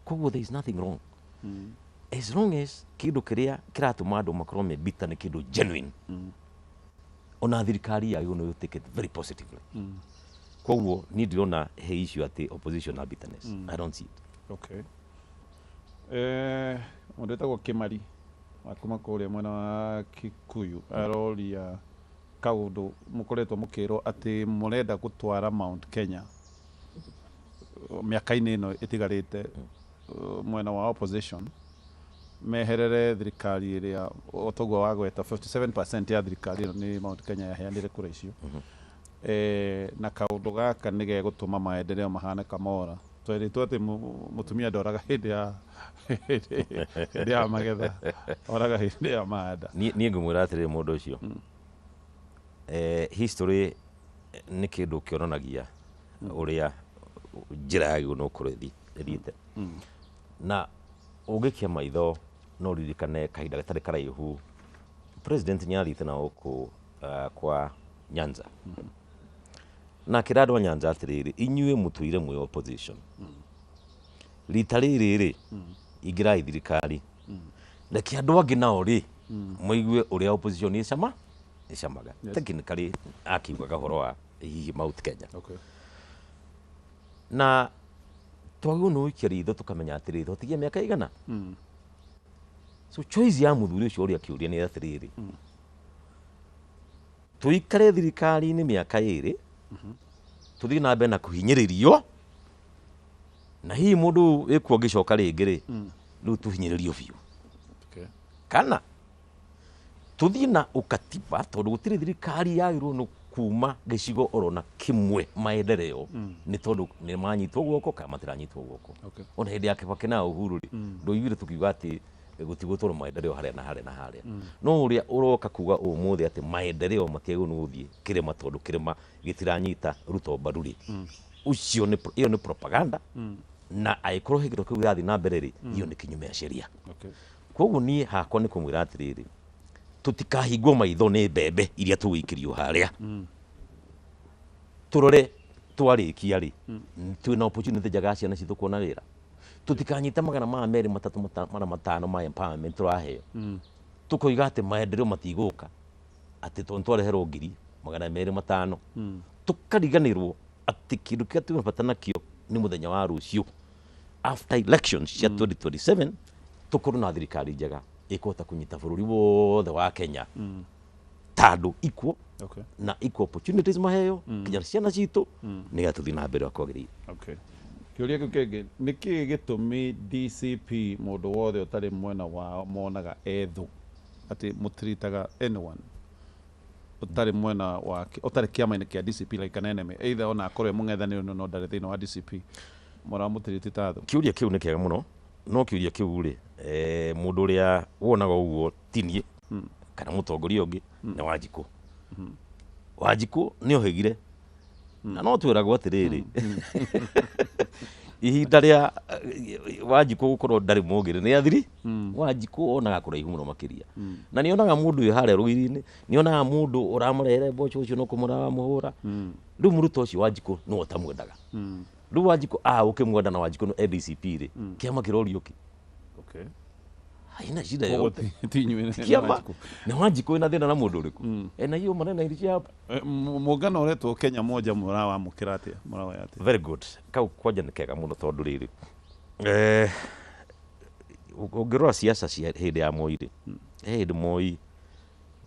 Koguo there is nothing wrong as long as kĩndũ kĩrĩa kĩratũma andũ makorwo me bitter nĩ kĩndũ genuine. Ona thirikari yagĩrĩirwo nĩ take it very positively. Koguo niĩ ndirona he issue atĩ opposition na bitterness. I don't see it. Okay. Mũndũ wĩtagwo Kĩmari wa kuma kũrĩa mwena wa Kikuyu aroria kaũndũ mũkoretwo mũkĩrwo atĩ mũrenda gũtwara Mount Kenya mĩaka-inĩ ĩno ĩtigarĩte, mwena wa opposition meherere thirikari ĩrĩa o toguo wagweta 57% ya thirikari ĩno nĩ Mount Kenya yaheanire kura icio. Na kaũndũ gaka nĩ gegũtũma maendeleo mahane kamora twerĩtwo atĩ mũtumia ndoraga hĩndĩ ya magetha, oraga hĩndĩ ya mahanda. Niĩ ngũmwĩra atĩrĩrĩ, mũndũ ũcio, history nĩ kĩndũ kĩonanagia ũrĩa njĩra yagĩrĩirwo nĩ gũkorwo ĩthiĩte. Na ũngĩkia maitho no ũririkane kahinda gatarĩ karaihu president nĩ athiĩte na gũkũ kwa Nyanza na akĩra andũ a Nyanza atĩrĩrĩ, inyuĩ mũtũire mwĩ opposition, rita rĩrĩ rĩ ingĩrai thirikari, reke andũ angĩ nao rĩ maigue ũrĩa opposition ĩcama ĩcamaga. Technically akiugaga ũhoro wa hihi Mount Kenya. Na twagĩrĩirwo nĩ gũikia ritho tũkamenya atĩrĩrĩ, twatigia mĩaka igana. So choice ya mũthuri ũcio ũrĩa akĩũria nĩ atĩrĩrĩ, tũikare thirikari-inĩ mĩaka 2, tũthiĩ na mbere na kũhinyĩrĩrio, na hihi mũndũ wĩkuo angĩcoka rĩngĩ rĩ, rĩu tũhinyĩrĩrio biũ, kana tũthiĩ na ũkatiba, tondũ gũtirĩ thirikari yagĩrĩirwo nĩ kuma gĩcigo orona kĩmwe maendeleo nĩ tondũ nĩ manyitwo guoko kana matiranyitwo guoko. Ona hĩndĩ ya Kibaki na Uhuru rĩ, ndũiguire tũkiuga atĩ gũtigũtwarwo maendeleo harĩa na harĩa na harĩa. No ũrĩa ũroka kuga ũmũthĩ atĩ maendeleo matiagĩrĩirwo nĩ gũthiĩ kĩrĩma tondũ kĩrĩma gĩtiranyita Ruto mbaru rĩ, ũcio nĩ ĩyo nĩ propaganda. Na angĩkorwo he kĩndũ kĩu gĩrathiĩ na mbere rĩ, hiyo nĩ kinyume ya sheria. Koguo niĩ hakwa nĩ kũmwĩra atĩrĩrĩ, tũtikahingwo maitho nĩ mbembe iria tũgũikĩrio harĩa. Tũrore twarĩkia rĩ, twĩna opportunity njega ya ciana citũ kuona wĩra. Tũtikanyite magana maya merĩ matatũ mana matano ma empowerment tũraheo, tũkoiga atĩ maendeleo matigũka atĩ tondũ twareherwo ngiri magana merĩ matano, tũkariganĩrwo atĩ kĩndũ kĩrĩa twĩna bata nakĩo nĩ mũthenya wa rũciũ after elections cia 2027 tũkorwo na thirikari njega ĩkũhota kũnyita bũrũri wothe wa Kenya ta andũ equal na equal opportunities maheo nginya ciana citũ, nĩgetha tũthiĩ na mbere kwagĩrĩire. Okay. Kĩũria kĩu kĩngĩ, nĩ kĩĩ gĩtũmi DCP mũndũ wothe ũtarĩ mwena wao monaga ethũ, atĩ mũtiritaga anyone ũtarĩ mwena wake, ũtarĩ kĩama-inĩ kĩa DCP, like an enemy, either ona akorwo e mũng'ethanĩro no ndarĩ thĩinĩ wa DCP, mũramũtiriti ta thũ? Kĩũria kĩu nĩ kĩega mũno, no kĩũria kĩu rĩ, mũndũ ũrĩa wonaga ũguo ti niĩ kana mũtongoria ũngĩ, nĩ Wanjikũ. Wanjikũ nĩ ohĩgire na no twĩragwo atĩrĩrĩ, ihinda rĩa Wanjikũ gũkorwo ndarĩ mũgĩrĩ nĩ athiri. Wanjikũ onaga kũraihu mũno makĩria, na nĩ onaga mũndũ wĩ harĩa rũgiri-inĩ, nĩ onaga mũndũ ũramũrehere mboco, ũcio no kũmũra wamũhũra. Rĩu mũrutwo ũcio Wanjikũ nĩwe ũtamwendaga. Rĩu Wanjikũ ũkĩmwenda na Wanjikũ nĩ DCP rĩ, kĩama kĩrorio kĩ? Haina shida Koguo yote. ti inyuĩ na Kĩama Wanjikũ. Na Wanjikũ ĩna thĩna na mũndũ ũrĩkũ ena hiyo maneno iricia hapo? Mũngano ũretwo Kenya Moja mũrawamũkĩra atĩa, mũrawoya atĩa? Very good. Kau kwanja nĩ kega mũno tondũ rĩrĩ, ũngĩrora siasa cia hĩndĩ ya Moi rĩ, he hĩndĩ Moi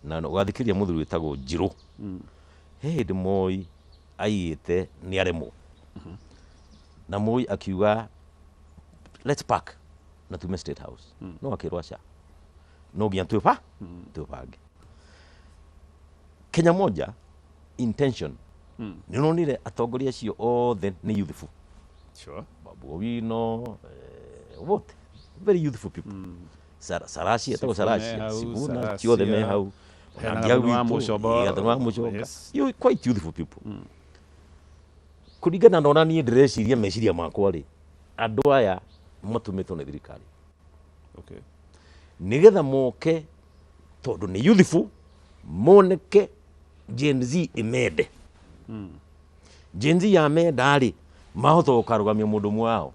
na ũgathikĩrĩria mũthuri wĩtagwo Njirũ, he hĩndĩ Moi aigĩte nĩ aremwo, na Moi akiuga, "Let's pack na tume State House." No akĩrwo aca, no nginya twĩba twĩbange Kenya Moja. Intention nĩ ũronire atongoria acio othe nĩ youthful. Babu Owino, wote very youthful people. Sarasia etagwo Sifuna Sarasia hau, Sifuna ciothe me Sarasia. hau. Hena Ona Ngia Gathoni wa witũ, Mũcoba. ĩĩ, Gathoni wa Mũcoba. You quite youthful people. Kũringana na ũrĩa niĩ ndĩreciria meciria makwa rĩ, andũ aya matũmĩtwo nĩ thirikari nĩgetha moke, tondũ nĩ youthful, moneke Gen Z ĩmende. Gen Z yamenda rĩ, mahota gũkarũgamia mũndũ ũmwe wao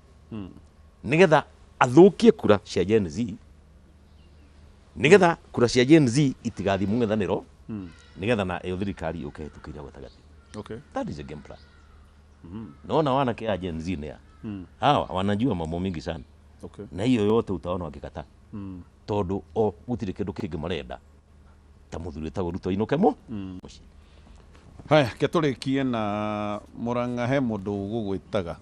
nĩgetha athũkie kura cia Gen Z, nĩgetha kura cia Gen Z itigathiĩ mũng'ethanĩro, nĩgetha na ĩyo thirikari yũke ĩhĩtũkĩire gatagatĩ. That is a game plan. Naona wanake ya Gen Z nĩ a hawa wanajua mambo mingi sana. Na hiyo yote utaona wakikataa, tondũ o gũtirĩ kĩndũ kĩngĩ marenda ta mũthuri wĩtagwo Ruto ainũke mũ mũciĩ. Haya, ke tũrĩkie na Mũrang'a, he mũndũ ũgũgwĩtaga,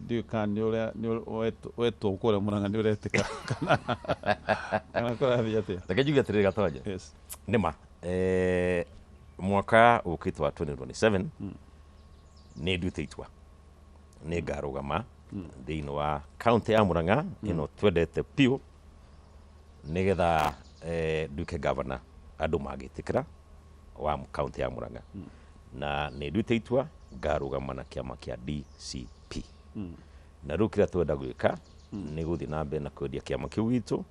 ndiũĩ kana nĩ ũrĩa nĩ wetwo kũrĩa Mũrang'a nĩ ũretĩka kana kũrathiĩ atĩa? Reke njuge atĩrĩrĩ Gatonye, nĩma mwaka ũkĩte wa 2027 nĩ nduĩte itua nĩ ngarũgama thĩinĩ wa kaunti ya Murang'a ĩno twendete piũ, nĩgetha nduĩke gavana andũ mangĩtĩkĩra wa kaunti ya Murang'a, na nĩ nduĩte itua ngarũgama na kĩama kĩa DCP. Na rĩu kĩrĩa twenda gwĩka nĩ gũthiĩ na mbere na kwendia kĩama kĩu gitũ,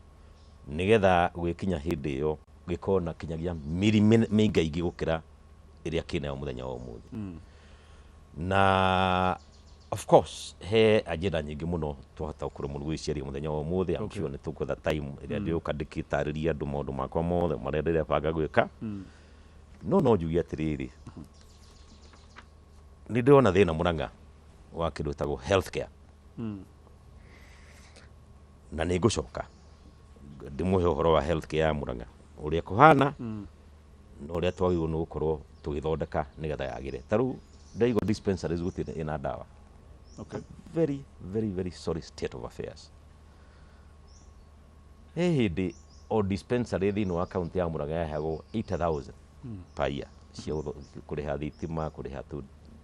nĩgetha gwĩkinya hĩndĩ ĩyo gĩkorwo na kinyagia mĩri mĩingaingĩ gũkĩra ĩrĩa kĩnayo mũthenya wa ũmũthĩ. Na of course he agenda nyingĩ mũno twahota gũkorwo mũno gwĩciria mũthenya wa ũmũthĩ. I'm sure nĩ tũkwetha time ĩrĩa ndĩũka ndĩkĩtarĩria andũ maũndũ makwa mothe marĩa ndĩrebanga gwĩka, no njuge atĩrĩrĩ, nĩ ndĩrona thĩna Mũrang'a wa kĩndũ gĩtagwo healthcare, na nĩ ngũcoka ndĩmũhe ũhoro wa healthcare ya Mũrang'a ũrĩa kũhana na ũrĩa twagĩrĩirwo nĩ gũkorwo tũgĩthondeka nĩgetha yagĩre. Ta rĩu ndaigua dispensaries gũtirĩ ĩna ndawa. Very very very sorry state of affairs. He hĩndĩ o dispensary thĩinĩ wa kaunti ya Murang'a yaheagwo 80,000 per year cia kũrĩha thitima, kũrĩha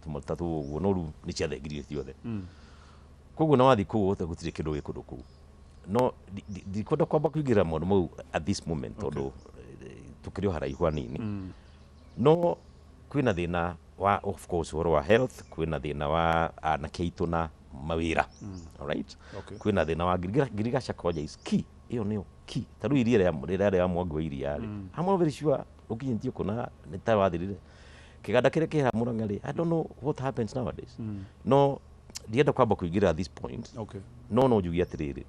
tũmaruta tũu ũguo, no rĩu nĩ ciathengirio ciothe. Koguo na wathiĩ kũu ũgote gũtirĩ kĩndũ gĩ kũndũ kũu. No ndikwenda kwamba kũingĩrĩra maũndũ mau at this moment tondũ tũkĩrĩ o haraihu hanini. No kwĩna thĩna wa, of course, ũhoro wa health, kwĩna thĩna wa anake aitũ na mawĩra. Alright. Okay. Kwĩna thĩna wa ngirigaca kwanja is key, ĩyo nĩyo key. Ta rĩu iria rĩrĩa rĩa Mwangi wa Iria rĩ, I'm not very sure ũkinyĩtie kũna nĩ ta wathirire kĩganda kĩrĩa kĩ haha Murang'a rĩ, I don't know what happens nowadays. No ndienda kwamba kũingĩra at this point. Okay. No njuge atĩrĩrĩ,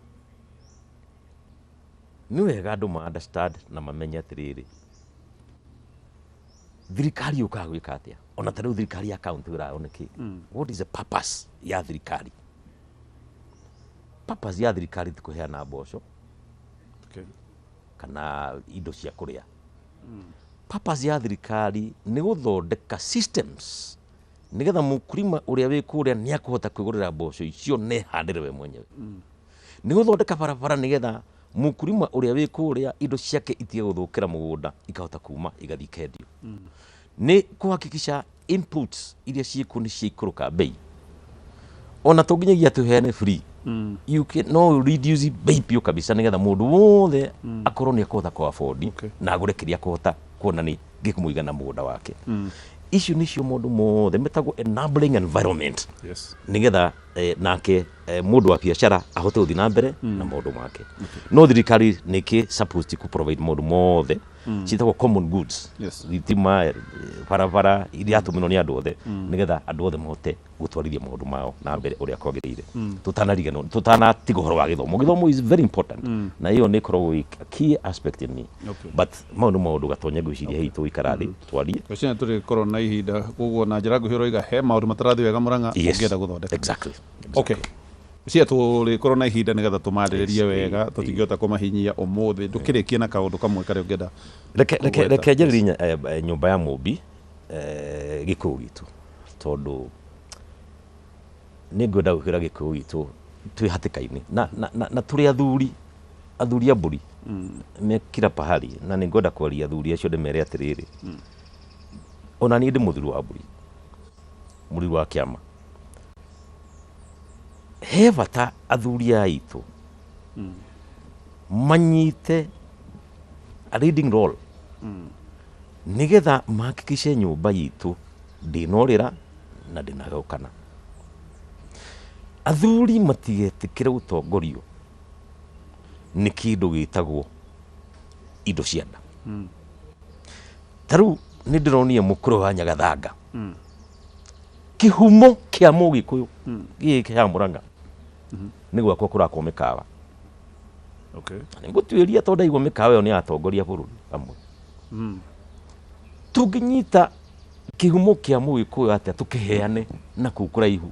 nĩ wega andũ ma understand na mamenye atĩrĩrĩ, thirikari yũkaga gwĩka atĩa. Ona ta rĩu thirikari ya county wĩra nĩ kĩ? What is the purpose ya thirikari? Purpose ya thirikari ti kũheana mboco Okay. kana indo cia kũrĩa. Purpose ya thirikari nĩ gũthondeka systems nĩgetha mũkulima ũrĩa wĩ kũrĩa nĩ akũhota kwĩgũrĩra mboco icio na ehandĩre we mwenyewe. Nĩ gũthondeka barabara nĩgetha mũkulima ũrĩa wĩ kũrĩa indo ciake itige gũthũkĩra mũgũnda, ikahota kuma igathiĩ ikendio. Nĩ kũhakikisha inputs iria ciĩkuo nĩ ciaikũrũka bei. Ona to nginyagia tũheane free, you can no reduce bei biũ kabisa nĩgetha mũndũ wothe akorwo nĩ akũhota kũ afford na agũre kĩrĩa akũhota kuona nĩ gĩkũmũigana mũgũnda wake. Icio nĩcio maũndũ mothe metagwo enabling environment. Yes. Nĩgetha nake mũndũ wa biacara ahote gũthiĩ na mbere na maũndũ make. No thirikari nĩkĩ supposed to provide maũndũ mothe ciĩtagwo common goods. Yes. Thitima, barabara iria atũmĩrwo nĩ andũ othe nĩgetha andũ othe mahote gũtwarithia maũndũ mao na mbere ũrĩa kwagĩrĩire. Tũtanariganĩrwo, tũtanatiga ũhoro wa gĩthomo. Gĩthomo is very important na ĩyo nĩ ĩkoragwo ĩ a key aspect in me. Okay. But mau nĩ maũndũ Gatonye ngwĩciria hihi tũgũikara thĩ twarie. Gwĩciria tũrĩkorwo na ihinda koguo na njĩra nguhĩ ũroiga he maũndũ matarathiĩ wega Murang'a Yes. ũngĩenda gũthondeka. Exactly. Okay. Cia tũrĩkorwo na ihinda nĩgetha tũmarĩrĩrie wega, tũtingĩhota kũmahinyia ũmũthĩ. Ndũkĩrĩkie na kaũndũ kamwe karĩa ũngĩenda Reke kũgweta. reke njarĩrie nyũmba ya Mũmbi, Gĩkũyũ gitũ, tondũ nĩ ngwenda gwĩkĩra Gĩkũyũ gitũ twĩ hatĩka-inĩ na tũrĩ athuri a mbũri me kila pahali, na nĩ ngwenda kwaria athuri acio ndĩmere atĩrĩrĩ, ona niĩ ndĩ mũthuri wa mbũri, mũthuri wa kĩama. He bata athuri aya aitũ manyite a leading role nĩgetha mahakikishe nyũmba itũ ndĩnorĩra na ndĩnagũkana. Athuri matigetĩkĩre gũtongorio nĩ kĩndũ gĩtagwo indo cia nda. Ta rĩu nĩ ndĩronire mũkũrũ wa Nyagathanga, kĩhumo kĩa Mũgĩkũyũ gĩkĩ kĩa Murang'a nĩ gwakwa kũrakwo mĩkawa. Okay. Na nĩngũtuĩria tondũ ndaigua mĩkawa ĩyo nĩ yatongoria bũrũri amwe. Tũngĩnyita kĩhumo kĩa Mũgĩkũyũ atĩa tũkĩheane na kũu kũraihu?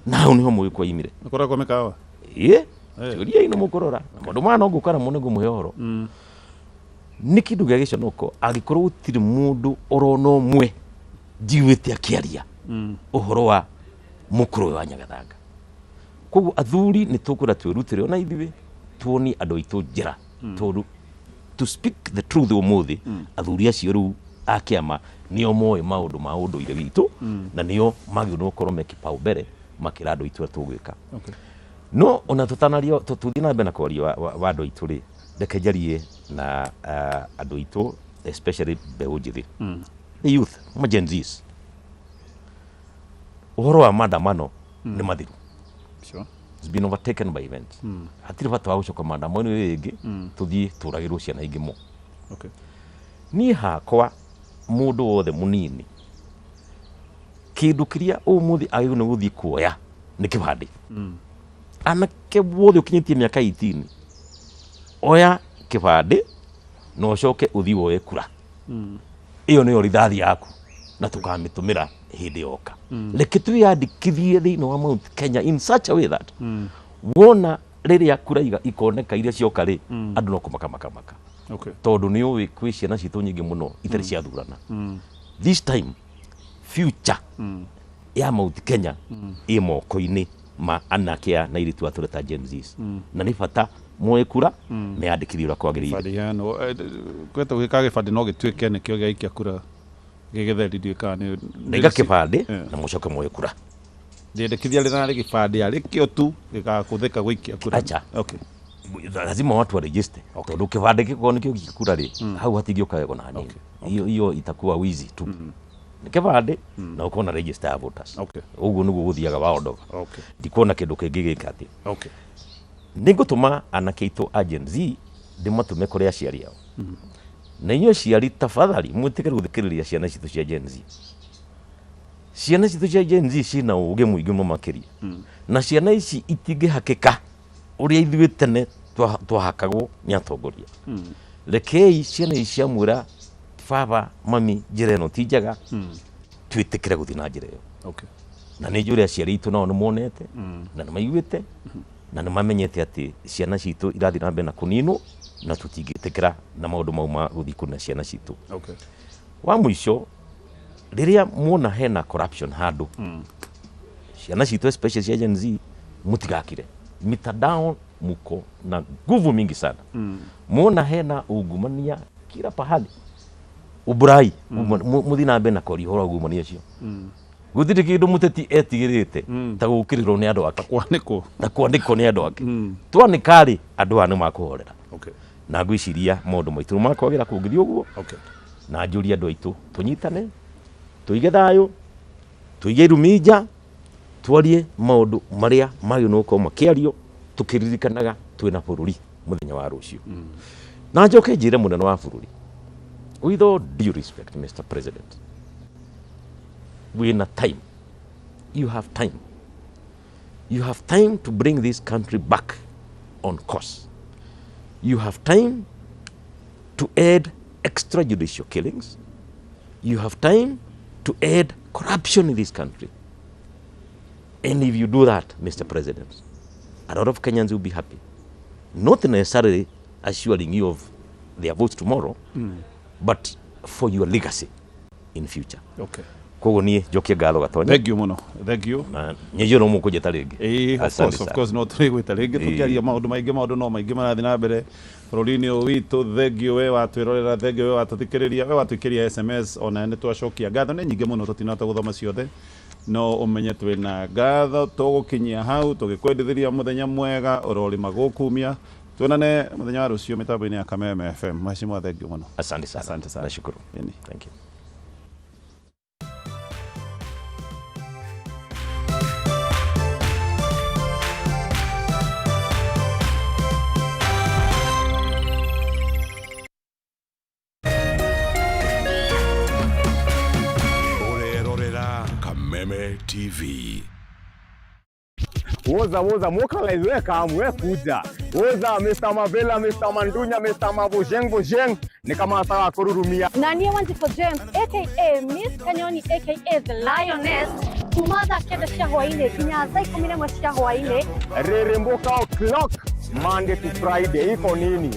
Na hau nĩho Mũgĩkũyũ aimire. Nĩ kũrakwo mĩkawa? Ĩĩ, tuĩriai nĩ mũkũrora. Na maũndũ maya no ngũka namo nĩngũmũhe ũhoro. Nĩ kĩndũ gĩa gĩconoko angĩkorwo gũtirĩ mũndũ orona ũmwe njiguĩte akĩaria ũhoro wa mũkũrũ wa Nyagathanga. Koguo athuri nĩ tũkwenda twĩrutĩre ona ithuĩ tuonie andũ aitũ njĩra, tondũ to speak the truth ũmũthĩ athuri acio rĩu a kĩama nĩo moĩ maũndũ ma ũndũire witũ na nĩo magĩrĩirwo nĩ gũkorwo me kĩbao mbere makĩra andũ aitũ ũrĩa tũgwĩka. Okay. No ona tũtanaria tũthiĩ na mbere na kwaria wa andũ aitũ rĩ, reke njarie na andũ aitũ especially mbeũ njĩthĩ, the youth, ma Gen Zs. Ũhoro wa maandamano nĩ mathiru. Sure. It's been overtaken by events. Hatirĩ bata wa gũcoka maandamano rĩngĩ tũthiĩ tũragĩrwo ciana ingĩ mo. Okay. Niĩ hakwa mũndũ wothe mũnini kĩndũ kĩrĩa ũmũthĩ agĩrĩirwo nĩ gũthiĩ kuoya nĩ kĩbandĩ. Anake wothe ũkinyĩtie mĩaka 18, oya kĩbandĩ na ũcoke ũthiĩ woe kura. Ĩyo nĩyo rithathi yaku na tũkamĩtũmĩra hĩndĩ yoka. Reke twĩyandĩkithie thĩinĩ wa Mount Kenya in such a way that wona rĩrĩa kura ikoneka iria cioka rĩ, andũ no kũmaka makamaka. Okay. Tondũ nĩ ũĩ kwĩ ciana citũ nyingĩ mũno itarĩ ciathurana. This time future ya Mount Kenya ĩ moko-inĩ ma anake aya na airĩtu aya tũreta Gen Zs. Na nĩ bata moe kura meyandĩkithie ũrĩa kwagĩrĩire. Gĩbandĩ iheanwo kweta gwĩka gĩbandĩ no gĩtuĩke nĩkĩo gĩaikia kura gĩgĩtheri, ndiũĩ kana nĩ Naiga kĩbandĩ na mũcoke moe kura. Rĩendekithia rĩrarĩ gĩbandĩ arĩ kĩo tu gĩgakũthĩka gũikia kura. Acha. Okay. Lazima watu wa register. Tondũ kĩbandĩ gĩkorwo nĩkĩo gĩikia kura rĩ, hau hatingĩũka wega ona hanini. Hiyo itakuwa wizi tu. Nĩ kĩbandĩ na ũkorwo na register ya voters. Ũguo nĩguo gũthiaga waondoka. Ndikuona kĩndũ kĩngĩ gĩka atĩ. Nĩ ngũtũma anake aitũ a Gen Z, ndĩmatũme kũrĩ aciari ao. Na inyuĩ aciari, tafadhali mwĩtĩkĩre gũthikĩrĩria ciana citũ cia Gen Z. Ciana citũ cia Gen Z ciĩna ũgĩ mũingĩ mũno makĩria. Na ciana ici itingĩhakĩka ũrĩa ithuĩ tene twahakagwo nĩ atongoria. Rekei ciana ici ciamwĩra, "Baba, mami, njĩra ĩno ti njega," twĩtĩkĩre gũthiĩ na njĩra ĩyo. Na nĩ njũĩ aciari aitũ nao nĩ monete na nĩ maiguĩte na nĩ mamenyete atĩ ciana citũ irathiĩ na mbere na kũninwo, na tũtingĩtĩkĩra na maũndũ mau ma gũthiĩ kũnina ciana citũ. Wa mũico, rĩrĩa muona hena corruption handũ, ciana citũ especially cia Gen Z, mũtigakire. Mitandao muko na nguvu mingi sana. Muona hena ungumania kila pahali, uburai, mũthiĩ na mbere na kwaria ũhoro wa ungumania ũcio. Gũtirĩ kĩndũ mũteti etigĩrĩte ta gũkĩrĩrwo nĩ andũ ake. Kwanĩkwo. Ta kwanĩkwo nĩ andũ ake. Twanĩka rĩ, andũ aya nĩ makũhorera. Na ngwĩciria maũndũ maitũ nĩ makwagĩra kũngĩthiĩ ũguo. Na njũrie andũ aitũ tũnyitane, tũige thayũ, tũige irumi nja, twarie maũndũ marĩa magĩrĩirwo nĩ gũkorwo makĩario, tũkĩririkanaga twĩna bũrũri mũthenya wa rũciũ. Na njoke njĩre mũnene wa bũrũri, with all due respect, Mr. President, wĩna time. You have time. You have time to bring this country back on course. You have time to end extrajudicial killings. You have time to end corruption in this country. And if you do that, Mr. President, a lot of Kenyans will be happy. Not necessarily assuring you of their votes tomorrow, but for your legacy in future. Koguo niĩ njokie ngatho, Gatonya. Thank you mũno, thank you. Na nyĩnjũ no mũkũnjĩta rĩngĩ. Ĩĩ, of Asante course, of sana. course, no tũrĩgwĩta rĩngĩ tũkĩaria maũndũ maingĩ. Maũndũ no maingĩ marathiĩ na mbere bũrũri-inĩ ũyũ witũ. Thank you we watwĩrorera, thank you we watũthikĩrĩria, we watũikĩria SMS, ona nĩ twacokia ngatho. Nĩ nyingĩ mũno, tũtinahota gũthoma ciothe, no ũmenye twĩna ngatho. Tũgũkinyia hau tũgĩkwendithĩria mũthenya mwega ũrorĩma gũkumia. Tuonane mũthenya wa rũciũ mĩtambo-inĩ ya Kameme FM. Mheshimiwa, thank you mũno. Asante sana. Asante sana. Nashukuru. Ĩni. Thank you. Ũrerorera Kameme TV. Woza woza, mokalize, we kam, we kuja. Woza Mr. Mavela, Mr. Mandunya, Mr. Mabojeng Bojeng, ni kama sawa kururumia. Na niĩ Wanjikũ James aka Miss Kanyoni aka The Lioness, kuma thaa 9 cia hwainĩ nginya thaa 11 cia hwainĩ. Rĩrĩmbũka o'clock Monday to Friday, iko nini?